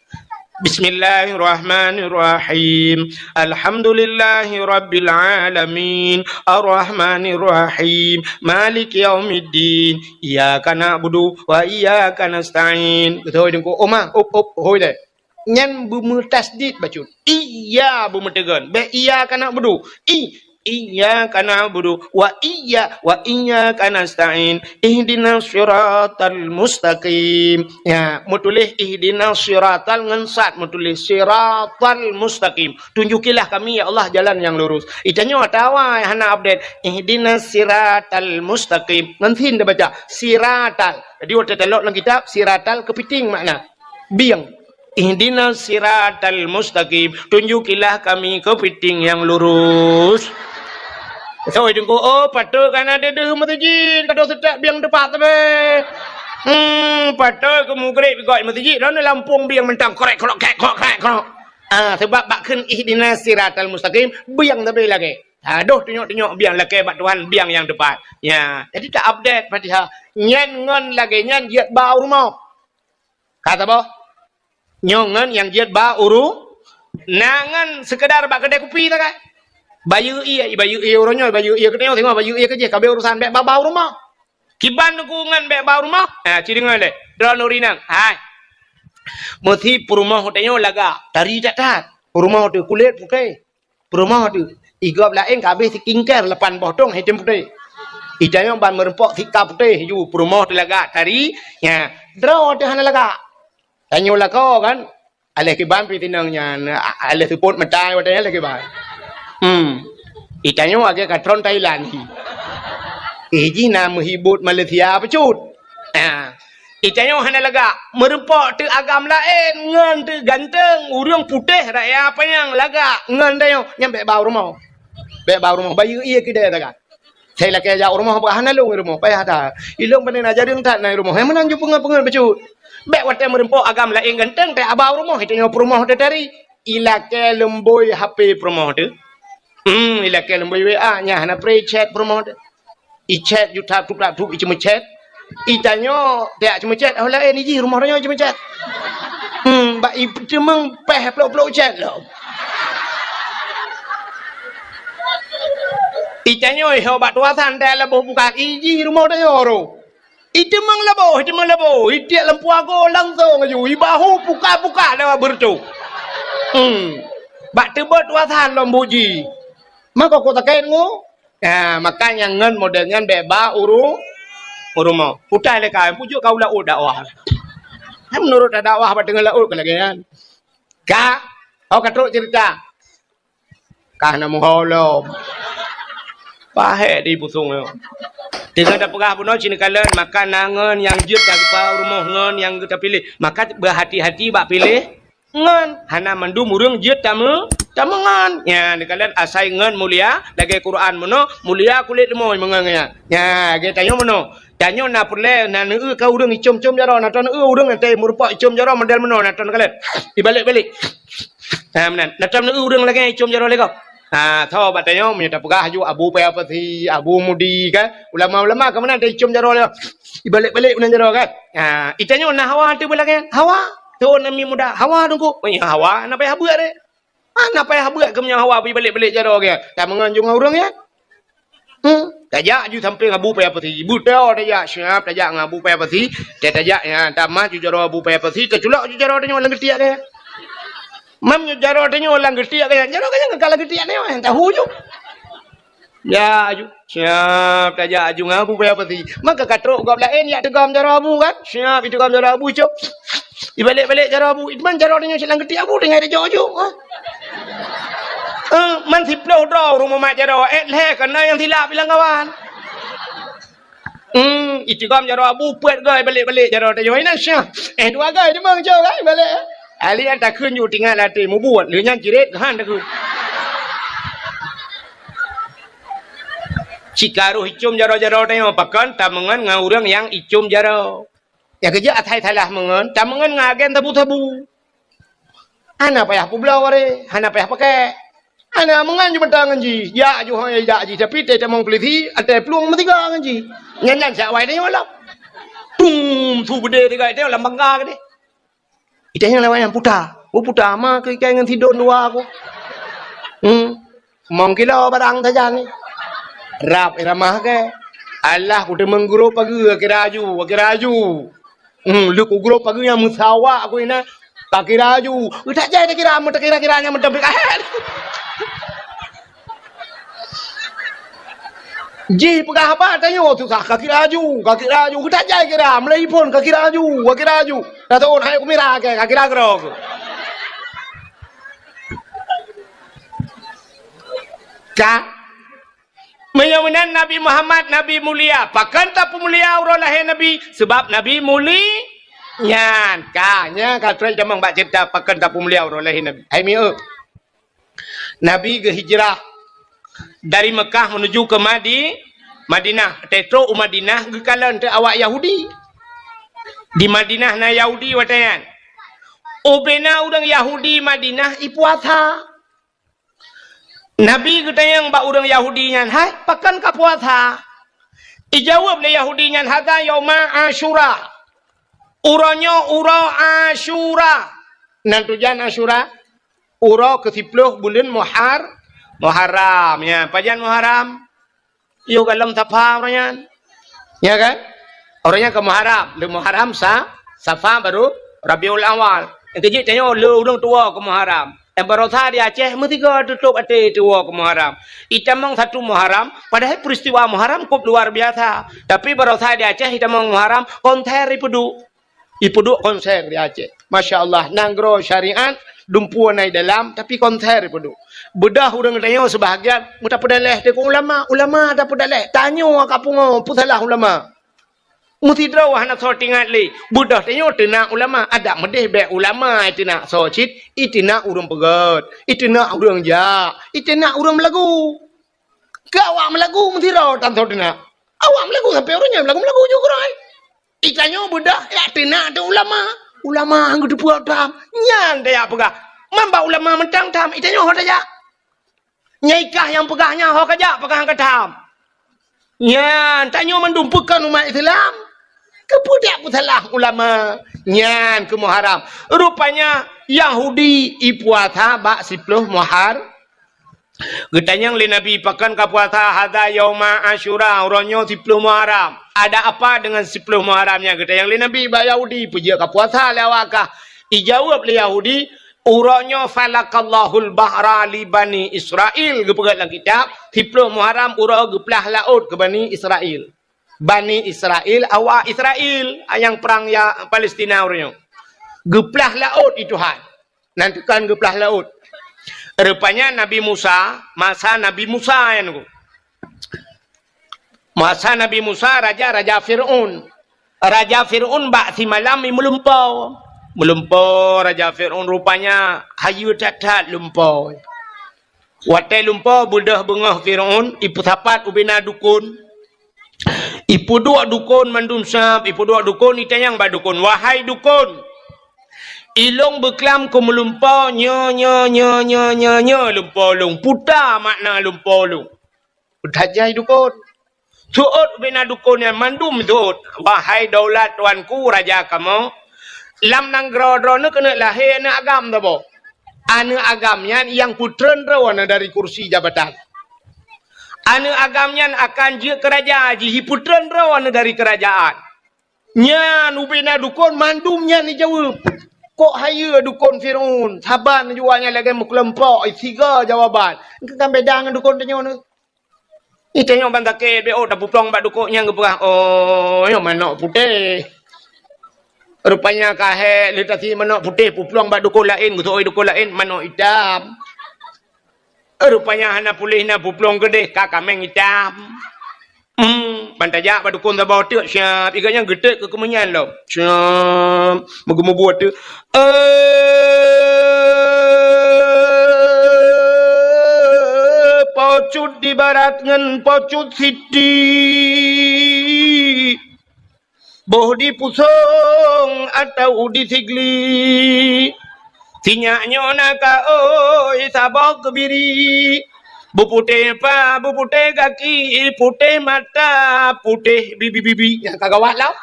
Bismillahirrahmanirrahim. Alhamdulillahirabbil alamin. Arrahmanirrahim. Maliki yaumiddin. Iyyaka na'budu wa iyyaka nasta'in. Beutôi Teungku. Oma, up, up, hôi deh. Nyan beumeutasydid bacut. Iya beumeuteugon. Bèk iyyaka na'budu. I, iyyaka na'budu wa iyya-, wa iyyaka nasta'in. Ihdinas siratal mustaqim. Ya, meutuléh ihdinas siratal ngon sad meutuléh siratal mustaqim. Tunjukilah kami, ya Allah, jalan yang lurus. Itanyoe atawa hana update. Ihdinas siratal mustaqim. Ngon sin tabaca. Siratal. Jadi, watèe talok lam kitab, siratal keupiting makna. Bieng. Ihdinas siratal mustaqim, tunjukilah kami keupiting nyang lurus. Soe Teungku, oh, patôt ka na deuh-deuh meuseujid, ka deuh seutôt bieng teupat sabe. Hmm, patôt keu mugreb gok meuseujid, droeneuh lampông bieng mantong, krek, krok, krek, krok, krek, krok. Ah, sabab bak kheun ihdinas siratal mustaqim, bieng sabe lagèe. Adoh tunyok-tunyok bieng lakèe bak Tuhan, bieng nyang teupat. Ya, jadi ta-update Fatihah. Nyan ngon lagèe nyan jeuet ba u rumoh. Ka saboh. Nyoe ngon nyang jeuet ba uru, na ngon seukeudar bak keudè kupi sagai. Bayeue ie, bayeue ie uroe nyoe, bayeue ie keunoe, singoh bayeue ie keujih, ka abéh urusan bèk ba-ba u rumoh. Kiban Teungku ngon bèk ba u rumoh. Ha, ci deungoe lé. Droeneuh ureueng inong. Hai. Meusi peurumoh tanyoe lagak, tari that-that. Peurumoh teuh kulét putéh. Peurumoh teuh, i gob laén ka abéh skincare lapan boh thôn, hitam putéh. Itanyoe ban meureumpok sika putéh ju, peurumoh teuh lagak tari, nya, droe teuh hana lagak. Tanyoe lakoe kan, aléh kiban pih tinong nyan, a-, aléh seupôt mata watèe nyan aléh kiban. Hmm. Itanyoe lagèe ka tron Thailand hi. Ih, jih na meuhibot Malaysia bacut. Ha. Itanyoe hana lagak, meureumpok teuh agam laén, ngon teuh ganteng, ureueng putéh raya panyang lagak, ngon tanyoe, nyan bèk ba u rumoh. Bèk ba u rumoh, bayeue ie keudè sagai. Sai lakèe jak u rumoh, bah hana lôn i rumoh, payah that. Ilôn pane na jareueng that na i rumoh, hai meunan ju peungeut-peungeut bacut. Bèk watèe meureumpok agam laén ganteng, teuh ba u rumoh, itanyoe peurumoh teuh tari. Ilakèe leumbôi H P peurumoh teuh. Hmm, ilakèe leumbôi W A, nyan hana pré chat peurumoh teuh. I chat ju that tup that tup i ceumeuchat. Itanyoe tiak ceumeuchat, oh laén i jih rumoh tanyoe ceumeuchat. Hmm, bak i teumeung pèh plôk-plôk chat lom. Itanyoe ho bak tuasan teuh laboh bukan i jih rumoh tanyoe ro. I teumeung laboh, i teumeung laboh, i tiek lampu ago langsong aju, i bahu puka-puka lewat beureutoh. Hmm. Bak teubot tuasan lom buji. Mako ku takét ngu. Ha, maka nyang ngon model nyan bèk ba uru-, u rumoh. Utai lé ka, pujok ka u laôt dakwah. Hai meunurot dakwah bak teungoh laôt ka lagèe nyan. Ka, oh ka trok cerita. Ka na muho lom. Pahé di pusong nyoe. Teungoh tapeugah bunoe cit neukalon, maka na ngon nyang jeuet tapeugah rumoh ngon nyang geuta piléh. Maka beuhati-hati bak piléh ngon. Hana mandum ureuëng jeuet tameu-, tameungon. Nya, neukalon asai ngon mulia, lagée Quran bunoe, mulia kulét leumoi meungon nyan. Nya, lagée tanyoe bunoe. Tanyoe na peureulée, na neueu ka ureuëng icom-com jaroe, na taneueu ureuëng nyang meurumpok icom jaroe model bunoe, na tan kalon. Ibalek-balek. Ha, meunan. Na taneueu ureuëng lagée icom jaroe lé gob. Ha, tho bak tanyoe meunyoe tapeugah aju Abu Paya Pasi, Abu Mudi kan. Ulama-ulama ka meunan icom jaroe lé. Ibalek-balek meunan jaroe kan. Ha, itanyoe na hawa teuh beulagée. Hawa. Tuan Ami Muda. Hawa teungku. Oh, ya, hawa na payah buet deh. Hana payah buet keu meunyoe hawa bri balek-balek jaroe geuh. Tameungon ju ngon ureuëng nyan. Hmm. Tajak ju sampéng Abu Paya Pasi. Beutôi tajak siap tajak ngon Abu Paya Pasi. Tajak, tajak nyan tamah ju jaroe Abu Paya Pasi, taculok ju jaroe tanyoe lam geutiek geuh. Mam ju jaroe tanyoe lam geutiek geuh. Jaroe geuh nyang ka lam geutiek nyoe, tahu ju. Ya, aju. Siap tajak aju ngon Abu Paya Pasi. Maka ka trok gob laén yak teugom jaroe Abu kan? Siap iteugom jaroe Abu, cok. Ibalek-balek jaroe Abu. Itman jaroe tanyoe silang geutiek Abu tinggai tajok aju. Ha? Eh, man siploh droe ureuëng mumat jaroe. Eh, lhée kana nyang silap ilang kawan. Hmm, iteugom jaroe Abu, peuet goe balek-balek jaroe tanyoe. Ina syah. Eh, dua goe teumang cok kan? Balek. Ali an takheun ju tingat latih mubuet. Lheueh nyan jiret, han takheun. Cikaroh icom jaroe-jaroe tanyoe pakon tameungon ngon ureuëng nyang icom jaroe. Nyang keujeuet asai salah meungon, tameungon ngon agen sabu-sabu. Hana payah peubloe waréh, hana payah pakèk. Hana meungon ju mata ngon jih, jak ju hôi jak jih, tapi teutamong peulisi, ateueh plueng meusiga ngon jih. Nyan-nyan siat wai tanyoe lom. Tum, su beudé tiga tanyoe lam bangga keudeh. Itanyong lewat nyang puta. Oh, puta ma keu ikai ngon sidon dua aku. Hmm. Mong kilo barang sajan ni. Rab irama ke. Allah ku teumeng guru pagi kira aju, kira aju. Hmm, lu ku guru pagi nyang meusawa aku ina. Tak kira aju. Utak jai tak kira, tak kira-kira nyang meutem. Jih peugah haba tanyoe susah, ka kira aju, ka kira aju, geutajai kira, meulai phon ka kira aju, ka kira aju. Dah tahu hai kumira ke, ka kira keudroe. Ka? Meunyoe meunan Nabi Muhammad, Nabi mulia, pakon tapeumulia uroe lahé Nabi? Sabab Nabi muli-, nyan, ka, nyan ka trok tamong bak ceurita pakon tapeumulia uroe lahé Nabi. Hai mieu. Nabi geuhijrah dari Mekah menuju ke Madi-, Madinah. Watèe trok u Madinah geukalon teuk awak Yahudi. Di Madinah na Yahudi watèe nyan. Ubena ureueng Yahudi Madinah ipuasa. Nabi geutanyong bak ureueng Yahudi nyan, "Hai, pakon kapuasa?" Ijaweueb lé Yahudi nyan, "Hadza yauma Asyura." Uroe nyoe uroe Asyura. Nan tujan Asyura? Uroe keusiploh buleuen Muhar-, Muharram. Ya, pajan Muharram? Yoh goh lom Safa uroe nyan. Ya kan? Uroe nyan ka Muharram. Lé Muharram sa-, Safa baru Rabiul Awal. Nyang keujeuet tanyoe lé ureueng tuwoe keu Muharram. Nyang baroesa di Aceh meusigoe tutôp até tuwoe keu Muharram. Itamong satu Muharram, padahai peristiwa Muharram kôp luar biasa. Tapi baroesa di Aceh itamong Muharram, konser ipeuduek. Ipeuduek konser di Aceh. Masya Allah, nanggroe syariat, dumpeue na i dalam, tapi konser ipeuduek. Beudôh ureueng tanyoe seubahagian, meutapeudaleh teuk ulama, ulama tapeudaleh. Tanyoe ka pungo, peusalah ulama. Meusidroe hana soe teuingat lé. Beudôh tanyoe teunak ulama, adak meudeh bèk ulama iteunak soe cit, iteunak ureueng peugöt, iteunak ureueng jak, iteunak ureueng meulagu. Keu awak meulagu meusidroe tan soe teunak. Awak meulagu sampoe uroe nyoe meulagu-meulagu ju keudroe. Itanyoe beudôh jak teunak teuk ulama. Ulama han geuteupeue tham. Nyan tajak peugah. Man bak ulama mantong tham, itanyoe ho tajak. Nyang ikah nyang peugah nyan ho kajak peugah han ka tham. Nyan, tanyoe mandum peue kon umat Islam. Keupeue jak peusalah ulama? Nyan keu Muharram. Rupanya Yahudi ipuasa bak siploh Muhar-, Geutanyong lé Nabi, "Pakon kapuasa?" "Hadza yauma Asyura, uroe nyoe siploh Muharram." "Ada apa dengan siploh Muharram nyan?" geutanyong lé Nabi bak Yahudi, "Peue jeuet kapuasa lé awak kah?" Ijaweueb lé Yahudi, "Uroe nyoe falaqallahul bahra li Bani Israil." Geupeugah lam kitab, siploh Muharram uroe geuplah laôt keu Bani Israil. Bani Israil, awak Israil, nyang prang ya Palestina uroe nyoe. Geuplah laôt i Tuhan. Nan teukan geuplah laôt. Rupanya Nabi Musa, masa Nabi Musa nyan ku. Masa Nabi Musa raja, raja Fir'aun. Raja Fir'aun bak simalam i meulumpoe. Meulumpoe raja Fir'aun rupanya hayeue that-that lumpoe. Watée lumpoe beudôh beungoh Fir'aun, ipeusapat ubena dukon. Ipeuduek dukon mandum sab, ipeuduek dukon, itanyong bak dukon, "Wahai dukon, ilong beuklam keu meulumpoe nyoe, nyoe, nyoe, lumpoe lôn. Puta makna lumpoe lôn?" That jai dukon. Seuôt ubena dukon nyan mandum seuôt. "Wahai daulat tuanku raja kamoe, lam nanggroe droeneuh keuneuk lahé aneuëk agam saboh. Aneuëk agam nyan nyang peutreun droeneuh dari kursi jabatan. Aneuëk agam nyan akan jeuet keu raja jih, jipeutreun droeneuh dari keurajaan." Nyan ubena dukon mandum nyan jijaweueb. Kok hayeue dukon Fir'aun, saban jua nyan lagée meukeulumpok, siga jawaban. Kan beda ngon dukon tanyoe nyoe. Itanyong ban sakét, beuôt tapeuplong bak dukon nyang geupeugah, "Oh, nyoe manok putéh." Rupanya ka hék lé tasi manok putéh peuplong bak dukon laén, geuseuôt dukon laén manok itam. Rupanya hana puléh na peuplong keudeh ka kaméng itam. Hmm, ban tajak bak dukon saboh teuk siab, iga nyang geuteuk keu keumeunyan lom. Siab, meugeumeubuet teuk. Eh, pocut di barat ngon pocut siti. Boh di pusong atau di sigli. Sinyak nyoe na ka oi saboh keubiri. Beuputéh pa, beuputéh gaki, putéh mata, putéh bibi-bibi. Nyang ka gawat lah.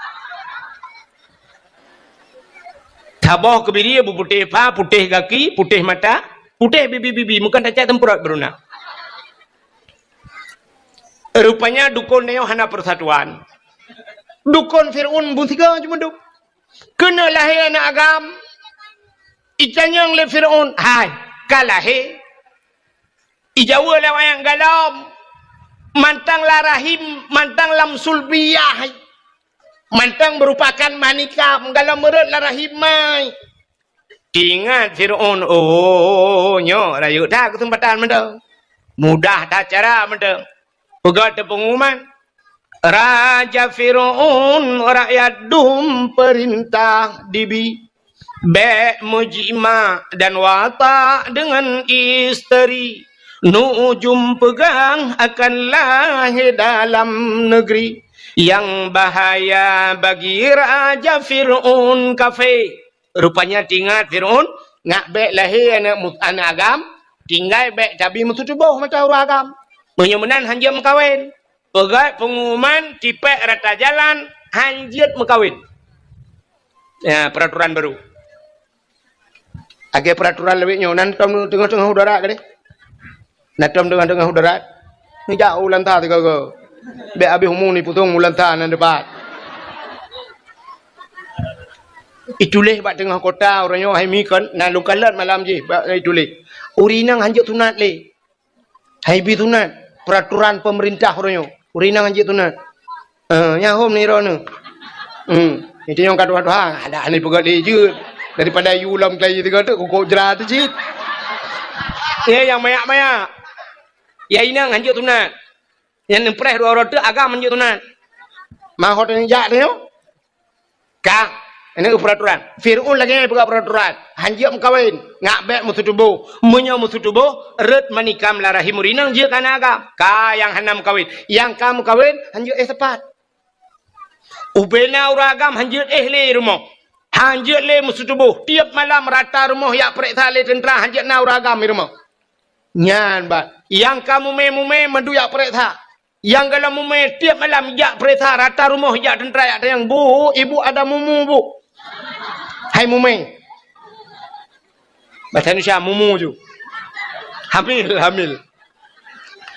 Saboh keubiri beuputéh pa, putéh gaki, putéh mata, putéh bibi-bibi. Meukan tacak teumpeurot beuruna. Rupanya dukon nyoe hana persatuan. Dukon Fir'aun beusiga cuma dum. Keuneuk lahé aneuëk agam. Itanyong lé Fir'aun, "Hai, ka lahé?" Ijaweueb lé awak nyan, "Galom. Mantong la rahim, mantong lam sulbiyah. Mantong meurupakan manikam, galom meureuet la rahim mai." Teuingat Fir'aun, "Oh, nyoe rayeuk that keuseumpatan mantong. Mudah that cara mantong." Peugah teupeunguman, "Raja Fir'aun, rakyat dum peurintah dibi. Bék meujimak dan watak deungon isteri. Nujum peugah akan lahé dalam neugri. Nyang bahaya bagi Raja Fir'aun kafé." Rupanya teuingat Fir'aun, ngak bék lahé aneuëk mu-, aneuëk agam, tinggai bék tabi meututoboh mata ureuëng agam. Meunyoe meunan hanjeuet meukawen. Peugah peunguman tipék rata jalan hanjeuet meukawen. Ya, peraturan baru. Lagée peraturan lawét nyoe, nan tom teungoh-teungoh udara keudeh. Nan tom teungoh-teungoh udara. Neujak u lanta sigoe-goe. Bék habéh umu ni pusong u lanta nan dipat. Ituléh bak teungoh kota uroe nyoe hai mi kon, na lôn kalon malam jih bak ituléh. Ureuëng inong hanjeuet sunat lé. Hai bi sunat, peraturan pemerintah uroe nyoe. Ureuëng inong hanjeuet sunat. Eh, nyang hom ni droeneuh. Hmm, itu nyang ka tuha-tuha, ada ni peugah lé jeuet. Daripada yue lom kali tiga tu, kukok jera tu cit. Ya, nyang mayak-mayak. Ya, inong hanjeuet sunat. Nyang neupreh dua uroe teuk agam hanjeuet sunat. Mahot nyang jak tu nyoe. Ka, ini peraturan. Fir'aun lagée nyan peugah peraturan. Hanjeuet meukawen, ngak bék meututoboh. Meunyoe meututoboh, reuet manikam la rahim ureuëng inong jeuet keu aneuëk agam. Ka nyang hana meukawen. Nyang ka meukawen, hanjeuet éh sapat. Ubena ureuëng agam hanjeuet éh lé rumoh. Hanjeuet lé meututoboh. Tiep malam rata rumoh jak peureksa lé teuntra hanjeuet na ureuëng agam di rumoh. Nyan ban. Nyang ka mumé-mumé mandum jak peureksa. Nyang galom mumé tiep malam jak peureksa rata rumoh jak teuntra jak tanyong, "Bu, ibu ada mumu, Bu?" Hai mumé. Bahasa Indonesia mumu ju. Hamil, hamil.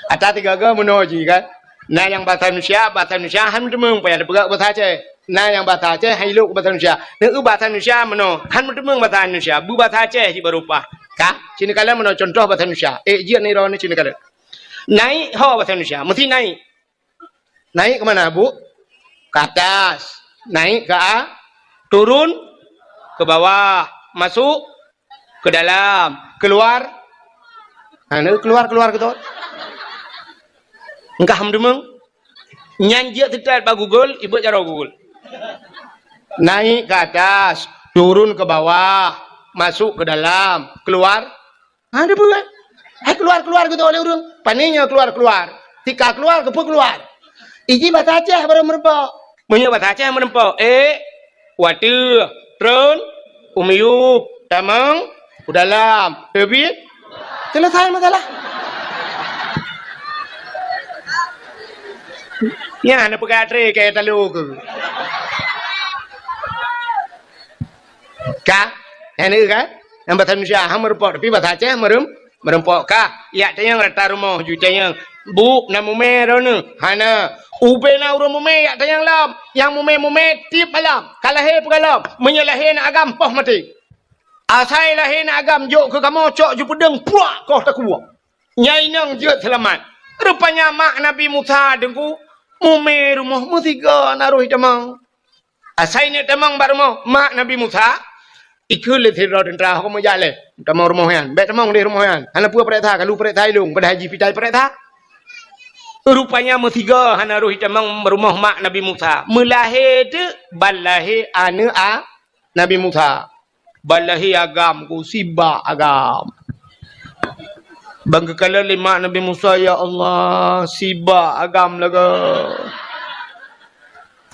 Ata tiga-tiga meunoe jih kan. Na nyang bahasa Indonesia, bahasa Indonesia han meuteumong payah teupeugah bahasa Aceh. Na nyang bahasa Aceh han ilok bahasa Indonesia. Neu bahasa Indonesia meunoe han meuteumong bahasa Indonesia. Bu bahasa Aceh jih baru paih. Ka, sini kalian meunoe contoh bahasa Indonesia. Eh, jeuet ni roh ni sini kalian. Naik ho bahasa Indonesia, mesti naik. Naik ke mana, Bu? Ke atas. Naik ke a-, turun ke bawah, masuk ke dalam, keluar. Ha, ni keluar, keluar gitu. Engkah meudeumeng. Nyan jeuet seutôt bak Google, ibeuet jaroe Google. Naik ke atas, turun ke bawah, masuk ke dalam, keluar. Ha, ada peue? Hai keluar-keluar gitu oleh ureueng. Pane nyoe keluar-keluar. Tika keluar, keupeue keluar? Iji bahasa Aceh baru meureumpok. Meunyoe bahasa Aceh meureumpok, eh, wateueh, tron, u miyueb, tamong, u dalam, teubiet, selesai masalah. Nyan na peugah tré keu talo keu. Ka? Nyan ka? Nyang bahasa Indonesia ha meureumpok, tapi bahasa Aceh meureuem-, meureumpok ka. Yak tanyong rata rumoh ju tanyong. Bu, na mumé droeneuh? Hana. Ubé na ureueng mumé yak tanyong lom. Nyang mumé-mumé tiep malam. Ka lahé peugah lom. Meunyoe lahé na agam poh maté. Asai lahé na agam jok keu kamoe cok ju peudeueng puak koh takue. Nyang inong jeuet seulamat. Rupanya mak Nabi Musa deungku mumé rumoh meusigoe na roh itamong. Asai neuk tamong bak rumoh mak Nabi Musa, ikheun lé sidroe teuntra, "Ho meujak lé, tamong rumoh nyan. Bèk tamong di rumoh nyan. Hana peue pareksa, ka lheueh pareksa ilong, padahai jih pitai pareksa." Rupanya meusigoe hana roh itamong rumoh mak Nabi Musa. Meulahé teuk ban lahé aneuk a Nabi Musa. Ban lahé agam ku, sibak agam. Ban geukalon lé mak Nabi Musa, "Ya Allah, sibak agam lagèe."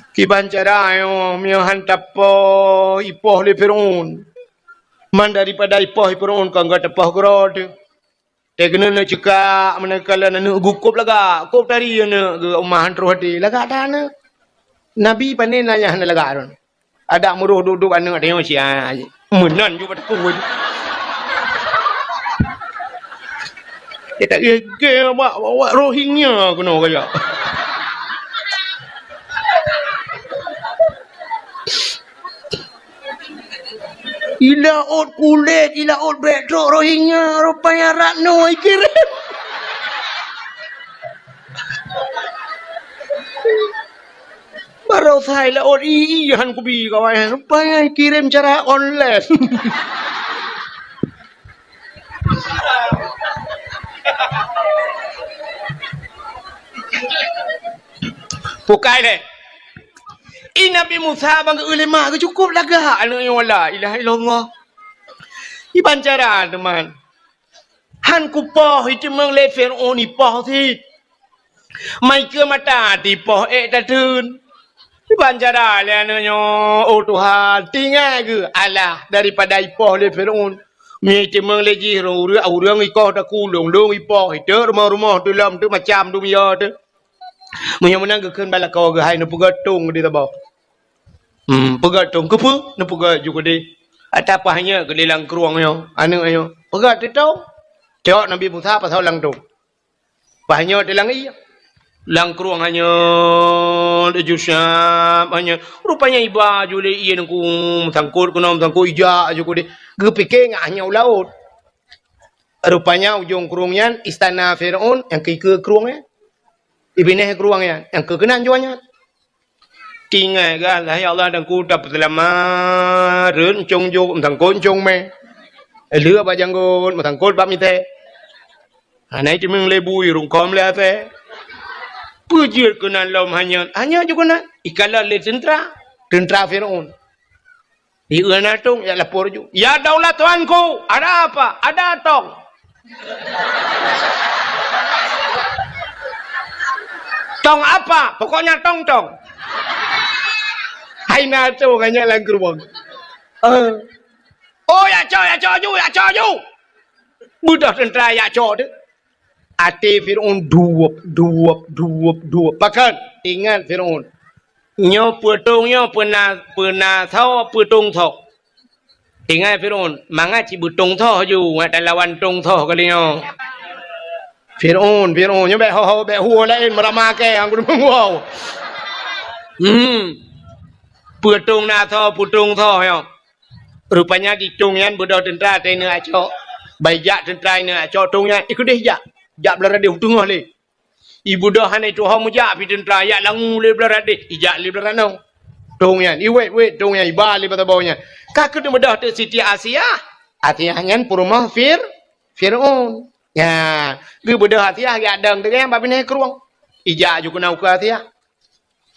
Kiban cara nyoe, meunyoe han tapoh, ipoh lé Firaun. Man daripada ipoh lé Firaun, kon gata poh keudroe teuh. Teuh keuneuk neuk ceukak, meunan kalon aneuk geuh kôb lagak, kôb tari aneuk geuh, uma han troh até, lagak that aneuk. Nabi pane na nyang hana lagak droe. Adak meuroh duek-duek aneuk teuh sia, meunan ju bak teupeu. Dia tak gègèr awak, awak Rohingya keunoe kajak. Ilaôt kulét, ilaôt bèk trok Rohingya, rupanya rat noe ikirém. Baroesa ilaôt i, i han kubi kawan, rupanya ikirém cara online. Pukai lé. I Nabi Musa ban geu-eu lé mak geuh cukôp lagak aneuk nyoe, la ilaha illallah. Iban cara teuma. Han kupoh, iteumeung lé Firaun ipoh cit. Mai keu mata tipoh ék tateun. Iban cara lé aneuk nyoe, oh Tuhan, tinggai geuh alah daripada ipoh lé Firaun. Meunyoe iteumeung lé jih ureueng, ureueng ikoh takulong, lôn ipoh, iteuk rumoh-rumoh, teulom, teuk macam, dum yo teuh. Meunyoe meunan geukheun bak lakoe geuh, hai neupeugöt tong di saboh. Hmm, peugöt tong, keupeue neupeugöt ju keudeh? Ata paih nyoe keudeh lam krueng nyoe, aneuk nyoe. Peugöt teuh tong. Cok Nabi Musa pasoe lam tong. Paih nyoe teuh lam ié. Lam krueng hanyeut, ju siab hanyeut. Rupanya iba ju lé ié nangku meusangkot keunoe, meusangkot ijak ju keudeh. Geupike ngat hanyeut u laôt. Rupanya ujong krueng nyan istana Firaun nyang keu ikeue krueng nyan. Ibinéh krueng nyan nyang keu keunan jua nyan. Tinggai gah, "Hai Allah, dan ku tapeuseulamat, rhot euncong jok, meusangkot euncong mé. Lheueh bak janggot, meusangkot bak mitée. Hana iteumeung lé bui, rungkôm lé asée." Peue jeuet keunan lom hanyeut, hanyeut ju keunan. Ikalon lé teuntra, teuntra Firaun. Di na tong, jak lapor ju. "Ya daulat tuanku, ada apa?" "Ada tong." "Tong apa?" "Pokoknya tong-tong." Hai na tong, hanya lam geurubong. Eh. "Oh, jak cok, jak cok ju, jak cok ju." Beudôh teuntra jak cok teuh. Até Firaun duweup, duweup, duweup, duweup. Pakon? Ingat Firaun. Nyoe peue tong nyoe, peue na, peue na soe, peue tong soe. Ingat Firaun, mangat cit beutong soe ju, ngat talawan tong soe kali nyoe. Firaun, Firaun, nyoe bèk ho-ho, bèk huo laén, meurama kèe, anggun meuhuo. Hmm. Peue tong na soe, peue tong soe nyoe. Rupanya di tong nyan beudôh teuntra teuh ineuk jak cok. Ban ijak teuntra ineuk jak cok tong nyan, ikeudeh ijak. Jak blah radeh u teungoh lé. Ibeudôh hana ituho meujak pih teuntra, jak langue lé blah radeh, ijak lé blah ranoe. Tong nyan, iwét-wét tong nyan, iba lé bak saboh nyan. Ka keuneuk beudôh teuk Siti Asiah. Asiah nyan peurumoh Fir-, Firaun. Nya, geubeudôh Asiah, geujak dong teuk nyan bak binéh krueng. Ijak ju keunoe ukeue Asiah.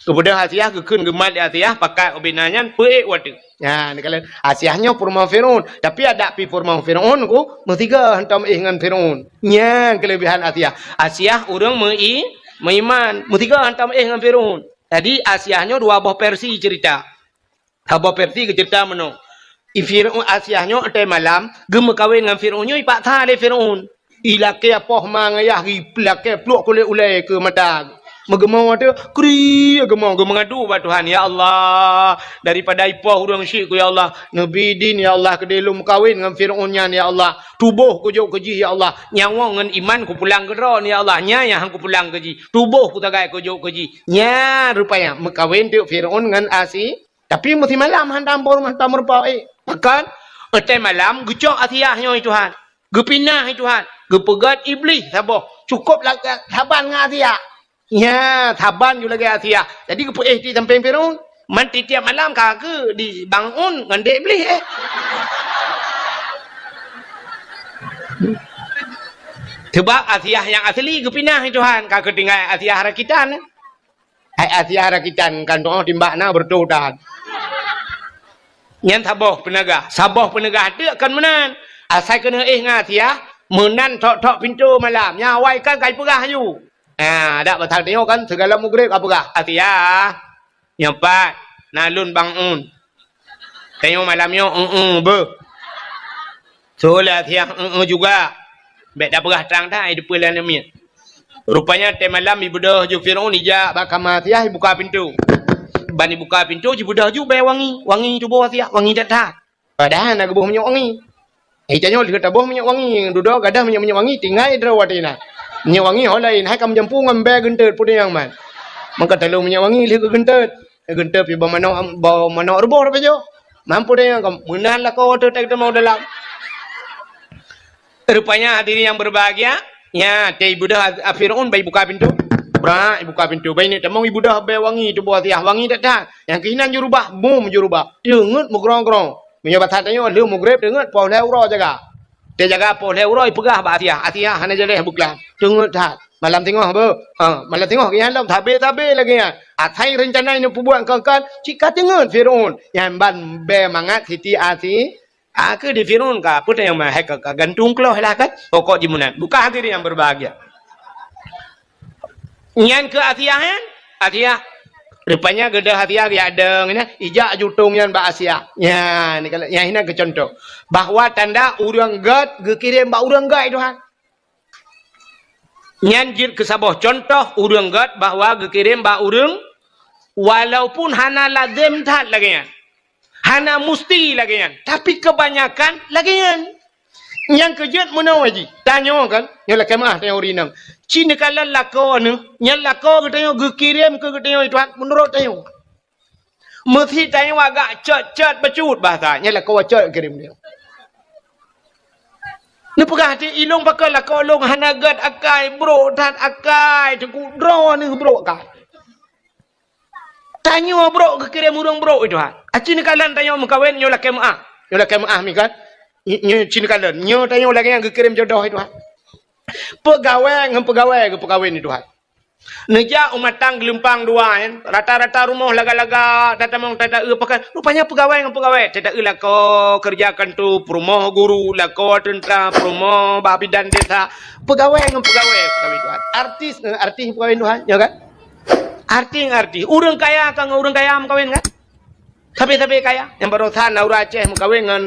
Geubeudôh Asiah, geukheun geumat lé Asiah, pakat ubena nyan, peuék u ateueh. Nyan, neukalon Asiah nyoe peurumoh Fir'aun. Tapi adak pih peurumoh Fir'aun ku, meusigoe hantom éh ngon Fir'aun. Nyan keuleubehan Asiah. Asiah ureuëng meu-i-, meuiman, meusigoe hantom éh ngon Fir'aun. Jadi, Asiah nyoe dua boh versi cerita. Saboh versi geuceurita meunoe. I Fir'aun, Asiah nyoe watée malam geumeukawen ngon Fir'aun nyoe ipaksa lé Fir'aun. Ilakée poh ma ngon yah, ilakée pluek kulét ulée keu mata. Meugeumoe teuh, kri geumoe, geumeungadu bak Tuhan, "Ya Allah, daripada ipoh ureuëng syik ku, ya Allah, neubi idin, ya Allah, keudeh lôn meukawen ngon Fir'aun nyan, ya Allah. Tuboh kujok keu jih, ya Allah. Nyawöng ngon iman kupulang keu droe, ya Allah. Nyan nyang han kupulang keu jih. Tuboh kusagai kujok keu jih." Nyan rupanya meukawen teuk Fir'aun ngon Asi-, Tapi meusimalam hantom boh rumoh, hantom meurumpok, eh, pakon? Watée malam geucok Asiah nyoe, Tuhan. Geupinah, Tuhan. Geupeugét Iblih saboh. Cukôp la-, saban ngon Asiah. Nya, saban ju lagée Asiah. Jadi geupeuéh di sampéng Fir'aun. Man tiep-tiep malam ka geu di bangun ngon dek Iblih, eh. Sebab Asiah nyang asli geupinah, Tuhan. Ka geutinggai Asiah rakitan, eh. Hai Asiah rakitan, kan tu'oh timbak na beureutoh that. Nyan saboh peuneugah. Saboh peuneugah teuk kon meunan. Asai keuneuk éh ngon Asiah, meunan thok-thok pintoe malam. Nyan awai kan ka ipeugah aju. Ha, dak, bak tanyoe kan, sigohlom mugreb ka peugah, "Asiah, nyoe pat, na lôn bangun." Tanyoe malam nyoe, eu-eu, beuh. Soe lé Asiah, eu-eu juga. Bék tapeugah trang that, ai depan lam miet. Rupanya, watée malam ibeudôh ju Fir'aun, ijak bak kama Asiah, ibuka pintoe. Ban ibuka pintoe, jibeudôh ju bée wangi. Wangi tuboh Asiah, wangi that-that. Padahai na geuboh minyeuk wangi. Eh, tanyoe lheueh taboh minyeuk wangi, dudoe gadoh minyeuk-minyeuk wangi, tinggai droe watée na. Minyeuk wangi ho laén, hai ka meujampu ngon bée geunteut, peue nyang man. Maka taloe minyeuk wangi lheueh geugeunteut. Geunteut pih bak manok, bak manok ruboh, tapi jo. Mampu deh, meunan lakoe teuh teuk teumeu dalam. Rupanya hadirin yang berbahagia, nya, watée ibeudôh Fir'aun, bai buka pintoe. Brak, ibuka pintoe. Bai neuk tamong, ibeudôh bée wangi tuboh Asiah, wangi that-that. Nyang keuh inan jurubah, bum jurubah. Teungeut meugrong-grong. Meunyoe basa tanyoe, lheueh mugreb teungeut poh lhée uroe jaga. Watée jaga poh lhée uroe, ipeugah bak Asiah. Asiah hana jaleh beuklam. Teungeut that. Malam singoh beuh. Ha, malam singoh geuh nyan lom, sabe-sabe lagée nyan. Asai reuncana neupeubuet kon-kon, cit ka teungeut Fir'aun. Nyan ban bée mangat Siti Asi-, a, keu di Fir'aun ka, peue nyang ma-, hai ka, ka gantung kloh lah kan. Pokok jih meunan. Bukan hadirin yang berbahagia. Nyan keu Asiah nyan, Asiah. Rupanya geudeh Asiah geujak dong nyan, ijak jutong nyan bak Asiah. Nyan, nyan hina keu contoh. Bahwa tanda ureuëng gét geukirém bak ureuëng gét, Tuhan. Nyan jeuet keu saboh contoh ureuëng gét bahwa geukirém bak ureuëng, walaupun hana lazem that lagée nyan. Hana musti lagée nyan, tapi keubanyakan lagée nyan. Nyang keujeuet meunoe jih, tanyoe kan, nyoe lakée meuáh tanyoe ureuëng inong. Ci neukalon lakoe neuh, nyan lakoe geutanyoe geukirém keu geutanyoe, Tuhan, meunurot tanyoe. Meusi tanyoe agak cot-cot bacut bahasa, nyan lakoe cot geukirém tanyoe. Neupeugah, "Ti ilong pakon lakoe lôn hana gét akai, brok that akai, teungku droe neuh brok akai." Tanyoe brok geukirém ureuëng brok, Tuhan. Aci neukalon tanyoe meukawen, nyoe lakée meuáh. Nyoe lakée meuáh mi kan. Nyoe ci neukalon. Nyoe tanyoe lagée nyang geukirém jodoh, Tuhan. Peugawée ngon peugawée geupeukawen, Tuhan. Neujak u matang geulumpang dua, kan. Rata-rata rumoh laga-laga, tatamong tata-eu pakai. Rupanya peugawée ngon peugawée. Tata-eu lakoe keureuja kanto, peurumoh guru, lakoe teuntra, peurumoh bak bidan desa. Peugawée ngon peugawée, peugawée, Tuhan. Artis ngon artis peugawée, Tuhan. Ya kan? Artis ngon artis. Ureuëng kaya ka ngon ureuëng kaya meukawen, kan? Sabe-sabe kaya. Nyang barosan na ureuëng Aceh meukawen ngon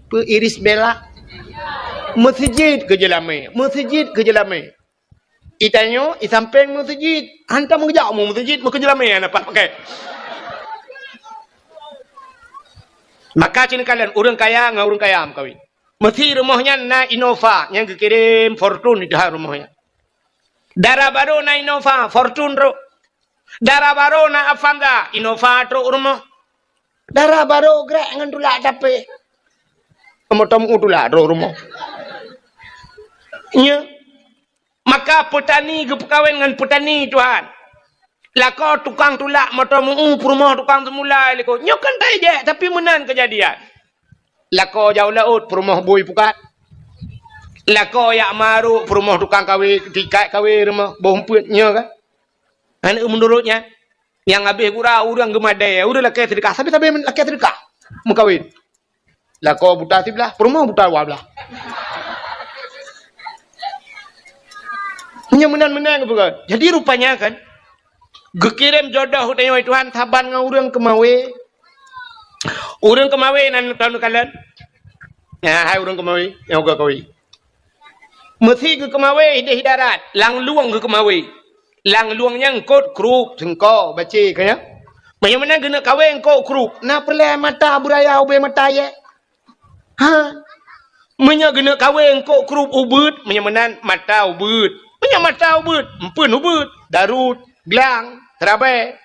peu Iris Bella. Meuseujid keu jeulamé. Meuseujid keu jeulamé. Itanyoe, isampéng meuseujid. Hantom geujak mu meuseujid, meukeujeulamé hana pat pakai. Maka ci neukalon, ureuëng kaya ngon ureuëng kaya meukawen. Meusi rumoh nyan na Innova, nyang geukirém Fortuner di rumoh nyan. Dara barô na Innova, Fortuner trok. Dara barô na Avanza, Innova trok rumoh. Dara barô grek ngon tulak tapé. Moto meu tulak trok rumoh. Nya. Maka peutani geupeukawen ngon peutani, Tuhan. Lakoe tukang tulak moto meu, peurumoh tukang seumulai lakoe. Nyoe kan tajak, tapi meunan keujadian. Lakoe jaoe laôt, peurumoh bui pukat. Lakoe jak marok, peurumoh tukang kawé, tikat kawé rumoh, boh umpeuet nyoe kan. Aneuk meunurot nyan. Nyang habéh gura ureuëng geumadée, ureuëng lakée seudeukah, sabe-sabe lakée seudeukah meukawen. Lakoe buta siblah, peurumoh buta dua blah. Nyan meunan-meunan geupeugah. Jadi rupanya kan, geukirém jodoh u tanyoe Tuhan saban ngon ureuëng keumawe. Ureuëng keumawe nan tahu kalon. Ya, hai ureuëng keumawe, nyang uga kawe. Meusi geukeumawe ideh darat, lam lueng geukeumawe. Lam lueng nyan eungkot krup, seungko, bacé, ka nyan. Meunyoe meunan geuneuk kawe eungkot krup, na peureulée mata beuraya ubé mata yé. Ha? Meunyoe geuneuk kawe eungkot krup ubeuet, meunyoe meunan mata ubeuet. Meunyoe mata ubeuet, eumpeuen ubeuet, darut, glang, seurabée.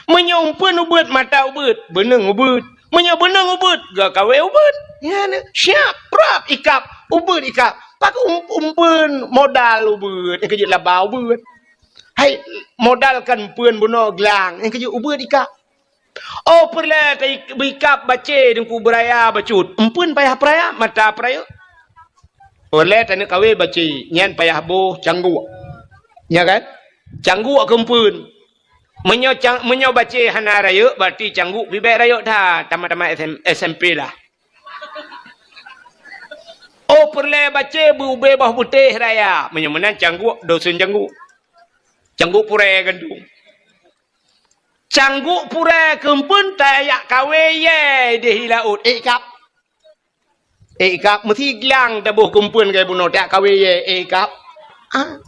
Meunyoe eumpeuen ubeuet, mata ubeuet, beuneueng ubeuet. Meunyoe beuneueng ubeuet, geukawe ubeuet. Nyan, siap, prap, ikab, ubeuet ikab. Pakon um-, eumpeuen modal ubeuet, nyang keujeuet laba ubeuet. Hai, modal kan eumpeuen bunoe glang, nyang keujeuet ubeuet ikab. Oh, peureulée ta-, beuikab bacé teungku beuraya bacut. Eumpeuen payah peuraya, mata peurayeuk. Peureulée taneuk kawe bacé, nyan payah boh cangguek. Nya kan? Cangguek keu eumpeuen. Meunyoe cang-, meunyoe bacé hana rayeuk, berarti cangguek pih bék rayeuk that, tamat-tamat S M, S M P lah. Oh, peureulée bacé beu-, ubé boh beutéh raya. Meunyoe meunan cangguek, dosen cangguek. Cangguek purée gandong. Cangguek purée keu eumpeuen tajak kawe yé ideh laôt, ék ikab. Ék ikab, meusi glang taboh keu eumpeuen keu bunoe, tajak kawe yé, ék ikab. Ah.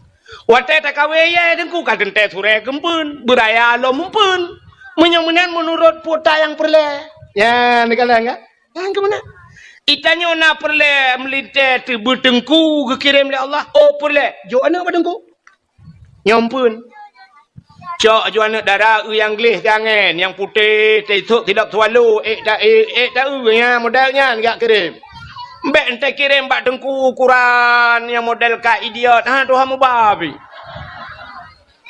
Watée takawe yé teungku ka teuntée surée keu eumpeuen, beuraya lom eumpeuen. Meunyoe meunan meunurot peue ta nyang peureulée. Nyan, neukalon ka? Nyang keu meunan. Itanyoe na peureulée meulintée teubeuteungku geukirém lé Allah. Oh, peureulée. Jok aneuëk bak teungku. Nyoe eumpeuen. Cok aju aneuëk dara eu nyang gleh keu angén, nyang putéh, teusok sidop swallow, ék ta-, ék, ék ta-eu nyan model nyan jak kirém. Bék entée kirém bak teungku ukuran nyang model ka idiot. Ha, Tuhan muba pih.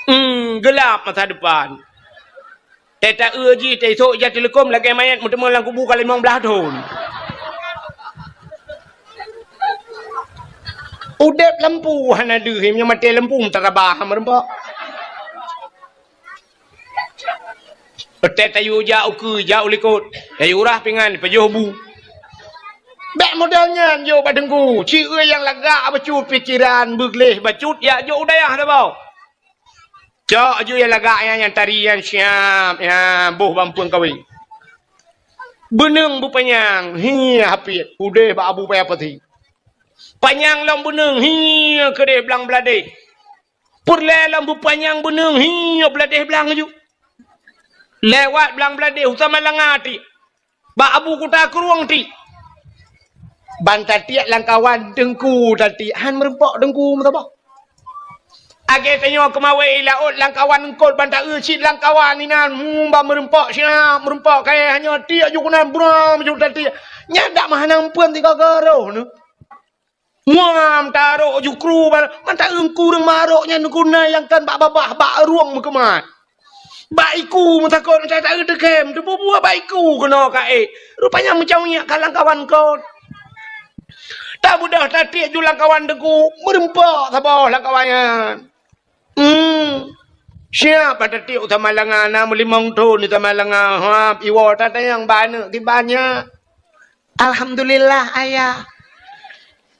Hmm, gelap masa depan. Tée ta-eu jih, tée isok ija teuleukom lagée manyét meuteumé lam kubu ka limong blaih thon. Udeb lampu hana deuh, meunyoe maté lampu meutarabah meureumpok. Tée tayue jak ukeue, jak u likot, tayue rah pingan, pajoh bu. Bék model nyan jok bak teungku, ci eu nyang lagak bacut pikeran, beugleh bacut, jak jok u dayah saboh. Cok aju nyang lagak nyan, nyang tari nyan siap, nyan boh bak eumpeuen kawe. Beuneueng beupanyang, hi hapit, udeh bak abu paya pati. Panyang lom beuneueng, hi keudeh blang bladeh. Peureulée lom beupanyang beuneueng, hi bladeh blang aju. Lewat blang bladeh, u Samalanga ti. Bak abu kuta krueng ti. Ban tatiek lam kawan teungku tatiek, han meureumpok teungku meusaboh. Agée tanyoe keumawe i laôt lam kawan eungkot ban ta-eu cit lam kawan inan, hmm, ban meureumpok siap, meureumpok kayée hanyoe tiek ju keunan bram ju tatiek. Nyan dak meuhana eumpeuen sigoe-goe roh neuh. Muam tarok jukru ba-, mata eungku ureuëng marok nyan guna nyang kan bak babah, bak rueng meukeumat. Bak iku meutakot, mata ta-, teukem, teububuet bak iku keunoe ka ék. Rupanya meucaweuek ka lam kawan kon. Tabeudôh tatiek ju lam kawan teungku, meureumpok saboh lam kawan nyan. Hmm. Siap bak tatiek u Samalanga, na meulimong thon di Samalanga. Hap, iwoe tatanyong bak aneuëk kiban nyan. Alhamdulillah, Ayah.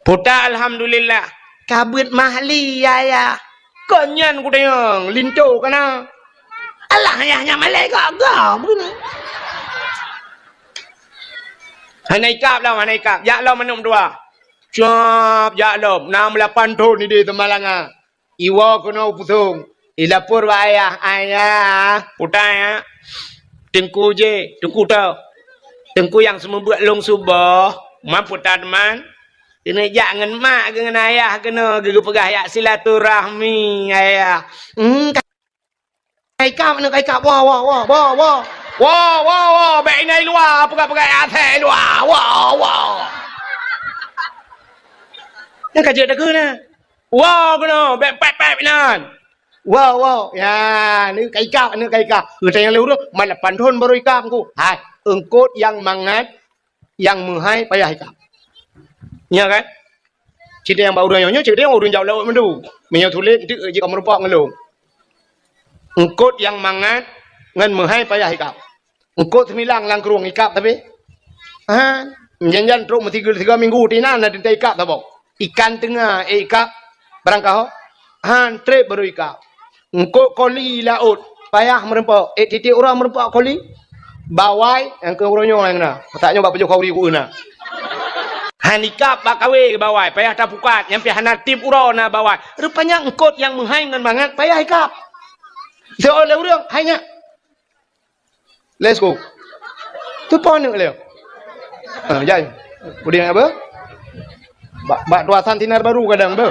Puta alhamdulillah. Kabeuet mahli, Ayah. Kon nyan kutanyong, linto kana. Alah, Ayah, nyan malaikat ga, bukan? Hana ikab lom, hana ikab. Jak lom aneuëk dua. Siap, jak lom. Na meulapan thon di Samalanga. Iwoe keunoe u pusong. Ilapor bak ayah, "Ayah, puta ya. Teungku je, teungku tau. Teungku nyang seumeubeuet lôn suboh, man puta teuma. Keuneuk jak ngon mak keu ngon ayah keunoe, geupeugah jak silaturahmi, ayah." Hmm, ka ikab, ka ikab. Woe, woe, woe, woe, woe. Woe, woe, woe. Bék inan i luwa, peugah-peugah asai i luwa. Woe, woe. Nyan ka jeuet takheun na. Woe keunoe, bék pép-pép inan. Woe, woe. Ya, ni ka ikab, ni ka ikab. Geutanyong lé ureuëng, "Man lapan thon baru ikab, Teungku?" "Hai, eungkot nyang mangat, nyang meuhai payah ikab." Nya kan? Cit nyang bak ureuëng nyoe, cit nyang ureuëng jak laôt meundu. Meunyoe tuléh, eunteuk jih ka meurumpok ngon lôn. Eungkot nyang mangat, Ngon meuhai payah ikab. Eungkôt seumilang lam krueng ikab tapi. Ha, jan-jan trok meusigoe sigoe minggu tina na teuntèe ikab saboh. Ikan teunga, eh, ikab barangkaho. Han trép baru ikab. Eungkôt koli laôt, payah meureumpok. Eh, tiep-tiep uroe meureumpok koli. Bawai, nyang keu uroe nyoe nyang na. Masa nyoe bak pajoh khauri ku na. Han ikab bak kawé bawai, payah tapukat. Nyang pih hana tiep uroe na bawai. Rupanya eungkôt nyang meuhai ngon mangat payah ikab. Soe lé ureueng, hai nyak. Let's go. Tu po aneuk lé. Ha, jai. Udin apa? Bak, bak tuasan sinar baru kadang tu.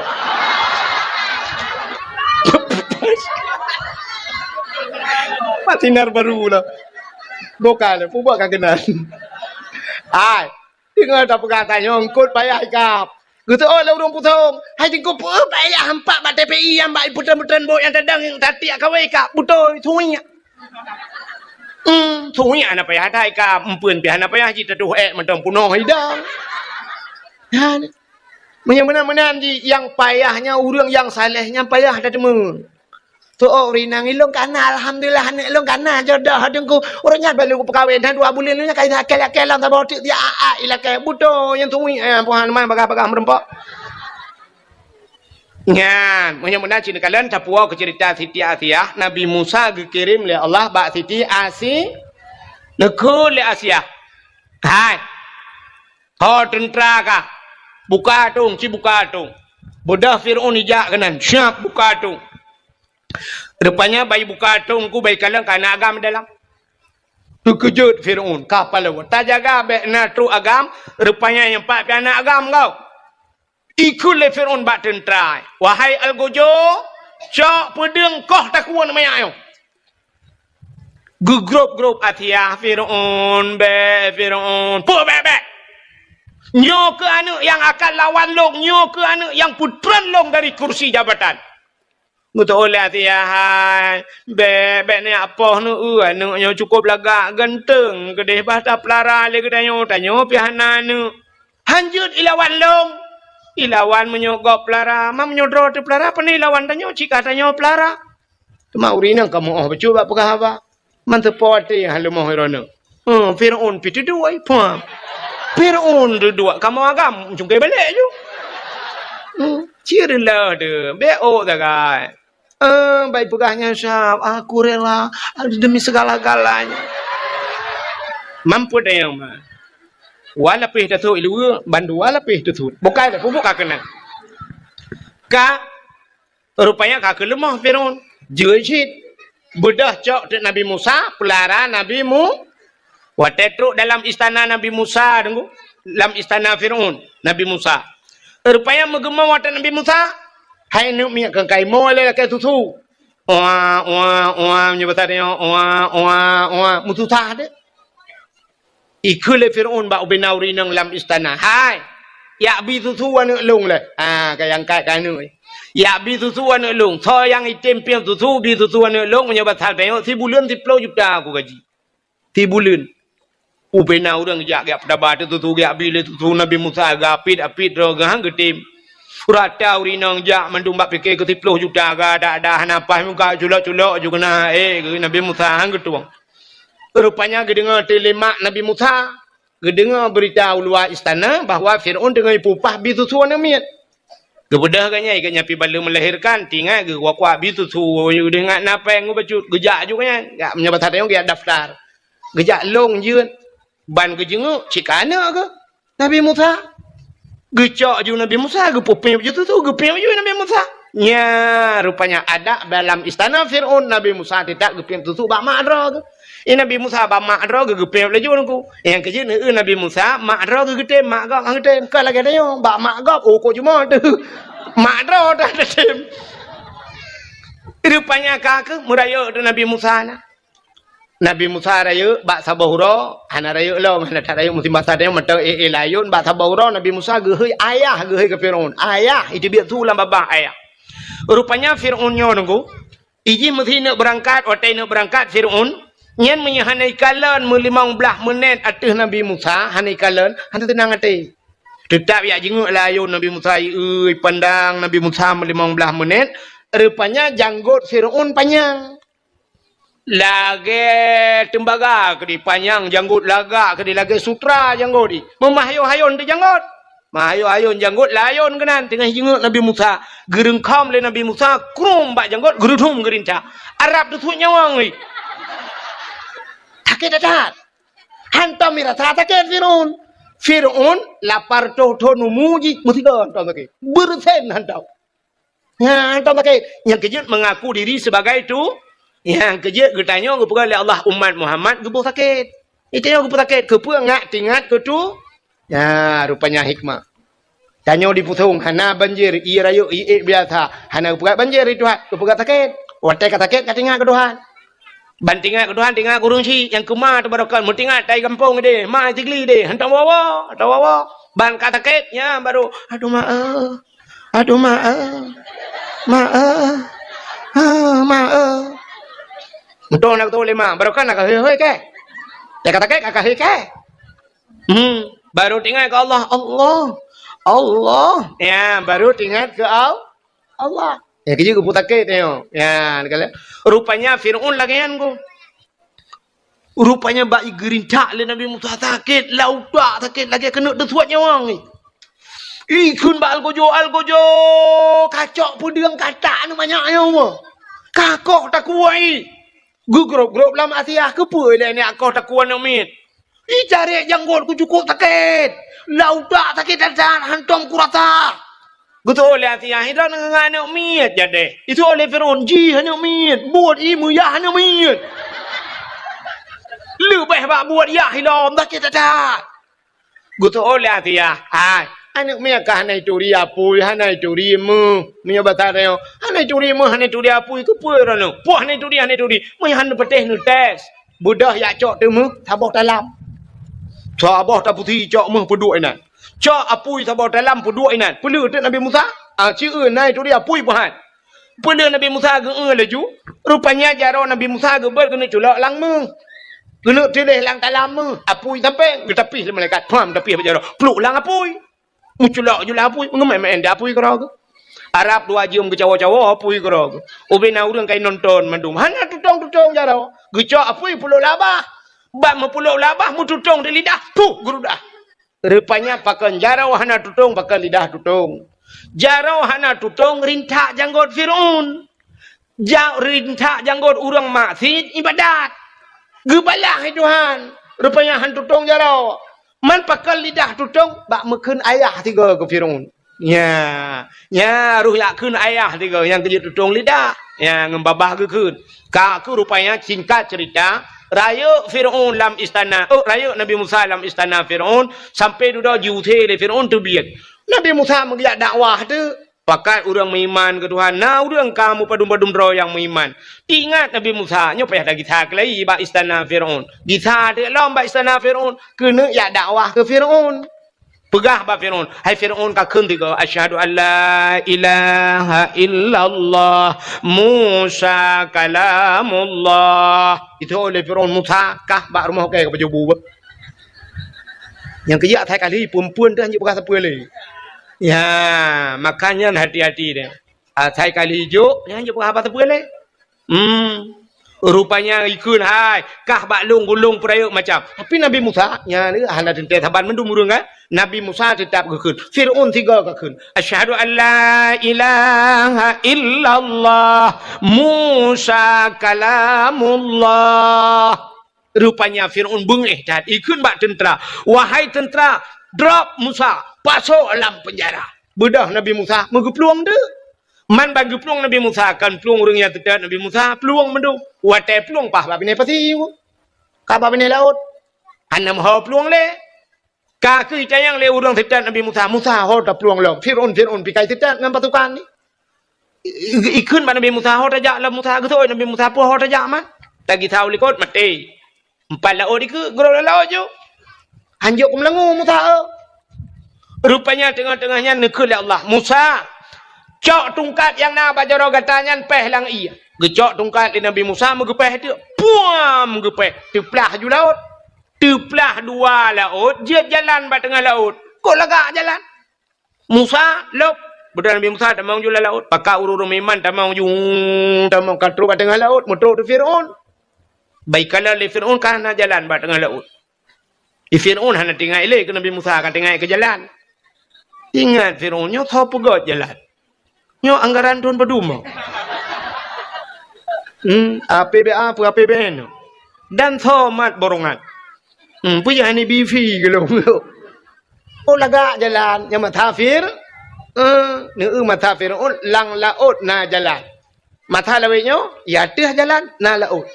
Bak sinar baru lah. Bukan, pubak ka kenal. Ai. Deungoe tapeugah tanyoe eungkôt payah ikab. Geuseuôt lé ureueng pusong. Hai teungku peue payah hampak bak T P I nyang bak putreun-putreun bot nyang tadong nyang tatiek kawé ikab. Beutôi, suiek. Hmm, suiek hana payah that ikab. Empeuen pih hana payah jih tatuh ék mantong punoh idang. Nyan. Meunyoe meunan-meunan jih nyang payah nyan ureueng nyang saleh nyan payah that teuma. Tu'oh ureueng inong ilôn kana, alhamdulillah, aneuk lôn kana jodoh teungku. Ureueng nyan baru peukawen, hana dua buleuen nyan ka ilakèe-lakèe lam saboh teuk, dia a-a ilakèe. Beutôi nyang tuwi, eh, Tuhan man bagah-bagah meureumpok. Nyan, meunyoe meunan cit neukalon tapuwoe keu ceurita Siti Asiah, Nabi Musa geukirém lé Allah bak Siti Asi-, neukheun lé Asiah. Hai, ho teuntra kah, buka atong, ci buka atong. Beudôh Fir'aun ijak keunan, siap buka atong. Rupanya bai buka atong ku bai kalon ka na agam dalam. Teukeujot Fir'aun, ka palau. Tajaga bèk na trok agam, rupanya nyang pat pih na agam kau. Ikheun lé Fir'aun bak teuntra, "Wahai algojo, cok peudeueng koh takue manyak nyoe." Geugrôp-grôp Asiah, "Fir'aun, bèk, Fir'aun. Peue bèk-bèk? Nyoe keuh aneuk nyang akan lawan lôn, nyoe keuh aneuk nyang peutreun lôn dari kursi jabatan." Geuteu'oh lé Asiah, "Hai, bèk, bèk neujak poh neueu, aneuk nyoe cukôp lagak ganteng, keudeh bah tapeulara lé geutanyoe, tanyoe pih hana aneuk. Han jeuet ilawan lôn. Ilawan meunyoe gob peulara, ma meunyoe droe teupeulara, pane ilawan tanyoe, cit ka tanyoe peulara." Teuma ureueng inong ka meu'oh bacut bak peugah haba. Man teupo até han leumoh droeneuh. Hmm, Fir'aun pih teuduek, pah. Fir'aun teuduek kamoe agam, cungké balek ju. Hmm, cit reuloh deuh, bèk ôk sagai. Eh, bai peugah nyan siab, "Aku rela demi segala-galanya." Mampu dayang ma. Wa lapéh tasut iluwa, bandua lapéh tasut. Bukai dah, pupuk ka keunan. Ka Rupanya ka keuleumoh Fir'aun. Jeuet cit. Beudôh cok teuk Nabi Musa, peulara Nabi Mu-, watèe trok dalam istana Nabi Musa, deungö, lam istana Fir'aun, Nabi Musa. Rupanya meugeumong watèe Nabi Musa, hai neuk miet keu kaimoe lé lakèe susu. Oa, oa, oa, meunyoe basa tanyoe, oa, oa, oa, meususah deh. Ikheun lé Fir'aun bak ubena ureueng inong lam istana, "Hai, jak bi susu aneuk lôn lé." Ha, ka nyang kat ka aneuk. "Jak bi susu aneuk lôn. Soe nyang item piep susu, bi susu aneuk lôn, meunyoe basa tanyoe sibuleuen siploh juta aku gaji." Sibuleuen. Ubena ureueng jak, jak peutaba teuk susu, jak bi lé susu Nabi Musa, geuapit-apit droe geuh han geutem. Rata ureueng inong jak mandum bak pike keu siploh juta, gada-ada hana paih muka culok-culok ju keunan, eh, Nabi Musa han geutueng. Rupanya geudeungoe teuh lé mak Nabi Musa, geudeungoe beurita u luwa istana bahwa Fir'aun teungoh jipeupah bi susu aneuk miet. Geubeudôh geuh nyan, geuh nyan pih ban lheueh meulahirkan, teuingat geuh kuak-kuak bi susu, geudeungoe na péng geuh bacut, geujak ju geuh nyan. Jak meunyoe basa tanyoe geujak daftar. Geujak lôn jeuet, ban geujeungok cit ka aneuk geuh. Nabi Musa. Geucok ju Nabi Musa, geupeupiep ju susu, geupiep ju Nabi Musa. Nya, rupanya adat dalam istana Fir'aun, Nabi Musa teutab geupiep susu bak mak droe geuh. Eh, Nabi Musa bak mak droe geuh geupiep laju nungku. Nyang keujeuet neueu Nabi Musa, mak droe geuh geutem, mak gob han geutem. Ka lagèe tanyoe, bak mak gob, oh, kok jumoe teuh. Mak droe dah geutem. Rupanya ka keuh meurayeuk teuk Nabi Musa na. Nabi Musa rayeuk bak saboh uroe, hana rayeuk lom, hana that rayeuk musim basa tanyoe mantong éh-éh layôn, bak saboh uroe Nabi Musa geuhôi ayah, geuhôi keu Firaun. Ayah, iteubiet su lam babah ayah. Rupanya Firaun nyoe nunggu, ijih meusineuk beurangkat, watèe neuk beurangkat Firaun, nyan meunyoe hana ikalon meulimong blaih meunét ateueh Nabi Musa, hana ikalon, hana teunang até. Teutap jak jingeuk layôn Nabi Musa, ieu, ipandang Nabi Musa meulimong blaih meunét, rupanya janggot Firaun panyang. Lagée teumbaga keudeh, panyang janggot lagak keudeh, lagée sutra janggot jih. Meumah hayôn-hayôn teuh janggot. Mah hayôn-hayôn janggot layon keunan, teungoh jingeuk Nabi Musa. Geureungkam lé Nabi Musa, krum bak janggot, geurudum geurintak. Arab teusuet nyawöng jih. Sakét that-that. Hantom mirasa sakét Fir'aun. Fir'aun lapar toh-toh numu jih, meusigoe hantom sakét. Beureusen hantom. Nyan, hantom sakét. Nyang keujeuet mengaku diri sebagai tu, nyang keujeuet geutanyoe geupeugah lé Allah umat Muhammad geuboh sakét. Geutanyoe geuboh sakét, keupeue ngak tingat keu tu? Nyan, rupanya hikmah. Tanyoe di Pusong hana banjir, ie rayeuk, ie biasa. Hana geupeugah banjir di Tuhan, geupeugah sakét. Watée ka sakét, ka tingat keu Tuhan. Ban tingat keu Tuhan, tingat keu ureueng chik nyang keuma teubarokan, meutingat tai gampông deh, ma Sigli deh, hantom woe-woe, hantom woe-woe. Ban ka sakét, nyan baru, "Aduh ma eh, aduh ma eh, ma eh, ah, ma eh." Meutueng na keu lima, barokan na ka hei-hei keh. Ka sakét ka hei keh. Hmm, baru tingat keu Allah, Allah, Allah. Ya, baru tingat keu Al-, Allah. Ya, keujeuet geupeusakét nyoe. Ya, rupanya Fir'aun lagée nyan ko. Rupanya bak geurintak lé Nabi Musa sakét, lam utak sakét lagée keuneuk teusuet nyawöng. Ikheun bak algojo, algojo, kacok peudeueng katak aneuk manyak nyoe. Kakoh takuwai. Geugrôp-grôp lam Asia, keupeue lé aneuk koh takuwai aneuk miet. Icarek janggot ku cukôp sakét. Lam utak sakét that-that, hantom kurasa. Geutôh lé Asia, "Hidon ngon aneuk miet jadeh." Itu oleh Firaun, "Jih aneuk miet, buet ie meuyah aneuk miet." Leubeh bak buet yah ilom, sakét that-that. Geutôh lé Asia, "Hai, aneuk miet ka hana ituri apui, hana ituri meuh." Meunyoe basa tanyoe, "Hana ituri meuh, hana ituri apui, keupeue droeneuh? Poh hana ituri, hana ituri. Meunyoe hana patéh neutés." Beudôh jak cok teumeuh saboh talam. Saboh tapusi cok meuh peuduek inan. Cok apui saboh talam peuduek inan. Peuleueh teuk Nabi Musa? Ah, ci eu na ituri apui peuhan. Peuleueh Nabi Musa geu-eu laju. Rupanya jaroe Nabi Musa geubeuet keuneuk culok lam meuh. Keuneuk tiléh lam talam meuh. Apui sampai geutapih lé malaikat. Pham, tapih bak jaroe. Pluek lam apui. Meuculok ju lam apui, meungeumai-mai di apui keudroe geuh. Arab dua jeuem geucawoe-cawoe apui keudroe geuh. Ubena ureuëng ka inonton mandum. Hana tutong-tutong jaroe. Geucok apui pulok labah. Bak meupulok labah meututong di lidah, puh geurudah. Rupanya pakon jaroe hana tutong, pakon lidah tutong. Jaroe hana tutong rintak janggot Firaun. Ja-, rintak janggot ureuëng maksiet ibadat. Geubalah lé Tuhan. Rupanya han tutong jaroe. Man pakon lidah tutong bak meukheun ayah tiga keu Firaun. Nya, nya roh jak kheun ayah tiga nyang keujeuet tutong lidah. Nya ngon babah geukheun. Ka keuh rupanya singkat cerita, rayeuk Firaun lam istana, oh, rayeuk Nabi Musa lam istana Firaun, sampai dudoe jiusé lé Firaun teubiet. Nabi Musa meugeujak dakwah teuk. Pakat ureuëng meuiman keu Tuhan, na ureuëng ka meupadum-padum droe nyang meuiman. Teuingat Nabi Musa, nyoe payah gisa keulai bak istana Firaun. Gisa teuk lom bak istana Firaun, keuneuk jak dakwah keu Firaun. Peugah bak Firaun, "Hai Firaun, kakheun tiga, 'Asyhadu an la ilaha illallah, Musa kalamullah.'" Itu oleh Firaun, "Musa, kah bak rumoh kèe ka pajoh bu." Nyang keujak asai kali, phon-phon teuh hanjeuet peugah sapeue lé. Ya, makanya hati-hati deh. Asai kali jok, nyan hanjeuet peugah haba sapeue lé. Hmm. Rupanya ikheun hai, kah bak lôn gulong peurayeuk macam. Tapi Nabi Musa, nyan hana teuntèe saban mandum ureuëng kan. Nabi Musa teutap geukheun. Firaun tiga geukheun. "Asyhadu an la ilaha illallah, Musa kalamullah." Rupanya Firaun beungéh that, ikheun bak teuntra, "Wahai teuntra, drop Musa, pasok lam peunjara." Beudôh Nabi Musa meugeuplueng deuk. Man ban geuplueng Nabi Musa, kon plueng ureuëng nyang teutab Nabi Musa, plueng mandum. Watèe plueng paih bak binéh pasi, ka bak binéh laôt. Hana meuho plueng lé. Ka keuh itanyong lé ureuëng teutab Nabi Musa, "Musa, ho taplueng lom? Firaun, Firaun pikai teutab ngon pasukan ni." I-, i-, ikheun bak Nabi Musa, "Ho tajak lom Musa." Geutôi Nabi Musa, "Peue ho tajak man?" Tagisa u likot, maté. Empat laôt dikeue, geurôk lam laôt ju. Hanjeuet keu meulangue Musa, eh. Rupanya teungoh-teungoh nyan neukheun lé Allah, "Musa, cok tungkat nyang na bak jaroe gata nyan péh lam ié." Geucok tungkat lé Nabi Musa, meugeupéh teuk. Puam! Geupéh. Teuplah ju laôt. Teuplah dua laôt, jeuet jalan bak teungoh laôt. Kok lagak jalan? Musa, lôb. Beudôh Nabi Musa tamong ju lam laôt. Pakat ureuëng-ureuëng meuiman tamong ju, tamong ka trôk bak teungoh laôt, meutrôk di Firaun. Bak ikalon lé Fir'aun ka hana jalan bak teungoh laôt. Di Fir'aun hana teuingat lé keu Nabi Musa, ka teuingat keu jalan. Ingat Fir'aun, nyoe soe peugöt jalan? Nyoe anggaran thôn padum? Hmm, A P B A peue A P B N? Dan soe mat borongan? Hmm, peue hana bi fi geulong? Oh, lagak jalan, nyan masa Fir-, eh, neu masa Fir'aun, lam laôt na jalan. Masa lawét nyoe, ya ateueh jalan, na laôt.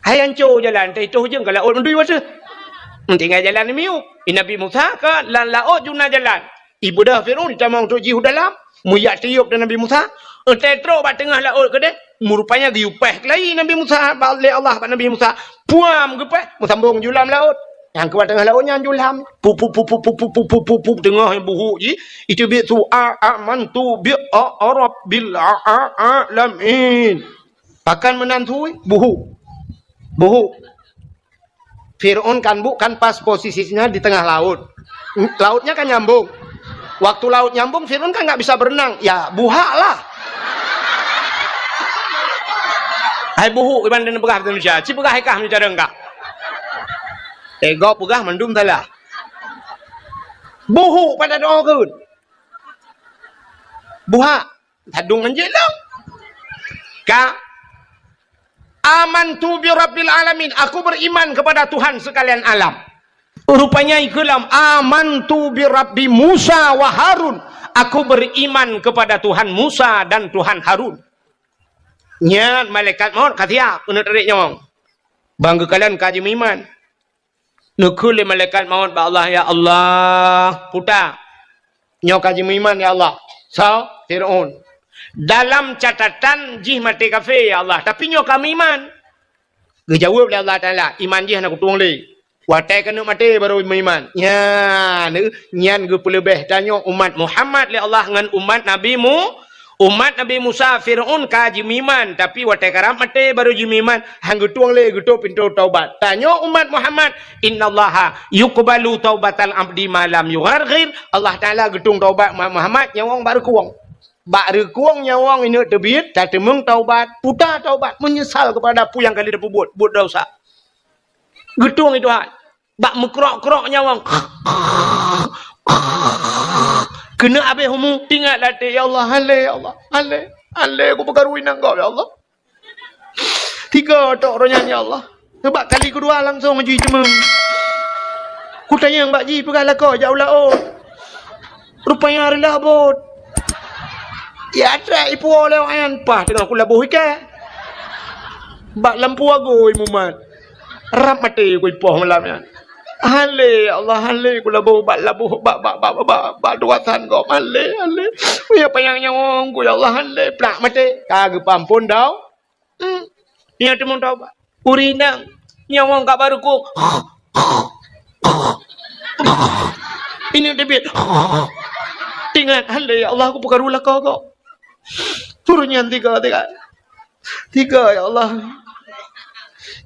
Hai anco jalan, teuh itoh jeueng ka laôt meudui wateuh. Tinggai jalan miyueb. I Nabi Musa ka lam laôt ju na jalan. Ibeudôh Fir'aun jitamong trok jih u dalam, meuyak tiôb dan Nabi Musa. Entée trok bak teungoh laôt keudeh, meurupanya geuyue péh keulayi Nabi Musa, bak, lé Allah bak Nabi Musa. Puam geupéh, meusambong ju lam laôt. Nyang keu bak teungoh laôt nyan ju lam. Pup, pup, pup, teungoh buhuk jih. Iteubiet su a, amantu bi a, a, rabbil a, a, alamin. Pakon meunan sui? Buhuk. Buhuk. Fir'aun kan bu-, kan pas posisinya di tengah laut. Lautnya kan nyambung. Waktu laut nyambung, Fir'aun kan nggak bisa berenang. Ya, buhak lah. Hai buhuk, iban dan peugah Indonesia. Ci peugah ikah meucara enggak. Eh, gob peugah mandum salah. Buhuk pada doa keun. Buhak. Sadung anjeuk lom. Ka. Amantu bi rabbil alamin. Aku beriman kepada Tuhan sekalian alam. Rupanya ikeulam, "Amantu bi Rabbi Musa wa Harun." Aku beriman kepada Tuhan Musa dan Tuhan Harun. Nyan malaikat maut ka siap keuneuk tarék nyawöng. Ban geukalon ka jimeuiman. Neukheun lé malaikat maut bak Allah, "Ya Allah, puta, nyoe ka jimeuiman, ya Allah." Soe? Fir'aun. Dalam catatan jih maté kafé, ya Allah, tapi nyoe ka meuiman. Geujaweueb lé Allah Taala, "Iman jih hana kutueng lé. Watée keuneuk maté barô meuiman." Nyan, nyan geupeuleubeh tanyoe umat Muhammad lé Allah ngon umat Nabi Mu-, umat Nabi Musa. Fir'aun ka jimeuiman, tapi watée karab maté barô jimeuiman, han geutueng lé geutôp pintoe taubat. Tanyoe umat Muhammad, "Innallaha yuqbalu taubatal abdi ma lam yugharghir." Allah Taala geutueng taubat umat Muhammad nyawöng bak reukueng. Bak reukueng nyawöng ineuk teubiet, tateumeung taubat, puta taubat, meunyeusal keupada peue nyang ka lheueh tapeubuet, buet desya. Geutueng i Tuhan. Bak meukrok-krok nyawöng. Keuneuk abéh umu, ingat lam até, "Ya Allah, han lé, ya Allah, han lé, han lé, kupeukaru inong gob, ya Allah." Tiga tok roh nyan, ya Allah. Sabab kali keudua langsong jih teuma. Kutanyong bak jih peugah lakoe jak u laôt. Rupanya reulah bot. Ya, trek ipuwoe lé awak nyan, paih teungoh kulaboh iké. Bak lampôh agui mumat. Rab maté kuipoh malam nyan. "Han lé, ya Allah, han lé, kulaboh bak laboh, bak, bak, bak, bak, bak, bak tugasan gob, han lé, han lé. Meunyoe panyang nyawöng ku, ya Allah, han lé, plak maté." Ka geupeuamphon dau. Hmm. Nyan teuma taubat. Ureueng inong, nyawöng ka barô ku. Ineuk teubiet. Ingat, "Han lé, ya Allah, kupeukaru lakoe gob." Turun nyan tiga, tiga. Tiga, ya Allah.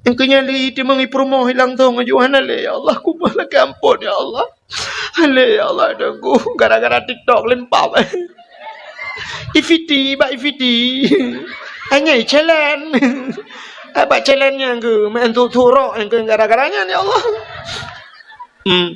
Nyang keu nyan lé teuma ipeurumoh langsong aju, "Han lé, ya Allah, kumoh lakée amphon, ya Allah. Han lé, ya Allah, Teungku, gara-gara TikTok lempap." Ifiti, bak ifiti. Hanya challenge. Bak challenge nyang keu, main tu turok nyang keu gara-gara nyan, ya Allah. Hmm.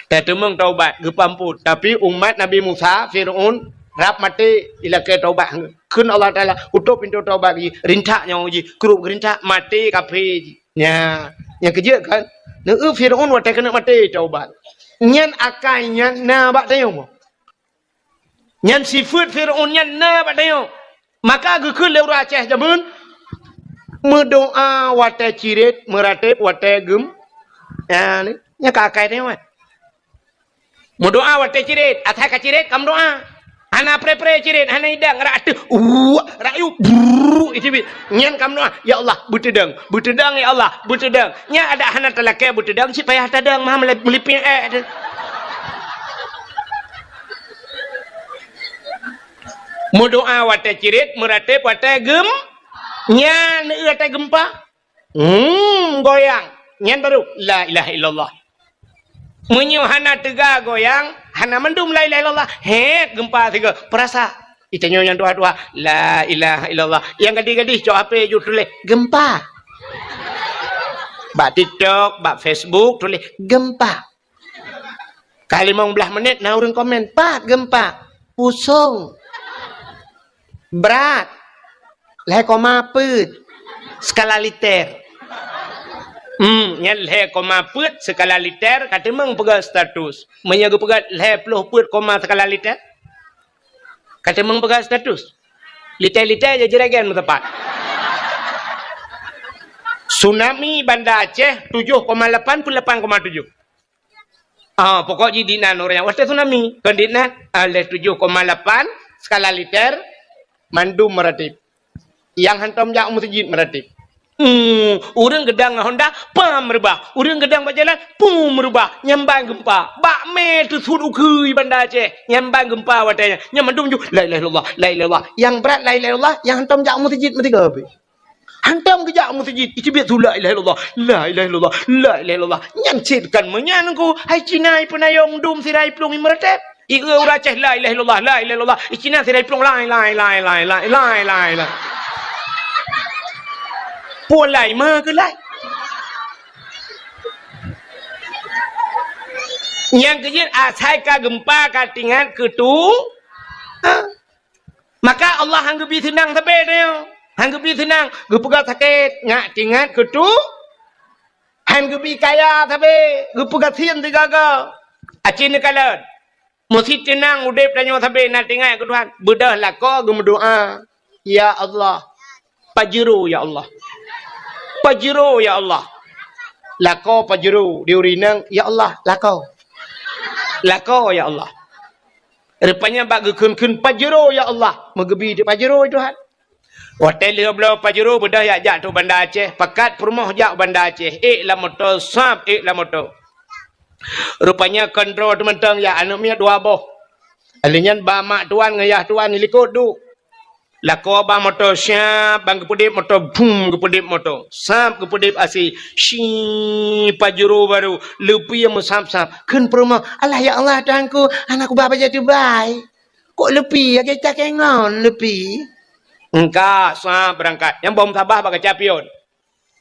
Tateumeung taubat, geupeuamphon. Tapi umat Nabi Musa, Fir'aun, rab maté, ilakée taubat. Kheun Allah Taala, "Kutôp pintoe taubat jih, rintak nyawöng jih, krup geurintak, maté kafé jih." Nya, nyang keujeuet kan? Neu Fir'aun watée keuneuk maté taubat. Nyan akai nyan na bak tanyoe. Nyan sifeuet Fir'aun nyan na bak tanyoe. Maka geukheun lé ureueng Aceh jameun, meudoá watée cirét, meuratéb watée geum-, ya, ni, nyan ka akai tanyoe. Meudoá watée cirét, asai ka cirét ka meudoá. Hana pré-pré cirét, hana idang, rak ateueh, uwak, rak yub, brrrr, iteubiet. Nyan ka meudoá, "Ya Allah, beuteudong, beuteudong, ya Allah, beuteudong." Nyan adak hana talakée beuteudong, cit payah tadong, mah meulip-, meulipéng ék teuh. Meudoá watée cirét, meuratéb watée geum-, nyan watée geumpa. Hmm, goyang. Nyan baru, la ilaha illallah. Meunyoe hana teuga goyang, hana mandum la ilaha illallah. Hét, geumpa sigoe, peurasa. Itanyoe nyang tuha-tuha, "La ilaha illallah." Nyang gadih-gadih cok H P ju tuléh, "Gempa." Bak TikTok, bak Facebook tuléh, "Gempa." Ka limong blaih menit na ureuëng komen, "Pat gempa?" "Pusong." "Brat." "Lhée koma peuet skala Richter." Hmm, nyan lhée koma peuet skala Richter ka teumeung peugah status. Meunyoe geupeugah lhée ploh peuet koma skala Richter, ka teumeung peugah status. Richter-Richter jeuet jiragen meuteumpat. Tsunami Banda Aceh tujoh koma lapan peuet lapan koma tujoh. Ah, pokok jih di nan ureuëng nyang watée tsunami. Kon di nan, ah, lhée tujoh koma lapan skala Richter, mandum meuratéb. Nyang hántom jak u meuseujid meuratéb. Hmm, ureuëng geudang ngon honda, pam meurubah. Ureuëng geudang bak jalan, pum meurubah. Nyan ban geumpa. Bak mé teusuet u keue Banda Aceh. Nyan ban geumpa watée nyan. Nyan mandum ju, "La ilaha illallah, la ilaha illallah." Nyang brat la ilaha illallah, nyang hántom jak u meuseujid meusigoe pih. Hántom geujak u meuseujid, icubit su la ilaha illallah, la ilaha illallah, la ilaha illallah. Nyan cit kan meunyan ku, hai Cina ipeunayong dum sira iplueng imeuratéb. Ieu ureuëng Aceh la ilaha illallah, la ilaha illallah. Icina sira iplueng lai, lai, lai. Pulan lai ma keu lai. Nyang keujeuet asai ka geumpa ka teuingat keu tu. Ha? Maka Allah han geubi seunang sabe tanyoe. Han geubi seunang, geupeugah sakét, ngat teuingat keu tu. Han geubi kaya sabe, geupeugah sien sigaga. Aci neukalon. Meusi teunang udeb tanyoe sabe na teuingat keu Tuhan. Beudôh lakoe geumeudoá, "Ya Allah, Pajero ya Allah. Pajero ya Allah." Lakoe Pajero di ureuëng inong, "Ya Allah, lakoe. Lakoe ya Allah." Rupanya bak geukheun-kheun Pajero ya Allah, meugeubi teuk Pajero Tuhan. Watée lheueh bloe Pajero beudôh jak, jak trok Banda Aceh, pakat peurumoh jak u Banda Aceh, ék lam moto, sab ék lam moto. Rupanya kon droe teuh mantong jak, aneuëk miet dua boh. Lheueh nyan ba mak tuan ngon yah tuan di likot duek. Lakoe ba moto siab, ban geupeudeb moto, bum, geupeudeb moto. Sab geupeudeb asi, si Pajero baru, leupie meusab-sab. Kheun peurumoh, "Alah ya Allah, Tuhanku, hana kuba bajée tubai. Kok leupie lagée cakée ngon leupie?" Engka sab beurangkat. Nyang boh meusabah bak kaca pion.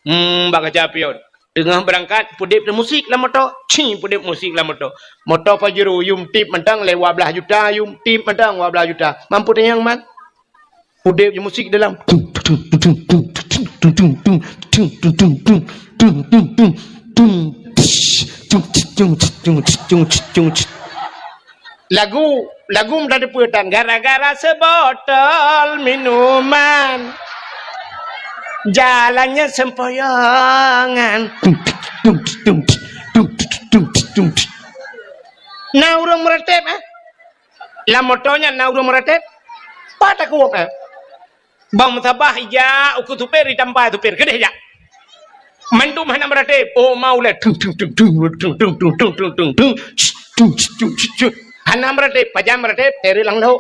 Hmm, bak kaca pion. Teungoh beurangkat, peudeb musik lam moto. Ci, peudeb musik lam moto. Moto Pajero yum tip mantong lé dua blaih juta, yum tip mantong dua blaih juta. Mampu teunyang man. Peudeb musik dalam. Lagu, lagu meutateupeue tan, gara-gara seubotol minuman, jalannya sempoyongan. Na ureuëng meuratéb, eh? Lam moto nyan na ureuëng meuratéb? Pat takot, eh? Bang meusabah ijak ukeue supir, itampa supir, keudeh jak. Mandum hana meuratéb. Oh, mau lé. Tung, tung, tung, tung. Hana meuratéb, pajan meuratéb, teureulanglo.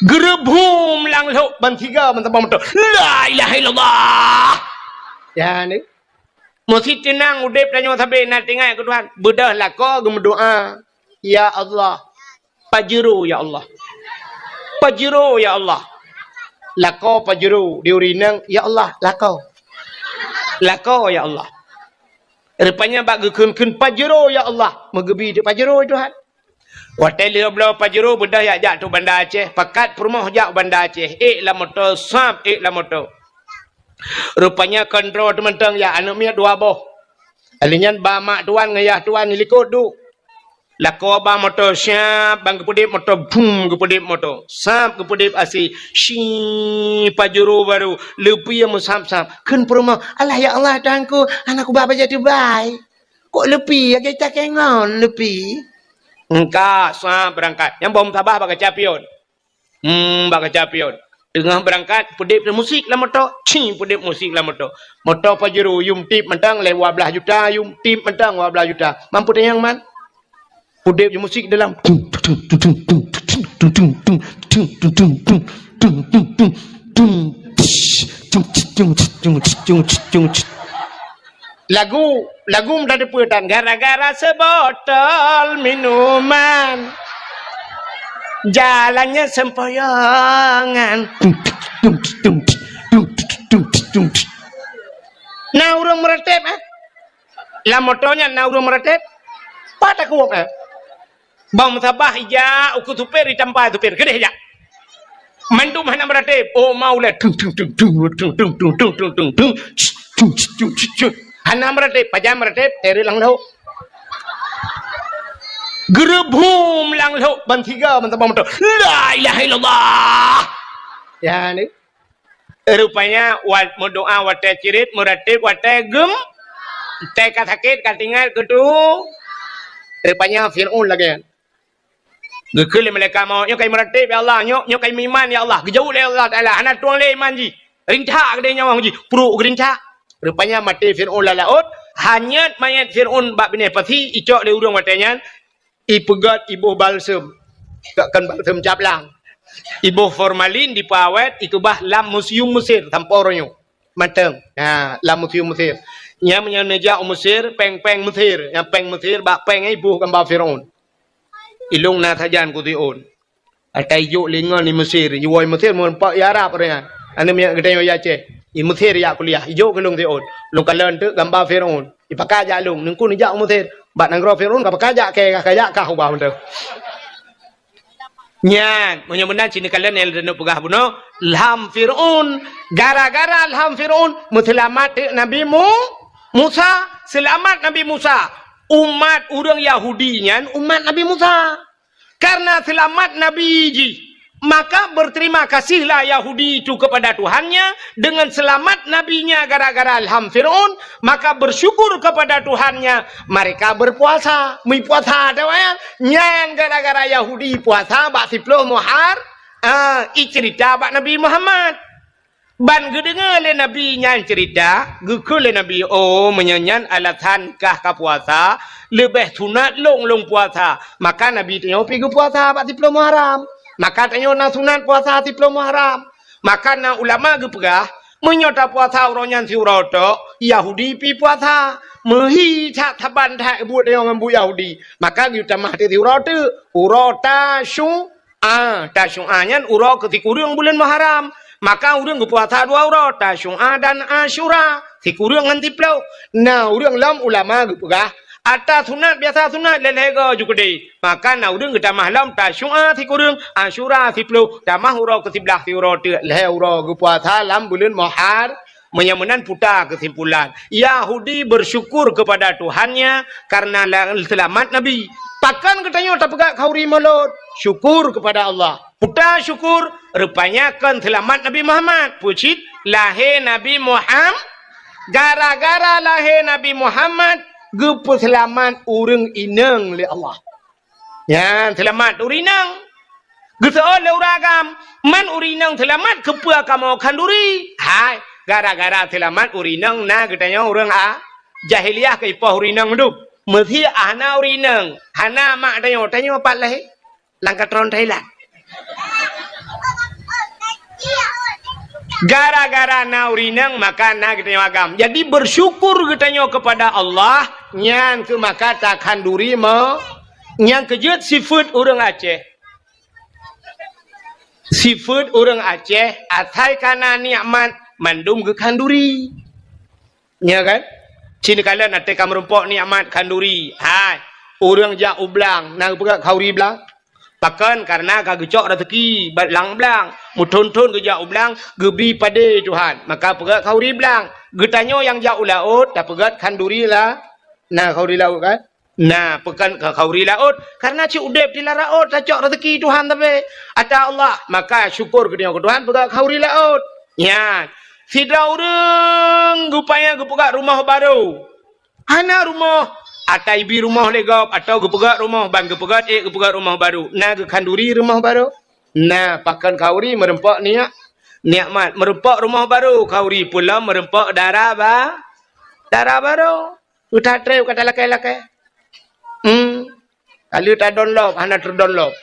Geureubum langlo ban siga meusabah moto. La ilaha illallah. Ya, ni. Meusi teunang udeb tanyoe sabe na teuingat keu Tuhan. Beudôh lakoe geumeudoá, "Ya Allah, Pajero ya Allah. Pajero ya Allah." Lakoe Pajero di ureuëng inong, "Ya Allah, lakoe. Lakoe ya Allah." Rupanya bak geukheun-kheun Pajero ya Allah, meugeubi teuk Pajero Tuhan. Watée lheueh bloe Pajero beudôh jak, jak trok Banda Aceh, pakat peurumoh jak u Banda Aceh, ék lam moto, sab ék lam moto. Rupanya kon droe teuh mantong jak, aneuëk miet dua boh. Lheueh nyan ba mak tuan ngon yah tuan di likot duek. Lakoe ba moto siab, ban geupeudeb moto, bum, geupeudeb moto. Sab geupeudeb asi, si Pajero baru, leupie meusab-sab. Kheun peurumoh, "Alah ya Allah, Tuhanku, hana kuba bajée tubai. Kok leupie lagée cakée ngon leupie?" Engka sab beurangkat. Nyang boh meusabah bak kaca pion. Hmm, bak kaca pion. Teungoh beurangkat, peudeb musik lam moto. Ci, peudeb musik lam moto. Moto Pajero yum tip mantong lé dua blaih juta, yum tip mantong dua blaih juta. Mampu teunyang man. Peudeb musik dalam. Lagu, lagu meutateupeue tan, gara-gara seubotol minuman, Jalannya sempoyongan. Na ureuëng meuratéb, eh? Lam moto nyan na ureuëng meuratéb. Pat takot, eh? Bang meusabah ijak ukeue supir, itampa supir. Keudeh jak. Mandum hana meuratéb. Oh, mau lé. Tung, tung, tung, tung. Hana meuratéb. Pajan meuratéb, teureuk lam lhok. Geureubhum lam lhok, ban tiga, ban sabah moto. La ilaha illallah. Ya, ni. Rupanya, wat meudoa watée cirit, meuratéb watée gem, watée ka sakét, ka tinggai keutu. Rupanya Fir'aun lagée nyan. Geukheun lé malaikat maut, "Nyoe kai meuratéb, ya Allah, nyoe, nyoe kai meuiman, ya Allah." Geujaweueb lé Allah Taala, "Hana tueng lé iman jih. Rintak keudeh nyawöng jih, pruek geurintak." Rupanya maté Fir'aun lam laôt, hanyot manyét Fir'aun bak binéh pasi, icok lé ureuëng watée nyan, ipeugét iboh balsem. Kon balsem caplang. Iboh formalin dipeuawét, ikeubah lam museum Mesir sampoe uroe nyoe. Mantong. Ha, lam museum Mesir. Nyan meunyoe neujak u Mesir, péng-péng Mesir. Nyang péng Mesir, bak péng nyan iboh gamba Fir'aun. Ilong na sajan keu Fir'aun. Ata ijok lé ngon di Mesir, iwoe Mesir meureumpok i Arab ureuëng nyan. Aneuk miet geutanyoe i Aceh, i Mesir jak kuliah, ijok keu lôn Fir'aun. Lôn kalon teuk gamba Fir'aun. Ipakat jak lôn, neungku neujak u Mesir. Bak nanggroe Fir'aun ka pakat jak kée, ka jak kah ubah mantong. Nyan, meunyoe meunan cit neukalon nyang lôn peugah bunoe, ilham Fir'aun. Gara-gara ilham Fir'aun, meuseulamat teuk Nabi Mu-, Musa, seulamat Nabi Musa. Umat ureuëng Yahudi nyan umat Nabi Musa. Karena seulamat Nabi jih, maka berterima kasihlah Yahudi itu kepada Tuhannya. Dengan selamat nabinya gara-gara ilham Fir'aun, maka bersyukur kepada Tuhannya, mereka berpuasa. Meupuasa, ada ya? Nyan gara-gara Yahudi puasa bak siploh Muhar-, ah, icerita bak Nabi Muhammad. Ban geudeungoe lé Nabi nyan ceurita, geukheun lé Nabi, "Oh, meunyoe nyan alasan kah ka puasa, leubeh sunat lôn lôn puasa." Maka Nabi tanyoe pi geupuasa bak siploh Muharram. Maka tanyoe na sunat puasa siploh Muharram. Maka na ulama geupeugah, meunyoe tapuasa uroe nyan siuroe tok, Yahudi pi puasa. Meuhi that saban that buet tanyoe ngon buet Yahudi. Maka geutamah teuk siuroe teuk, uroe Tasyu-, Ah, Tasyu'a nyan uroe keu sikureueng buleuen Muharram. Maka ureuëng geupuasa dua uroe, Tasyu'a dan Asyura, sikureueng ngon siploh. Na ureuëng lom ulama geupeugah, ata sunat biasa sunat lhée-lhée goe ju keudeh. Maka na ureuëng geutamah lom Tasyu'a sikureueng, Asyura siploh, tamah uroe keu siblaih siuroe teuk lhée uroe geupuasa lam buleuen Muhar-, Meunyoe meunan puta keusimpulan, Yahudi bersyukur kepada Tuhannya karena la-, seulamat Nabi. Pakon geutanyoe tapeugah khanduri mulod? Syukur kepada Allah. Puta syukur, rupanya kon seulamat Nabi Muhammad. Peue cit? Lahé Nabi Muham-, gara-gara lahé Nabi Muhammad, geupeuseulamat ureuëng inong lé Allah. Nyan seulamat ureuëng inong. Geuseuôt lé ureuëng agam, "Man ureuëng inong seulamat, keupeue kamoe khanduri?" Hai, gara-gara seulamat ureuëng inong na geutanyoe ureuëng a-, jahiliyah keu ipoh ureuëng inong dum. Meusé hana ureuëng inong, hana mak tanyoe, tanyoe pat lahé? Lam katron Thailand. Gara-gara na ureuëng inong, maka na geutanyoe agam. Jadi, bersyukur geutanyoe kepada Allah, nyan keuh maka takhanduri mo-, nyang keujeuet sifeuet ureuëng Aceh. Sifeuet ureuëng Aceh, asai ka na nikmat, mandum geukhanduri. Nya kan? Cit neukalon até ka meurumpok nikmat khanduri. Hai, ureuëng jak u blang, na geupeugah khanduri blang? Pakon? Karena ka geucok raseuki bak lam blang. Meuthon-thon geujak u blang, geubri padé Tuhan. Maka peugah khanduri blang. Geutanyoe nyang jak u laôt, tapeugah khanduri la-, na khanduri laôt kan? Na, pakon ka khanduri laôt? Karena cit udeb di lam laôt tacok raseuki Tuhan tapi ata Allah. Maka syukur geutanyoe keu Tuhan peugah khanduri laôt. Nyan, sidroe ureuëng geupaya geupeugah rumoh barô. Hana rumoh, ata ibi rumoh lé gob, atawa geupeugah rumoh, ban geupeugah ék geupeugah rumoh barô. Na geukhanduri rumoh barô? Na, pakon khanduri meurumpok nia-, nikmat. Meurumpok rumoh barô, khanduri pulo meurumpok dara ba-, dara barô. Utak treb kata lakée-lakée. Hmm. Ka lheueh tadonlop, hana teudonlop.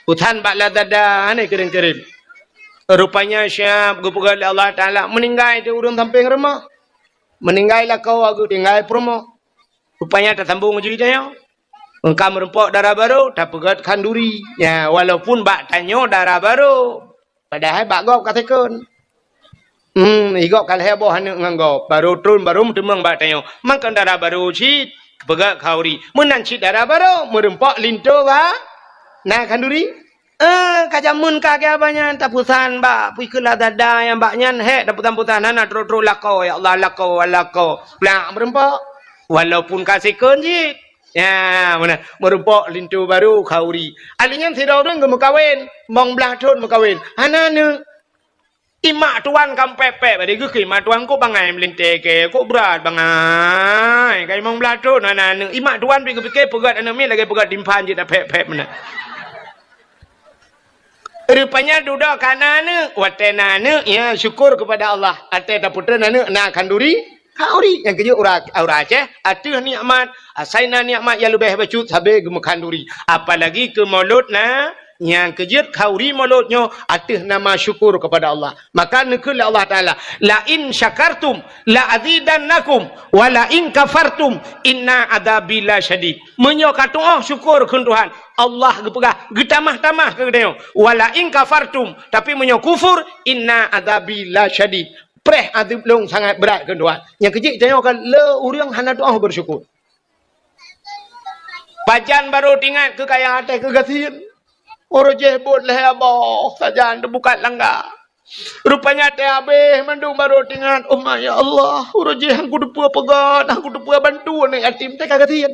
Utan bak Lazada, hana kirém-kirém. Rupanya siab geupeugah lé Allah Taala, meuninggai di ureuëng sampéng rumoh. Meuninggai lakoe geutinggai peurumoh. Rupanya tasambong jih tanyoe. Ka meurumpok dara barô, tapeugét khanduri. Ya, walaupun bak tanyoe dara barô, padahai bak gob ka second. Hmm, i gob ka lhèe boh aneuk ngon gob, barô tron, barô meuteumeung bak tanyoe. Mangkon dara barô cit, peugét khanduri. Meunan cit dara barô, meurumpok linto ba na khanduri. Eh, ka jameun ka, ka abah nyan tapeusan bak, pih keu Lazada nyang bak nyan, hék tapeusan-peusan, hana trok-trok lakoe, ya Allah, lakoe, lakoe. Plak meurumpok. Walaupun ka second cit. Ya, meunan. Meurumpok linto barô khanduri. Ahli nyan sidroe ureueng geumeukawen, limong blaih thon meukawen. Hana aneuk. Imak tuan ka pèp-pèp, padahai geukheun imak tuan kok bangai meulintèe kèe, kok brat bangai. Ka limong blaih thon hana aneuk. Imak tuan pih geupike peugét aneuk miet lagèe peugét timphan jeuet na pèp-pèp meunan. Rupanya dudoe ka na aneuk, watèe na aneuk, ya syukur kepada Allah. Watèe tapeutreun aneuk na khanduri, khanduri. Nyang keujeuet ureueng, ureueng Aceh, ateueh nikmat, asai na nikmat nyang leubeh bacut sabé geumeukhanduri. Apalagi keu mulod na, nyang keujeuet khanduri mulod nyoe ateueh nama syukur kepada Allah. Maka neukheun lé Allah Taala, "La in syakartum la azidannakum wa la in kafartum inna adzabi lasyadid." Meunyoe katu'oh syukur kheun Tuhan, Allah geupeugah, geutamah-tamah keu geutanyoe. "Wa la in kafartum," tapi meunyoe kufur, "inna adzabi lasyadid." Preh azeub lôn sangat brat kheun Tuhan. Nyang keujeuet tanyoe ka le ureueng hana tu'oh beusyukur. Pajan barô teuingat keu kayang até keu gasien. Uroe jih bot lhèe boh sajan teubukat langga. Rupanya até habéh mandum barô teuingat, "Oh ma, ya Allah, uroe jih han kuteupeue peugét, han kuteupeue bantu aneuk yatim teuka gasien."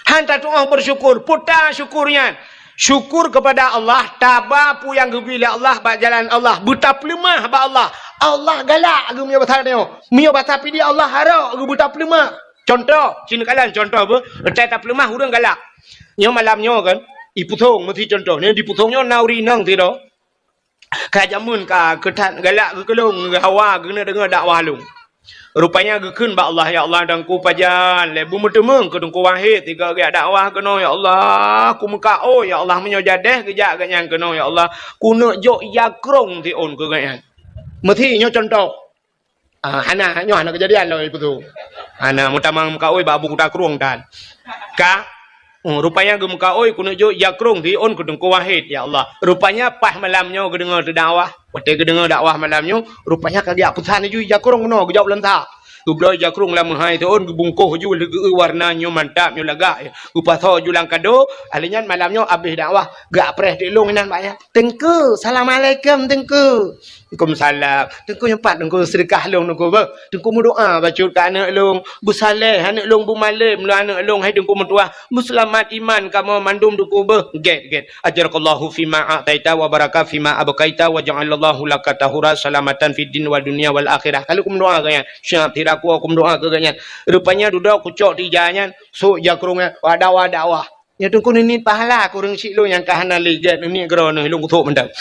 Han tatu'oh beusyukur, peue ta syukur nyan? Syukur kepada Allah, taba peue nyang geubri lé Allah bak jalan Allah, beutapeuleumah bak Allah. Allah galak geuh meunyoe basa tanyoe. Meunyoe basa Pidie Allah harok geuh beutapeuleumah. Contoh, sineukala contoh beuh, teutai tapeuleumah ureueng galak. Nyoe malam nyoe kan, i Pusong meusi contoh. Nyoe di Pusong nyoe na ureueng inong sidroe. Ka jameun ka, keu that galak geuh keu lôn, hawa geuneuk deungoe dakwah lôn. Rupanya geukheun bak Allah, "Ya Allah, Teungku pajan lé beumeuteumeung keu Teungku Wahid sigoe geujak dakwah keunoe, ya Allah. Kumeukaôi, ya Allah, meunyoe jadeh geujak gobnyan keunoe, ya Allah, kuneuk jok ija krông siôn keu gobnyan." Meusi nyoe contoh. Ah, hana, nyoe hana keujadian lom ipeue tu. Hana, meutamang meukaôi bak Abu Kuta Krueng tan. Ka, hmm, rupanya geumeukaôi kuneuk jok ija krông siôn keu Teungku Wahid, ya Allah. Rupanya paih malam nyoe geudeungoe teudakwah. Watèe geudeungoe dakwah malam nyoe, rupanya ka geujak peusan laju ija krông keunoe, geujok lam sa. Geubloe ija krông lam meuhai siôn, geubungkoh laju lagèe warna nyoe mantap, nyoe lagak. Geupasoe laju lam kado, ahli nyan malam nyoe abéh dakwah, geupreh teuk lôn inan bak nyan. "Teungku, assalamualaikum, Teungku." "Waalaikumsalam." "Teungku, nyoe pat Teungku seudeukah lôn, Teungku, beuh. Teungku meudoa bacut keu aneuk lôn, beusaleh aneuk lôn, beumalém lôn aneuk lôn, hai Teungku meutuah, beuseulamat iman kamoe mandum, Teungku, beuh." "Gèt, gèt. Ajarakallahu fima a'taita wa baraka fima abqaita wa ja'alallahu laka tahura salamatan fid din wa dunya wal akhirah." Ka lheueh kumeudoa keu nyan. Siap, sira kue kumeudoa keu gobnyan. Rupanya dudoe kucok teuija nyan, sôk ija krông nyan, wada-wada wah. Nyoe Teungku neuniet pahala keu ureueng syiek lôn nyang ka hana lé gèt, neuniet keudroe neuh, lôn kuthôk mantong.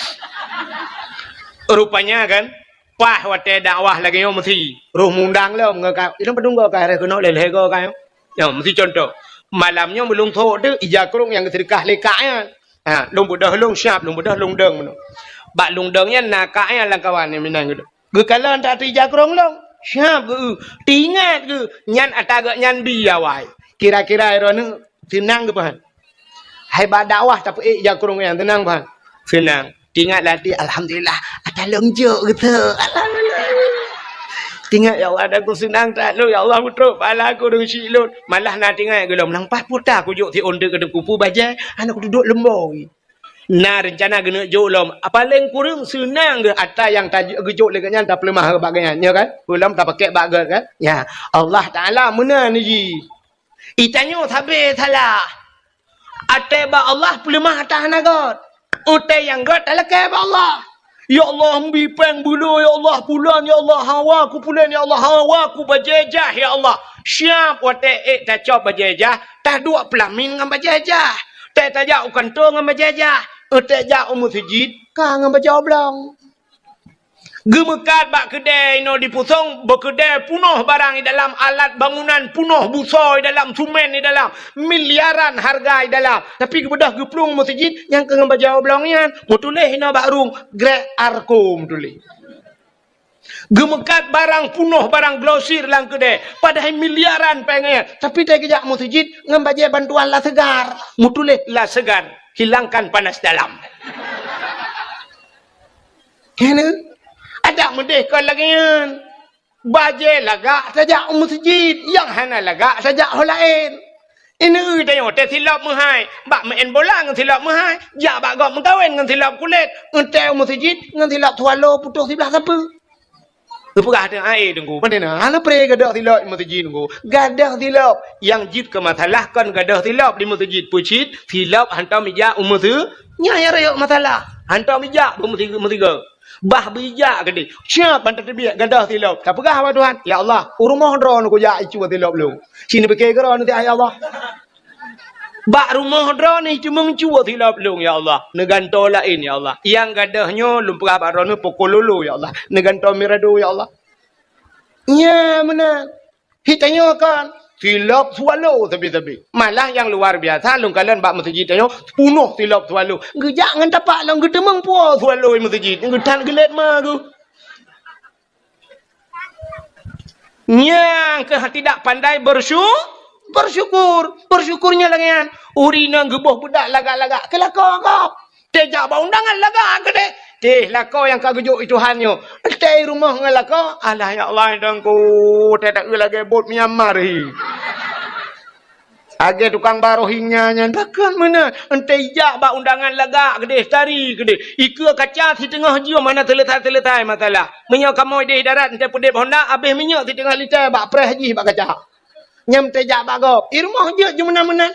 Rupanya kan, paih watèe dakwah lagèe nyoe meusi, roh mundang lom ngon ka, ilôn padum goe ka, roh keunoe lhèe-lhèe goe ka nyoe. Nyoe meusi contoh. Malam nyoe meulôn thôk teuk ija krông nyang geuseudeukah lé kak nyan. Ha, lôn beudôh lôn siap, lôn beudôh lôn dong meunoe. Bak lôn dong nyan na kak nyan lam kawan nyang meunan geuh. Geukalon that ija krông lôn. Siap geuh. Teuingat geuh. Nyan ata geuh nyan bi awai. Kira-kira droeneuh seunang geuh pahan. Hai bak dakwah tapeuék ija krông nyan seunang pahan. Seunang. Teuingat lam até, "Alhamdulillah, ata lôn jok geuh." Alhamdulillah. Teuingat, "Ya Allah, ata ku seunang that lôn. Ya Allah, meutrok pahala ku deungon syiek lôn." Malah na teuingat geuh lom, "Nang paih peue ta kujok siôn teuk keu Teungku, peue bajèe, hana kuduek leumbôi." Na reuncana geuneuk jok lom. Paleng kureueng seunang geuh ata nyang ta-, geujok lé gobnyan tapeuleumah bak gobnyan, nyo kan? Peue lom tapakèk bak gèt kan? Ya, Allah Taala meunan jih. Geutanyoe sabé salah. Até bak Allah peuleumah ata hana gèt. Até nyang gèt talakèe bak Allah. "Ya Allah, mbi péng beuloe, ya Allah, pulan, ya Allah, hawa ku pulan, ya Allah, hawa ku bajèe jah, ya Allah." Siap watèe ék tacok bajèe jah, taduek peulamin ngon bajèe jah. Teuh tajak u kantô ngon bajèe jah, teuh jak u meuseujid ka ngon bajèe oblong. Geumeukat bak keudè inoe di Pusong, bak keudè punoh barang di dalam, alat bangunan punoh, busoe di dalam, sumen di dalam, miliaran hareuga di dalam. Tapi geubeudôh geuplueng meuseujid nyang keu ngon bajèe oblong nyan, meutuléh inoe bak rueng, Grek Arko meutuléh. Geumeukat barang punoh, barang grosir lam keudè, padahai miliaran péng nyan. Tapi teugeujak meuseujid ngon bajèe bantuan La Segar. Meutuléh La Segar, hilangkan panas dalam. Kena. Adak meudeh kon lagèe nyan. Bajèe lagak tajak u meuseujid, nyang hana lagak tajak ho laén. Ineuk tanyoe teuh silop meuhai, bak meu'en bola ngon silop meuhai, jak bak gob meukawen ngon silop kulét, eunteuk u meuseujid ngon silop swallow putôh siblah sapeue. Geupeugah teuh, "Ai, Teungku, pane na? Hana pré gadôh silop di meuseujid, Teungku." Gadôh silop, nyang jeuet keu masalah kon gadôh silop di meuseujid, peucit silop hantom ijak u meuseu-, nyan nyang rayeuk masalah. Hantom ijak bak meusi-, meusigoe. Bah beujak keudeh. Siap ban tateubiet gadôh silop. Tapeugah bak Tuhan, "Ya Allah, u rumoh droeneuh kujak icuba silop lôn." Sini pike keudroe nanti, "Ya Allah, bak rumoh droeneuh teumeung cuba silop lôn, ya Allah. Neugantoe laén, ya Allah. Nyang gadôh nyoe lôn peugah bak droeneuh pukul lolo, ya Allah. Neugantoe mirado, ya Allah." Nya meunan. Hi tanyoe kan, silop swallow sabe-sabe. Malah nyang luar biasa, lôn kalon bak meuseujid tanyoe, punoh silop swallow. Geujak ngon tapak lom geuteumeung puwoe swallow meuseujid. Geutan geulet ma geuh. Nyang keuh tidak pandai bersyu-, bersyukur. Bersyukurnya lagèe nyan. Ureueng inong geuboh beudak lagak-lagak, keu lakoe gob. Teuh jak bak undangan lagak keudeh. Teuh lakoe nyang ka geujok i Tuhan nyoe. Teuh rumoh ngon lakoe. Alah ya Allah, Teungku, teuh taeu lagèe bot Myanmar hi. Lagèe tukang ba Rohingya nyan, pakon meunan. Eunteuk jak bak undangan lagak keudeh, tari keudeh. Ikeue kaca siteungoh jeuem hana seuleusai-seuleusai masalah. Meunyoe kamoe deh darat eunteuk peudeb honda, abéh minyeuk siteungoh lita bak preh jih bak kaca. Nyan teujak bak gob. I rumoh jeuet ju meunan-meunan.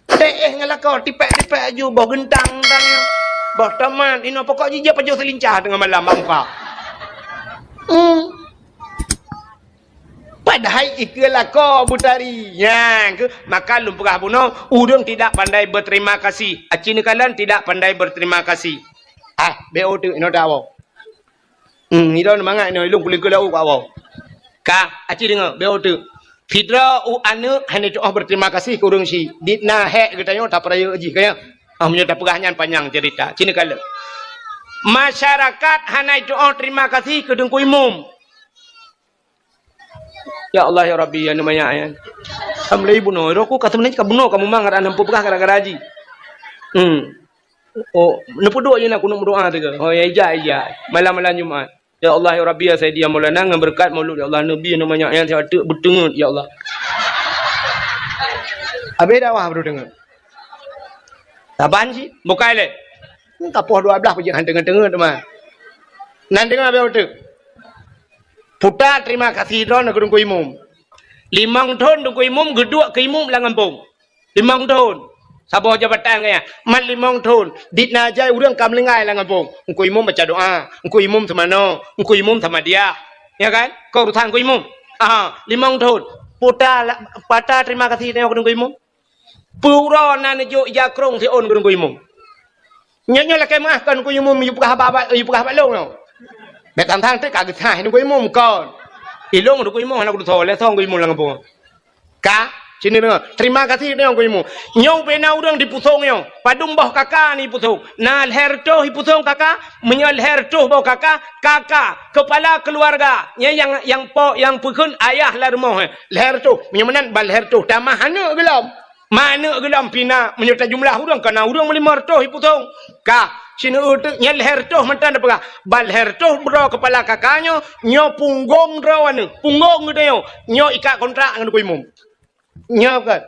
Teuh ngon lakoe, tipék-tipék aju, boh geuntang-geuntang nyan. Boh tomat, inoe pokok jih jeuet pajoh seulincah teungoh malam bak muka. Hmm. Padahai ikeue lakoe beutari. Nyan keuh, maka lôn peugah bunoe, ureueng tidak pandai berterima kasih. Aci neukalon tidak pandai berterima kasih. Ah, B O teuk, inoe tawoe. Hmm, idong mangat inoe, ilong kulingkeu lau ka woe. Ka, aci deungoe, B O teuk. Sidroe u aneuk hana tu'oh berterima kasih keu ureueng syiek. Dit na hék geutanyoe tapeurayeuk jih, ka nyan. Ah, meunyoe tapeugah nyan panyang cerita. Sini kalon. Masyarakat hana tu'oh terima kasih keu Teungku Imum. Ya Allah, ya Rabbi, ya Namayak, ya. Alhamdulillah, bunoe. Roh ku ka sebenarnya ka bunoe, ka mumang, ada nampu peugah gara-gara haji. Hmm. Oh, neupeuduek je na kunut meudoa teuka. Oh, ya, ija, ija. Malam-malam Jumat. Ya Allah, ya Rabbi, ya Sayyidi, ya Maulana, ngon beureukat Maulud, ya Allah, Nabi, Namayak, ya, siat teuk beuteungeut, ya Allah. Habis dakwah baru deungoe. Saban cit, bukai lé. Ka poh dua belas pajak han teungeut-teungeut teuma. Nan teungoe habéh uteuk. Puta terima kasih droeneuh keu Teungku Imum. Limong thon Teungku Imum geuduek keu imum lam gampông. Limong thon. Saboh jabatan gaya. Man limong thon. Dit na jai ureueng ka meuninggai lam gampông. Teungku Imum baca doa. Teungku Imum seumanoe. Teungku Imum samadiyah. Ya kan? Keu urusan Teungku Imum. Aha, limong thon. Puta la-, pata terima kasih tanyoe keu Teungku Imum. Peue uroe na neujok ija krông siôn keu Teungku Imum. Nyoe, nyoe lakèe meu'ah kon Teungku Imum yue peugah haba, yue peugah bak lôn nyoe. Bèk tang-tang teuk ka geusaih Teungku Imum kon. Ilôn Teungku Imum hana kutusoe, lé song Teungku Imum lam gampông. Ka, sini deungoe. Terima kasih deungoe Teungku Imum. Nyoe ubé na ureueng di Pusong nyoe. Padum boh kaka ni Pusong. Na lhèe reutôh di Pusong kaka, meunyoe lhèe reutôh boh kaka, kaka, kepala keluarga. Nyan nyang, nyang po, nyang peukheun ayah lam rumoh, eh. Lhèe reutôh. Meunyoe meunan ban lhèe reutôh. Tamah aneuk geulom. Ma aneuk geulom pih na, meunyoe tajumlah ureueng, ka na ureueng meulimong reutôh di Pusong. Ka, sineuk teuk nyan lhèe reutôh mantong tapeugah. Ban lhèe reutôh droe kepala kaka nyoe, nyoe punggong droeneuh, punggong geutanyoe, nyoe ikat kontrak ngon Teungku Imum. Nyoe kan.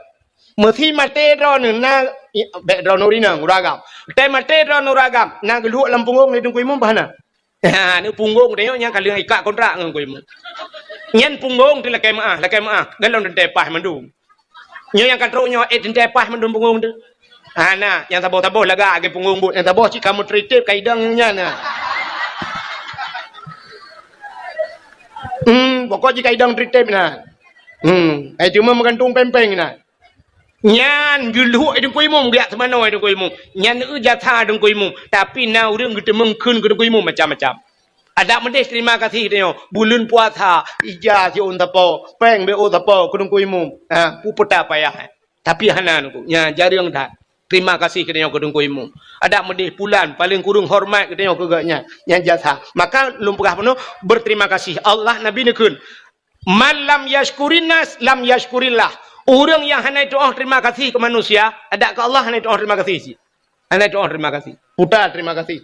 Meusi maté droeneuh na, i, bèk droeneuh ureueng inong, ureueng agam. Teuh maté droeneuh ureueng agam, na geulhok lam punggong lé Teungku Imum bah na. Ha, ni punggong tanyoe nyang ka lheueh ikat kontrak ngon Teungku Imum. Nyan punggong teuh lakèe meu'ah, lakèe meu'ah. Golom teuntèe paih mandum. Nyoe nyang ka trok nyoe, eh, teuntèe paih mandum punggong teuh. Ha, na, nyang saboh-saboh lagak lagèe punggong buet. Nyang saboh cit ka meutritép ka idong nyan na. Hmm, pokok jih ka idong tritép na. Hmm, ai cuma meugantung péng-péng na. Nyan geulhok Teungku Imum, geujak seumanoe Teungku Imum. Nyan eu jasa Teungku Imum. Tapi na ureueng geuteumeung kheun keu Teungku Imum macam-macam. Adak meudeh terima kasih tanyoe. Buleuen puasa, ija siôn sapo, péng B O sapo keu Teungku Imum. Ha, peue peue payah. Tapi hana Teungku. Nyan jareueng that. Terima kasih geutanyoe keu Teungku Imum. Adak meudeh pulan, paléng kureueng hormat geutanyoe keu gobnyan nyang jasa. Maka lôn peugah bunoe, berterima kasih. Allah, Nabi neukheun, "Man lam yashkurin nas, lam yashkurillah." Ureuëng nyang hana tuoh terima kasih keu manusia, adak keu Allah hana tuoh terima kasih cit. Hana tuoh terima kasih. Puta terima kasih.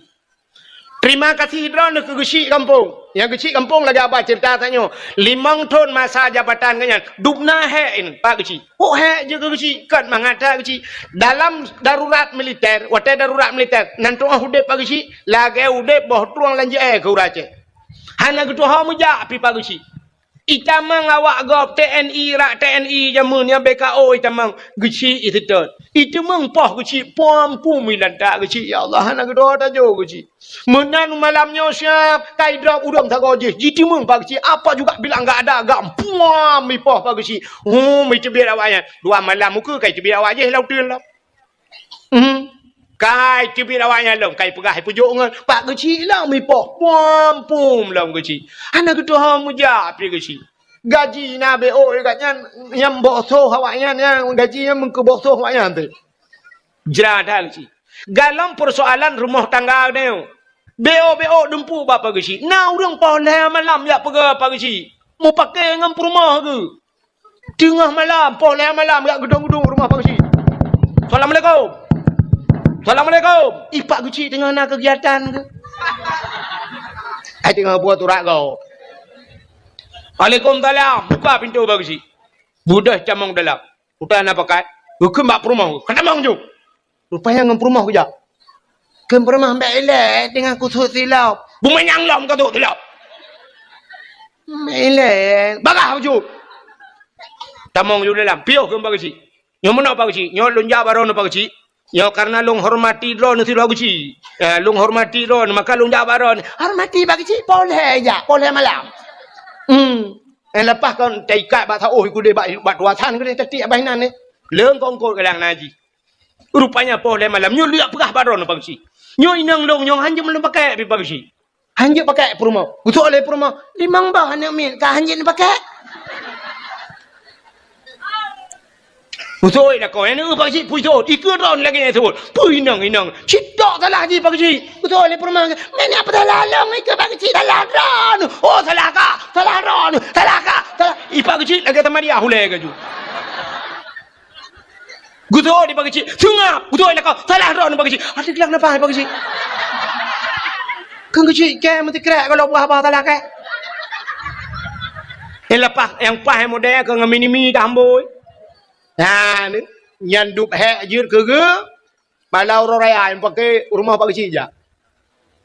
Terima kasih droeneuh keu geuchik gampông. Nyang geuchik gampông lagée haba ceurita tanyoe. Limong thon masa jabatan geuhnyan, dubna hék in Pak Geuchik. Oh, hék jeuet keu geuchik, kon mangat that geuchik. Dalam darurat militer, watée darurat militer, nan tuoh udeb Pak Geuchik, lagée udeb boh trueng lam jeuée keu ureuëng Aceh. Hana geutuho meujak pih Pak Geuchik. Itamong awak gob T N I, rak T N I jameun nyang B K O itamong geuchik iseutôt. Itamong poh geuchik, pom pum ilantak geuchik, ya Allah, hana geudoa tajo geuchik. Meunan malam nyoe siab, kai drop ureuëng sagoe jih, jitimong Pak Geuchik, apa juga bilang gak ada, gak puam ipoh Pak Geuchik. Hum, iteubiet awaknyan. Dua malam muka kai teubiet awak jih lam uteuen lom. Hmm. Kai teubiet awaknyan lom, kai peugah peujok ngon Pak Geuchik lom ipoh. Pom pum lom geuchik. Hana geutuho meujak pih geuchik. Gaji na B O gobnyan, nyang boh soh awaknyan, nyang gaji nyang meukeuboh soh awaknyan teuh. Jra that geuchik. Galom peusoalan rumoh tangga nyoe. B O, B O dumpeue bak Pak Geuchik. Na ureuëng poh lhée malam jak peugah Pak Geuchik. Mupakée ngon peurumoh geuh. Teungoh malam, poh lhée malam, jak geudong-geudong rumoh Pak Geuchik. "Assalamualaikum. Assalamualaikum." Ih, Pak Geuchik teungoh na keugiatan keuh. Ai teungoh buet urat gob. "Waalaikumsalam." Buka pintoe Pak Geuchik. Beudôh tamong dalam. Utai na pakat. Geukheun bak peurumoh. "Ka tamong ju." Rupanya ngon peurumoh geujak. Kheun peurumoh, "Bék ilée, teungoh kusut silop." "Bumanyang lom ka sut silop." "Bék ilée, bagah bacut." Tamong ju dalam, piôh kheun Pak Geuchik. "Nyoe meunoe Pak Geuchik, nyoe lôn jak bak droeneuh Pak Geuchik. Nyoe kareuna lôn hormati droeneuh sidroe Geuchik. Eh, lôn hormati droeneuh, maka lôn jak bak droeneuh." "Hormati Pak Geuchik, poh lhée jak, poh lhée malam." Hmm. Eh, leupah kon taikat bak saôh, ikudeh bak, bak tuasan keudeh tatiek abah inan ni. Leung kongkot kadang na jih. Rupanya poh lhée malam, nyoe lheueh peugah bak droeneuh Pak Geuchik. "Nyoe inong lôn nyoe hanjeuet lôn pakèk pih Pak Geuchik. Hanjeuet pakèk peurumoh." Geusok lé peurumoh, "Limong boh aneuk miet ka hanjeuet pakèk." Geusok lakoe, "Aneuk Pak Geuchik, peue jisok? Ikeu droeneuh lagèe nyan jisok." "Peue inong, inong? Cit tok salah jih Pak Geuchik." Geusok lé peurumoh, "Meunan peue salah lôn ikeu Pak Geuchik, salah droeneuh." "Oh, salah kah? Salah droeneuh, salah kah? Salah." Ih, Pak Geuchik lagèe tamariah ulèe ka ju. Geusok di Pak Geuchik, seungab, geusok di lakoe, salah droeneuh Pak Geuchik. Adak glang nafah Pak Geuchik. Kan Geuchik kèe meusikrek kalau buah-buah salah kèe. Nyang leupah, nyang paih model keu ngon mini-mini dah amboi. Nah, ni, nyan dub hék jeuet keu geu, malam uroe raya nyang paké rumoh Pak Geuchik jak.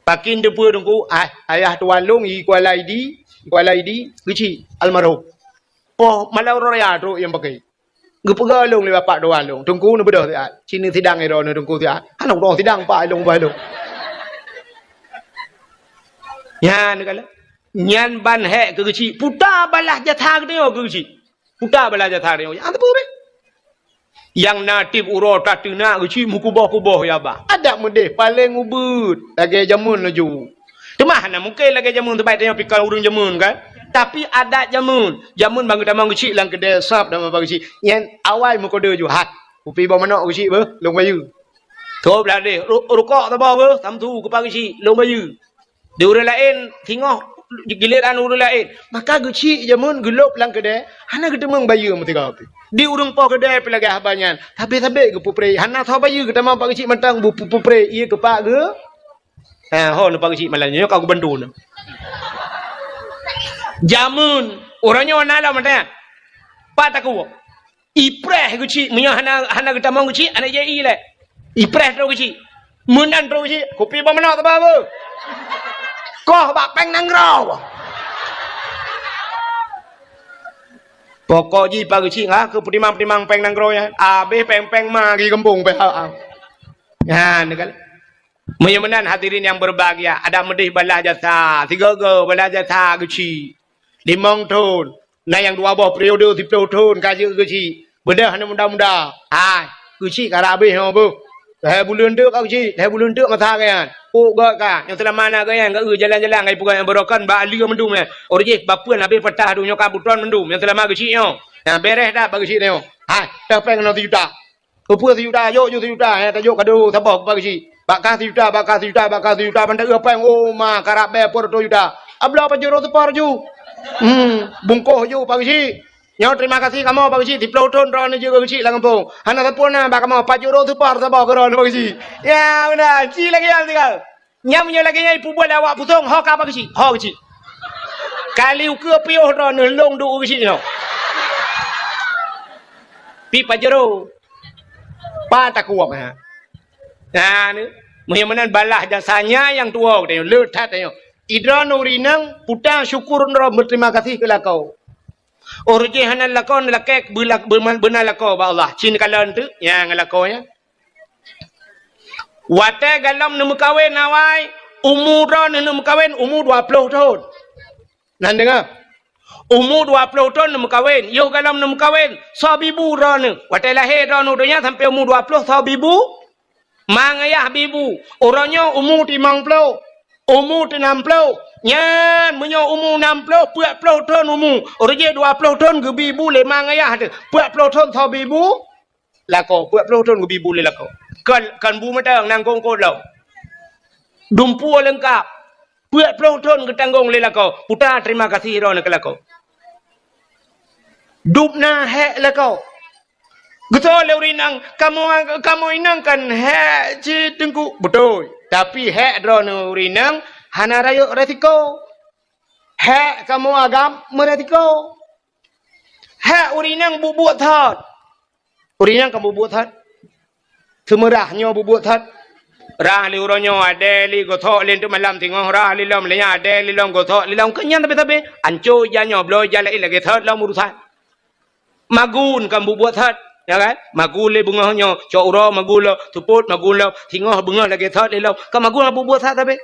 Pakin teupeu teungku, ah, ayah tuan lôn, i Kuala Idi, i Kuala Idi, Geuchik, almarhum. Poh malam uroe raya trok nyang paké. Geupeugah lôn lé bapak dua lôn, "Teungku neubeudôh siat, ci neusidang droeneuh Teungku siat." "Hana udong sidang, Pak, lôn bah lôn." Nyan kala. Nyan ban hék keu Geuchik, puta balah jasa geutanyoe keu Geuchik. Puta balah jasa geutanyoe. Hana teupeu beh. Nyang na tiep uroe tateunak Geuchik meukuboh-kuboh ya bah. Adat meudeh paleng ubit lagèe jameun laju. Teuma hana mungken lagèe jameun, sabab tanyoe pih kon ureueng jameun kan. Tapi adat jameun, jameun ban geutamong Geuchik lam keudè sab dan Pak Geuchik. Nyan awai meukodeu ju, "Hai, kupi boh manok Geuchik beuh, lôn bayeue." Tôb ladeh, ru-, rukok saboh beuh, samsu keu Pak Geuchik, lôn bayeue. Di ureueng laén, singoh giliran ureueng laén. Maka Geuchik jameun geulôb lam keudè, hana geuteumeung bayeue meusigoe pih. Di ureueng poh keudè pih lagèe haba nyan, sabé-sabé geupeupreh, hana soe bayeue geutamong Pak Geuchik mantong, bu-, bu-, peupreh ié keu Pak geu-, Ha, ho nyoe Pak Geuchik malam nyoe ka geubantu nyoe. Jameun, uroe nyoe na lom mantong. Pat takue. Ipreh Geuchik, meunyoe hana, hana geutamong Geuchik, hana jai lé. Ipreh trok Geuchik. Meunan trok Geuchik, kupi boh manok taba beuh. Koh bak péng nanggroe. Pokok jih Pak Geuchik ngah keu peutimang-peutimang péng nanggroe nyan. Abéh péng-péng ma di gampông pih. Nyan kan. Meunyoe meunan hadirin nyang berbahagia, adak meudeh balah jasa, sigoe-goe balah jasa Geuchik. Limong thon, na nyang dua boh periode siploh thon ka jeuet Geuchik. Beudôh aneuk muda-muda. Hai, Geuchik ka rab abéh nyoe beuh. Lhèe buleuen teuk ka Geuchik, lhèe buleuen teuk masa geuh nyan. Pok gèt ka, nyang seulama na geuh nyan, geuh jalan-jalan, geuh peugah nyang beurokon, bak aleue mandum nyan. Ureueng jih bapeuen abéh patah, donya ka butron mandum, nyang seulama Geuchik nyoe. Nyang bèrèh that bak Geuchik nyoe. Hai, teuh péng nyoe sijuta. Peue-peue sijuta, jok ju sijuta, eh, tajok kado saboh bak geuchik. Bak kah sijuta, bak kah sijuta, bak kah sijuta, ban taeu péng, oh, ma, karab bèe peuet reutôh juta. Abloe pajoh droe seupôt ju. Hmm, bungkôh ju bak geuchik. Nyoe terima kasih kamoe bak geuchik, siplôh thôn droeneuh jeuet keu geuchik lam gampông. Hana sapeue na bak kamoe, pajoh droe seupôt saboh keu droeneuh bak geuchik. Ya, beuna, ci lagèe nyan sigoe. Nyang meunyoe lagèe nyan ipeubuet lé awak Pusong, ho ka bak geuchik, ho geuchik. Kali ukeue piôh droeneuh lôn duek geuchik nyoe. Pi pajero. Pa takuok, ha. Nah, ni. Meunyoe meunan balah jasanya nyang tuwoe tanyoe, le that tanyoe. Idroeneuh ureueng inong, puta syukur droe, beuterima kasih keu lakoe. Óh lheueh jih hana lakoe, lakèe beula-, beuna lakoe bak Allah. Cit kalon teuk nyang lakoe nyan. Watèe galom neumeukawen awai, umu droeneuh neumeukawen umu dua ploh thôn. Nan deungö. Umu dua ploh thôn neumeukawen, yoh galom neumeukawen, soe bibu droeneuh. Watèe lahé droeneuh donya sampoe umu dua ploh, soe bibu? Ma ngon yah bibu. Uroe nyoe umu limong ploh, umu nam ploh. Nyan meunyoe umu nam ploh, peuet ploh thôn umu. Óh lheueh jih dua ploh thôn geubi bu lé ma ngon yah teuh. Peuet ploh thôn soe bibu? Lakoe, peuet ploh thôn geubi bu lé lakoe. Kon, kon bu mantong, nanggung kot lom. Dumpeue leungkap. Peuet ploh thôn geutanggong lé lakoe. Puta terima kasih droeneuh keu lakoe. Dub na hék lakoe. Geutanyoe lé ureueng inong, kamoe, kamoe inong kan hék cit Teungku. Beutôi. Tapi hék droeneuh ureueng inong hana rayeuk resiko. Hék kamoe agam meuresiko. Hék ureueng inong buet-buet that. Ureueng inong ka buet-buet that. Seumeurah nyoe buet-buet that. Rah lé uroe nyoe, adèe lé gosok lé teuk malam singoh, rah lé lom lé nyan, adèe lé lom gosok lé lom. Keu nyan sabe-sabe. Anco ija nyoe, bloe ija laén lagèe that lom urusan. Magun ka buet-buet that, ya kan? Magun lé beungoh nyoe, cok uroe magun lom, seupôt magun lom, singoh beungoh lagèe that lé lom. Ka magun ka buet-buet that sabe.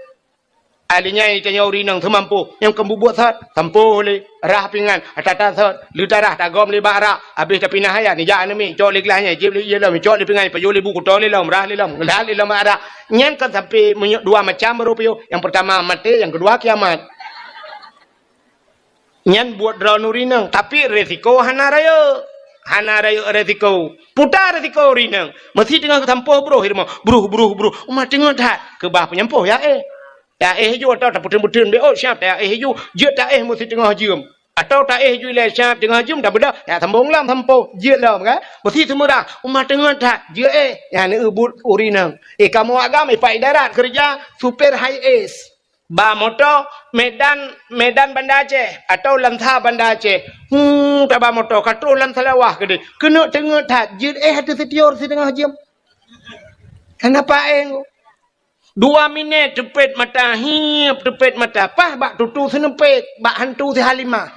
Ahli nyan tanyoe ureueng inong seumampoh, nyang kon buet-buet that, sampoe lé, rah pingan, ata-ata sot, leutarah tagom lé bak arak, habéh tapinah ayat, nijak aneuk miet, cok lé glah nyan, jieb lé ié lom, cok lé pingan, pajoh lé bu kuto lé lom, rah lé lom, ngeulat lé lom bak arak. Nyan kon sampoe meunyoe dua macam baru piôh, nyang peurtama maté, nyang keudua kiamat. Nyan buet droeneuh ureueng inong, tapi resiko hana rayeuk. Hana rayeuk resiko. Puta resiko ureueng inong. Meusi teungoh sampoh broh di rumoh. Broh, broh, broh. Uma teungoh that. Keubah peunyampôh ya éh. Taéh ju atawa tapeuteun-peuteun beuôt siab taéh ju, jeuet taéh meusi teungoh jeuem. Atawa taéh ju ilèe siab teungoh jeuem tabeudôh, ya sambông lom sampoh, jeuet lom kan. Meusi seumeurah, uma teungoh that, jeuet éh. Nyan neubuet ureueng inong. Éh kamoe agam, éh pat idarat keureuja, supir Hiace. Ba moto Medan, Medan Banda Aceh, atawa Lansa Banda Aceh. Hu, taba moto, ka troh lam Seulawah keudéh. Keuneuk teungeut that, jeuet éh ateueh sitior siteungoh jeuem. Kenapa éh? Dua minèt teupet mata, hiep teupet mata, paih bak tutu seuneupet, bak hantu si Halimah.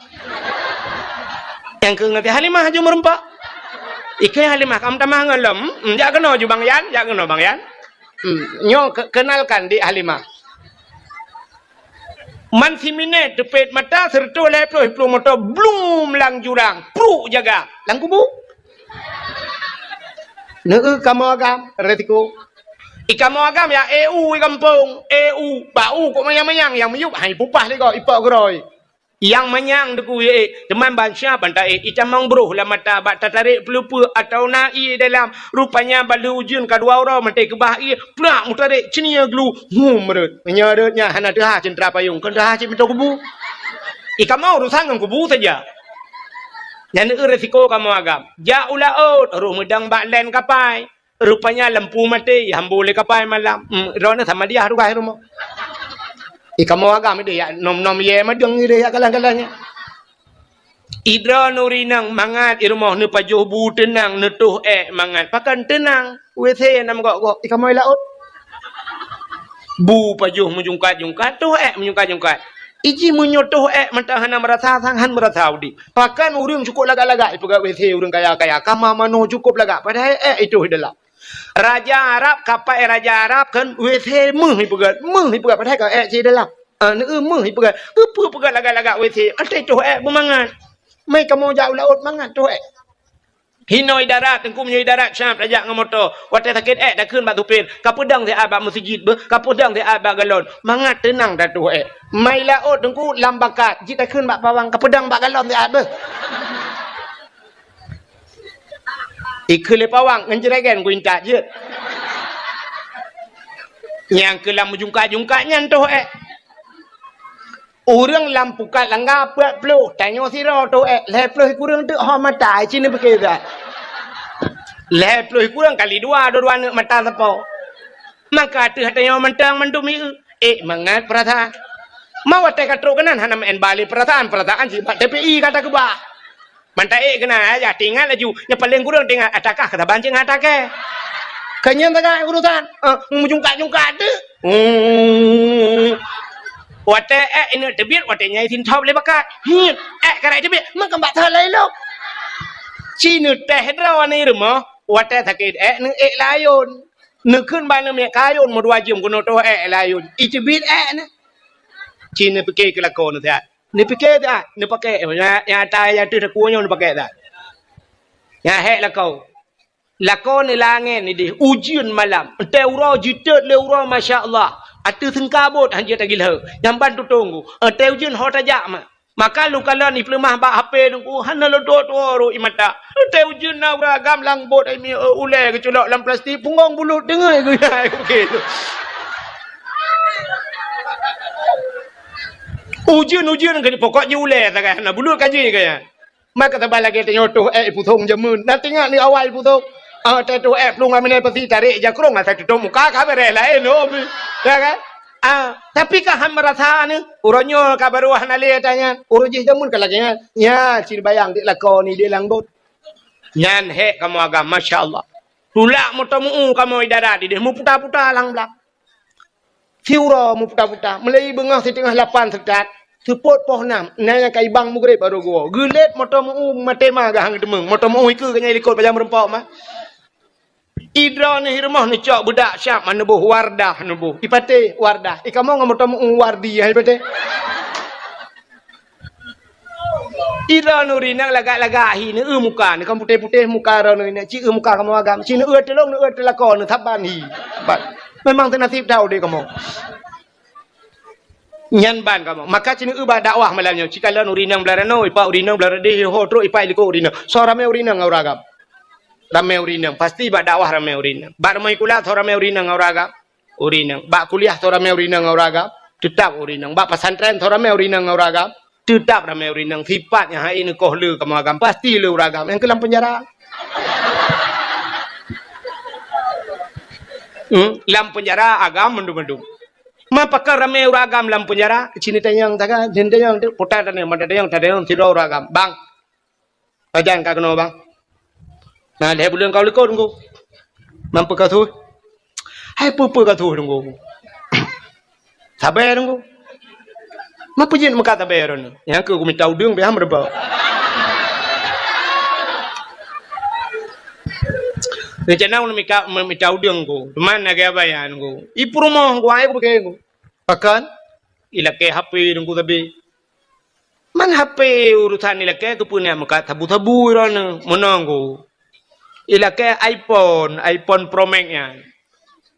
Nyang keu ngon si Halimah aju meureumpok. Ikeu Halimah, kam tamah ngon lom. Hmm, jak keunoe ju Bang Yan, jak keunoe Bang Yan. Hmm, nyoe ke-, kenalkan dik Halimah. Man siminèt teupet mata, seureutôh lhèe ploh, ploh moto, blum lam jurang, pruk jaga, lam kubu. Neu kamoe agam, resiko. I kamoe agam ya, eu i gampông, eu, bak u kok manyang-manyang, nyang miyueb hai pupah lé gob, ipok geurôi. Nyang manyang teuku yé, teuma ban siap ban taéh, itamong broh lam mata bak tatarek peuleupeue atawa na ié dalam. Rupanya ban lheueh ujeuen ka dua uroe maté keubah ié, plak meutarek ceunie glu, hum rhot. Meunyoe rhot nyan hana teuhah cit trap payong, kon teuhah cit meutoe kubu. I kamoe urusan ngon kubu saja. Nyan eu resiko kamoe agam. Jak u laôt, roh meudong bak lén kapai. Rupanya lampu maté, hambô lé kapai malam. Hmm, droeneuh sama dia tugaih rumoh. I kamoe agam idéh yak nom-nom yé madeueng idéh yak galah-galah nyan. I droeneuh ureueng inong mangat i rumoh neupajoh bu teunang, neutoh ék mangat. Pakon teunang? WC nam gok-gok, i kamoe laôt. Bu pajoh meujungkat-jungkat, toh ék meujungkat-jungkat. Iji meunyoe toh ék mantong hana meurasa sang, han meurasa udép. Pakon ureueng cukôp lagak-lagak ipeugah WC ureueng kaya-kaya, kama manoe cukôp lagak, padahai ék itoh i dalam. Raja Arab, kapai raja Arab kan WC meuh ipeugah, meuh ipeugah, padahai ka ék cit dalam. Ah, neu meuh ipeugah. Keupeue peugah lagak-lagak WC? Até toh ék beumangat. Mai kamoe jak u laôt mangat toh ék. Hinoe i darat, teungku meunyoe i darat siap tajak ngon moto. Watèe sakét ék takheun bak supir, kapeudong siat bak meuseujid beuh, kapeudong siat bak galon. Mangat teunang tatoh ék. Mai laôt teungku lam bakat, jih takheun bak pawang, kapeudong bak galon siat beuh. Ikheun lé pawang ngon jregen ku intat jeuet. Nyang keu lam meujungkat-jungkat nyan toh ék. Ureuëng lam pukat langga peuet ploh, tanyoe sidroe toh ék, lhée ploh kureueng teuk ho mata, ci neupike that. Lhée ploh kureueng kali dua, dua-dua neuk mata sapo. Maka ateueh tanyoe mantong mandum ié, ék mangat peurasaan. Ma watée ka trok keunan hana meu'en ba lé peurasaan, peurasaan sibat T P I ka takeubah. Mantong ék keunan, ya, tingat laju. Nyang paleng kureueng tingat, atakah keu saban cit ngon atakée. Keu nyan sagai urusan. Eh, meujungkat-jungkat teuk. Hmm. Watée ék ineuk teubiet, watée nyan sintop lé bakat. Hmm. Ék karai teubiet, meukeubak that laén lom. Ci neutéh droe ni rumoh, watée sakét ék, neuék layôn. Neukheun bak neumiet kayôn meudua jeuem keunoe toh ék layôn. Iteubiet ék nyan. Ci neupike keu lakoe nyan siat. Neupike that, neupake, nyang, nyang ata nyang teuh takue nyoe neupake that. Nyang hék lakoe. Lakoe ni langét ni deh, ujeuen malam. Entée uroe jitot lé uroe, masya Allah. Ateueh seungkabot hanjeuet tagilheu. Nyang ban tutong ku. Entée ujeuen ho tajak ma. Maka lôn kalon ipeuleumah bak H P nungku, hana lôn tuwoe-tuwoe rot ié mata. Entée ujeuen na ureuëng agam lam bot ai mi, ulée geuculok lam plastik, punggong bulut deungoe geuya ai kukée tu. Ujeuen-ujeuen ka jipokok ji ulée sagai hana bulut ka ji kaya. Maka saban lagée tanyoe toh ék ipusong jameun. Na teuingat ni awai ipusong. Ah, tatoh ék plueng aminai pasi tarek jakrong asai tutup muka ka beres laén, oh. Ya kan? Ah, tapi ka han meurasa ni, uroe nyoe ka barô hana lé ata nyan. Uroe jih jameun ka lagée nyan. Nyan, ci bayang di lakoe ni di lam bot. Nyan hék kamoe agam, masya Allah. Tulak moto meu-u kamoe di darat di deh, meuputa-puta lam blang. Siuroe meuputa-puta, meulai beungoh siteungoh lapan seukat, seupôt poh nam, na nyang ka ibang mugreb barô geuwoe. Geulet moto meu-u maté ma geuhang teumeueng, moto meu-u ikeue geunyai likot pajan meurumpok ma. Idroe neuh i rumoh neucok beudak syab ma neuboh Wardah neuboh. Ipatéh Wardah, ikamoe ngon moto meu-u Wardi hai patéh. Idroe nuri nang lagak-lagak hi, neueu muka, neukan putéh-putéh muka droe nuri nang, ci eu muka kamoe agam, ci neueu tulông, neueu teulakon, neusaban hi. Saban. Memang teunasib that udép kamoe. Nyan ban kamoe. Maka ci neueu bak dakwah malam nyoe, ci kalon nuri nang blah ranoe, ipak nuri nang blah radeh, ho trok ipak likot nuri nang. Soe ramé nuri nang ngon ureuëng agam. Ramé nuri nang, pasti bak dakwah ramé nuri nang. Bak rumoh sikula soe ramé nuri nang ngon ureuëng agam. Ureuëng inong. Bak kuliah soe ramé ureuëng inong ngon ureuëng agam, teutap ureuëng inong. Bak pesantren soe ramé ureuëng inong ngon ureuëng agam, teutap ramé ureuëng inong. Sipat nyang hai neukoh le kamoe agam, pasti le ureuëng agam nyang keu lam peunjara. Hmm, lam peunjara agam mandum-mandum. Ma pakon ramé ureuëng agam lam peunjara, sini tanyong taga, sini tanyong tu, puta tanyong, mata tanyong, tanyong sidroe ureuëng agam. Bang, Pajan ka keunoe, Bang? Na lhée buleuen ka u likot, Teungku. Mampu ka tuh? Hai peue-peue ka tuh, Teungku? Sabe, Teungku. Mampu jeuet meukat sabe droeneuh. Nyang keu kumita udeueng pih han meureubah. Rencana ulôn mika, meumita udeueng, Teungku. Teuma lagée abaya, Teungku. I peurumoh, Teungku, ai kupiké, Teungku. Pakon? Ilakée H P, Teungku, sabe. Man H P urusan ilakée keupeue na meukat sabu-sabu droeneuh, meunoe, Teungku. Ilakée iPhone, iPhone Pro Max nyan.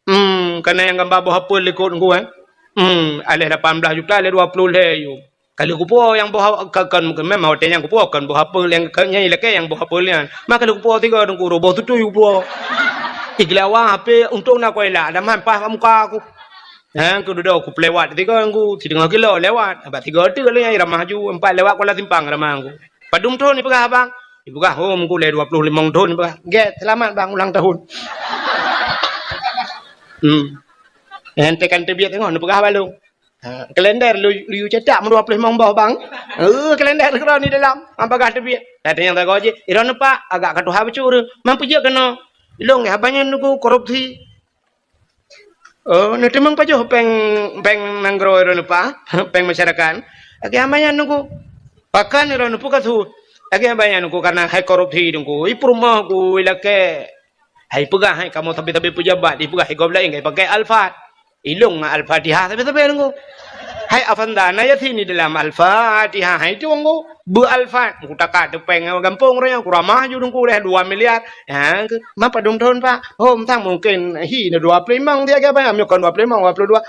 Hmm, kana nyang gamba boh apel likot, Teungku, eh. Hmm, aléh lapan blaih juta, aléh dua ploh lhée yuem. Ka lheueh kupuwoe nyang boh a-, ka, kon, memang watée nyan kupuwoe kon boh apel nyang ka, nyan ilakée nyang boh apel nyan. Ma ka lheueh kupuwoe tiga, Teungku, boh tutui kupuwoe. Igeulawa H P untông na kuela, ada man paih bak muka aku. Nyang keu dudoe kupeuléwat tiga, Teungku, siteungoh kilo lewat. Bak tiga teuk lé nyang ramah ju, empat lewat Kuala Simpang ramah, Teungku. Padum thon ipeugah, Abang? Ipeugah, "Oh, Teungku, lé dua ploh limong thon," ipeugah. "Gét, selamat, Bang, ulang tahun." Hmm. Nyang tekan teubiet teungoh neupeugah bak lôn. Ha, kalender lu, lu cetak meudua ploh limong boh, Bang. Eh, kalender keudroe di dalam, han peugah teubiet. Dah tanyong sagoe jih, "Droeneuh, Pak, agak ka tuha bacut ureuëng. Man peue jeuet keunoe?" "Ilôn, haba nyan, Teungku, korupsi." "Oh, neuteumeung pajoh péng, péng nanggroe droeneuh, Pak, péng masyarakat?" "Lagée haba nyan, Teungku." "Pakon droeneuh, peue ka su?" "Lagée haba nyan, Teungku, kareuna hai korupsi, Teungku. I peurumoh ku ilakée. Hai peugah hai kamoe sabe-sabe peujabat, ipeugah hai gob laén ka ipaké Alphard. Ilôn ngon Al-Fatihah sabe-sabe, Teungku. Hai Avanda na Yasin di dalam Al-Fatihah, hai tu, Teungku. Beu Alphard, Teungku, taka teupeng ngon gampông roh nyan, kuramah ju, Teungku, lé dua miliar." Ha, ke, ma padum thon, Pak? Hom sang mungken hi na dua ploh limong dia ke, Pak? Meunyoe kon dua ploh limong, dua ploh dua.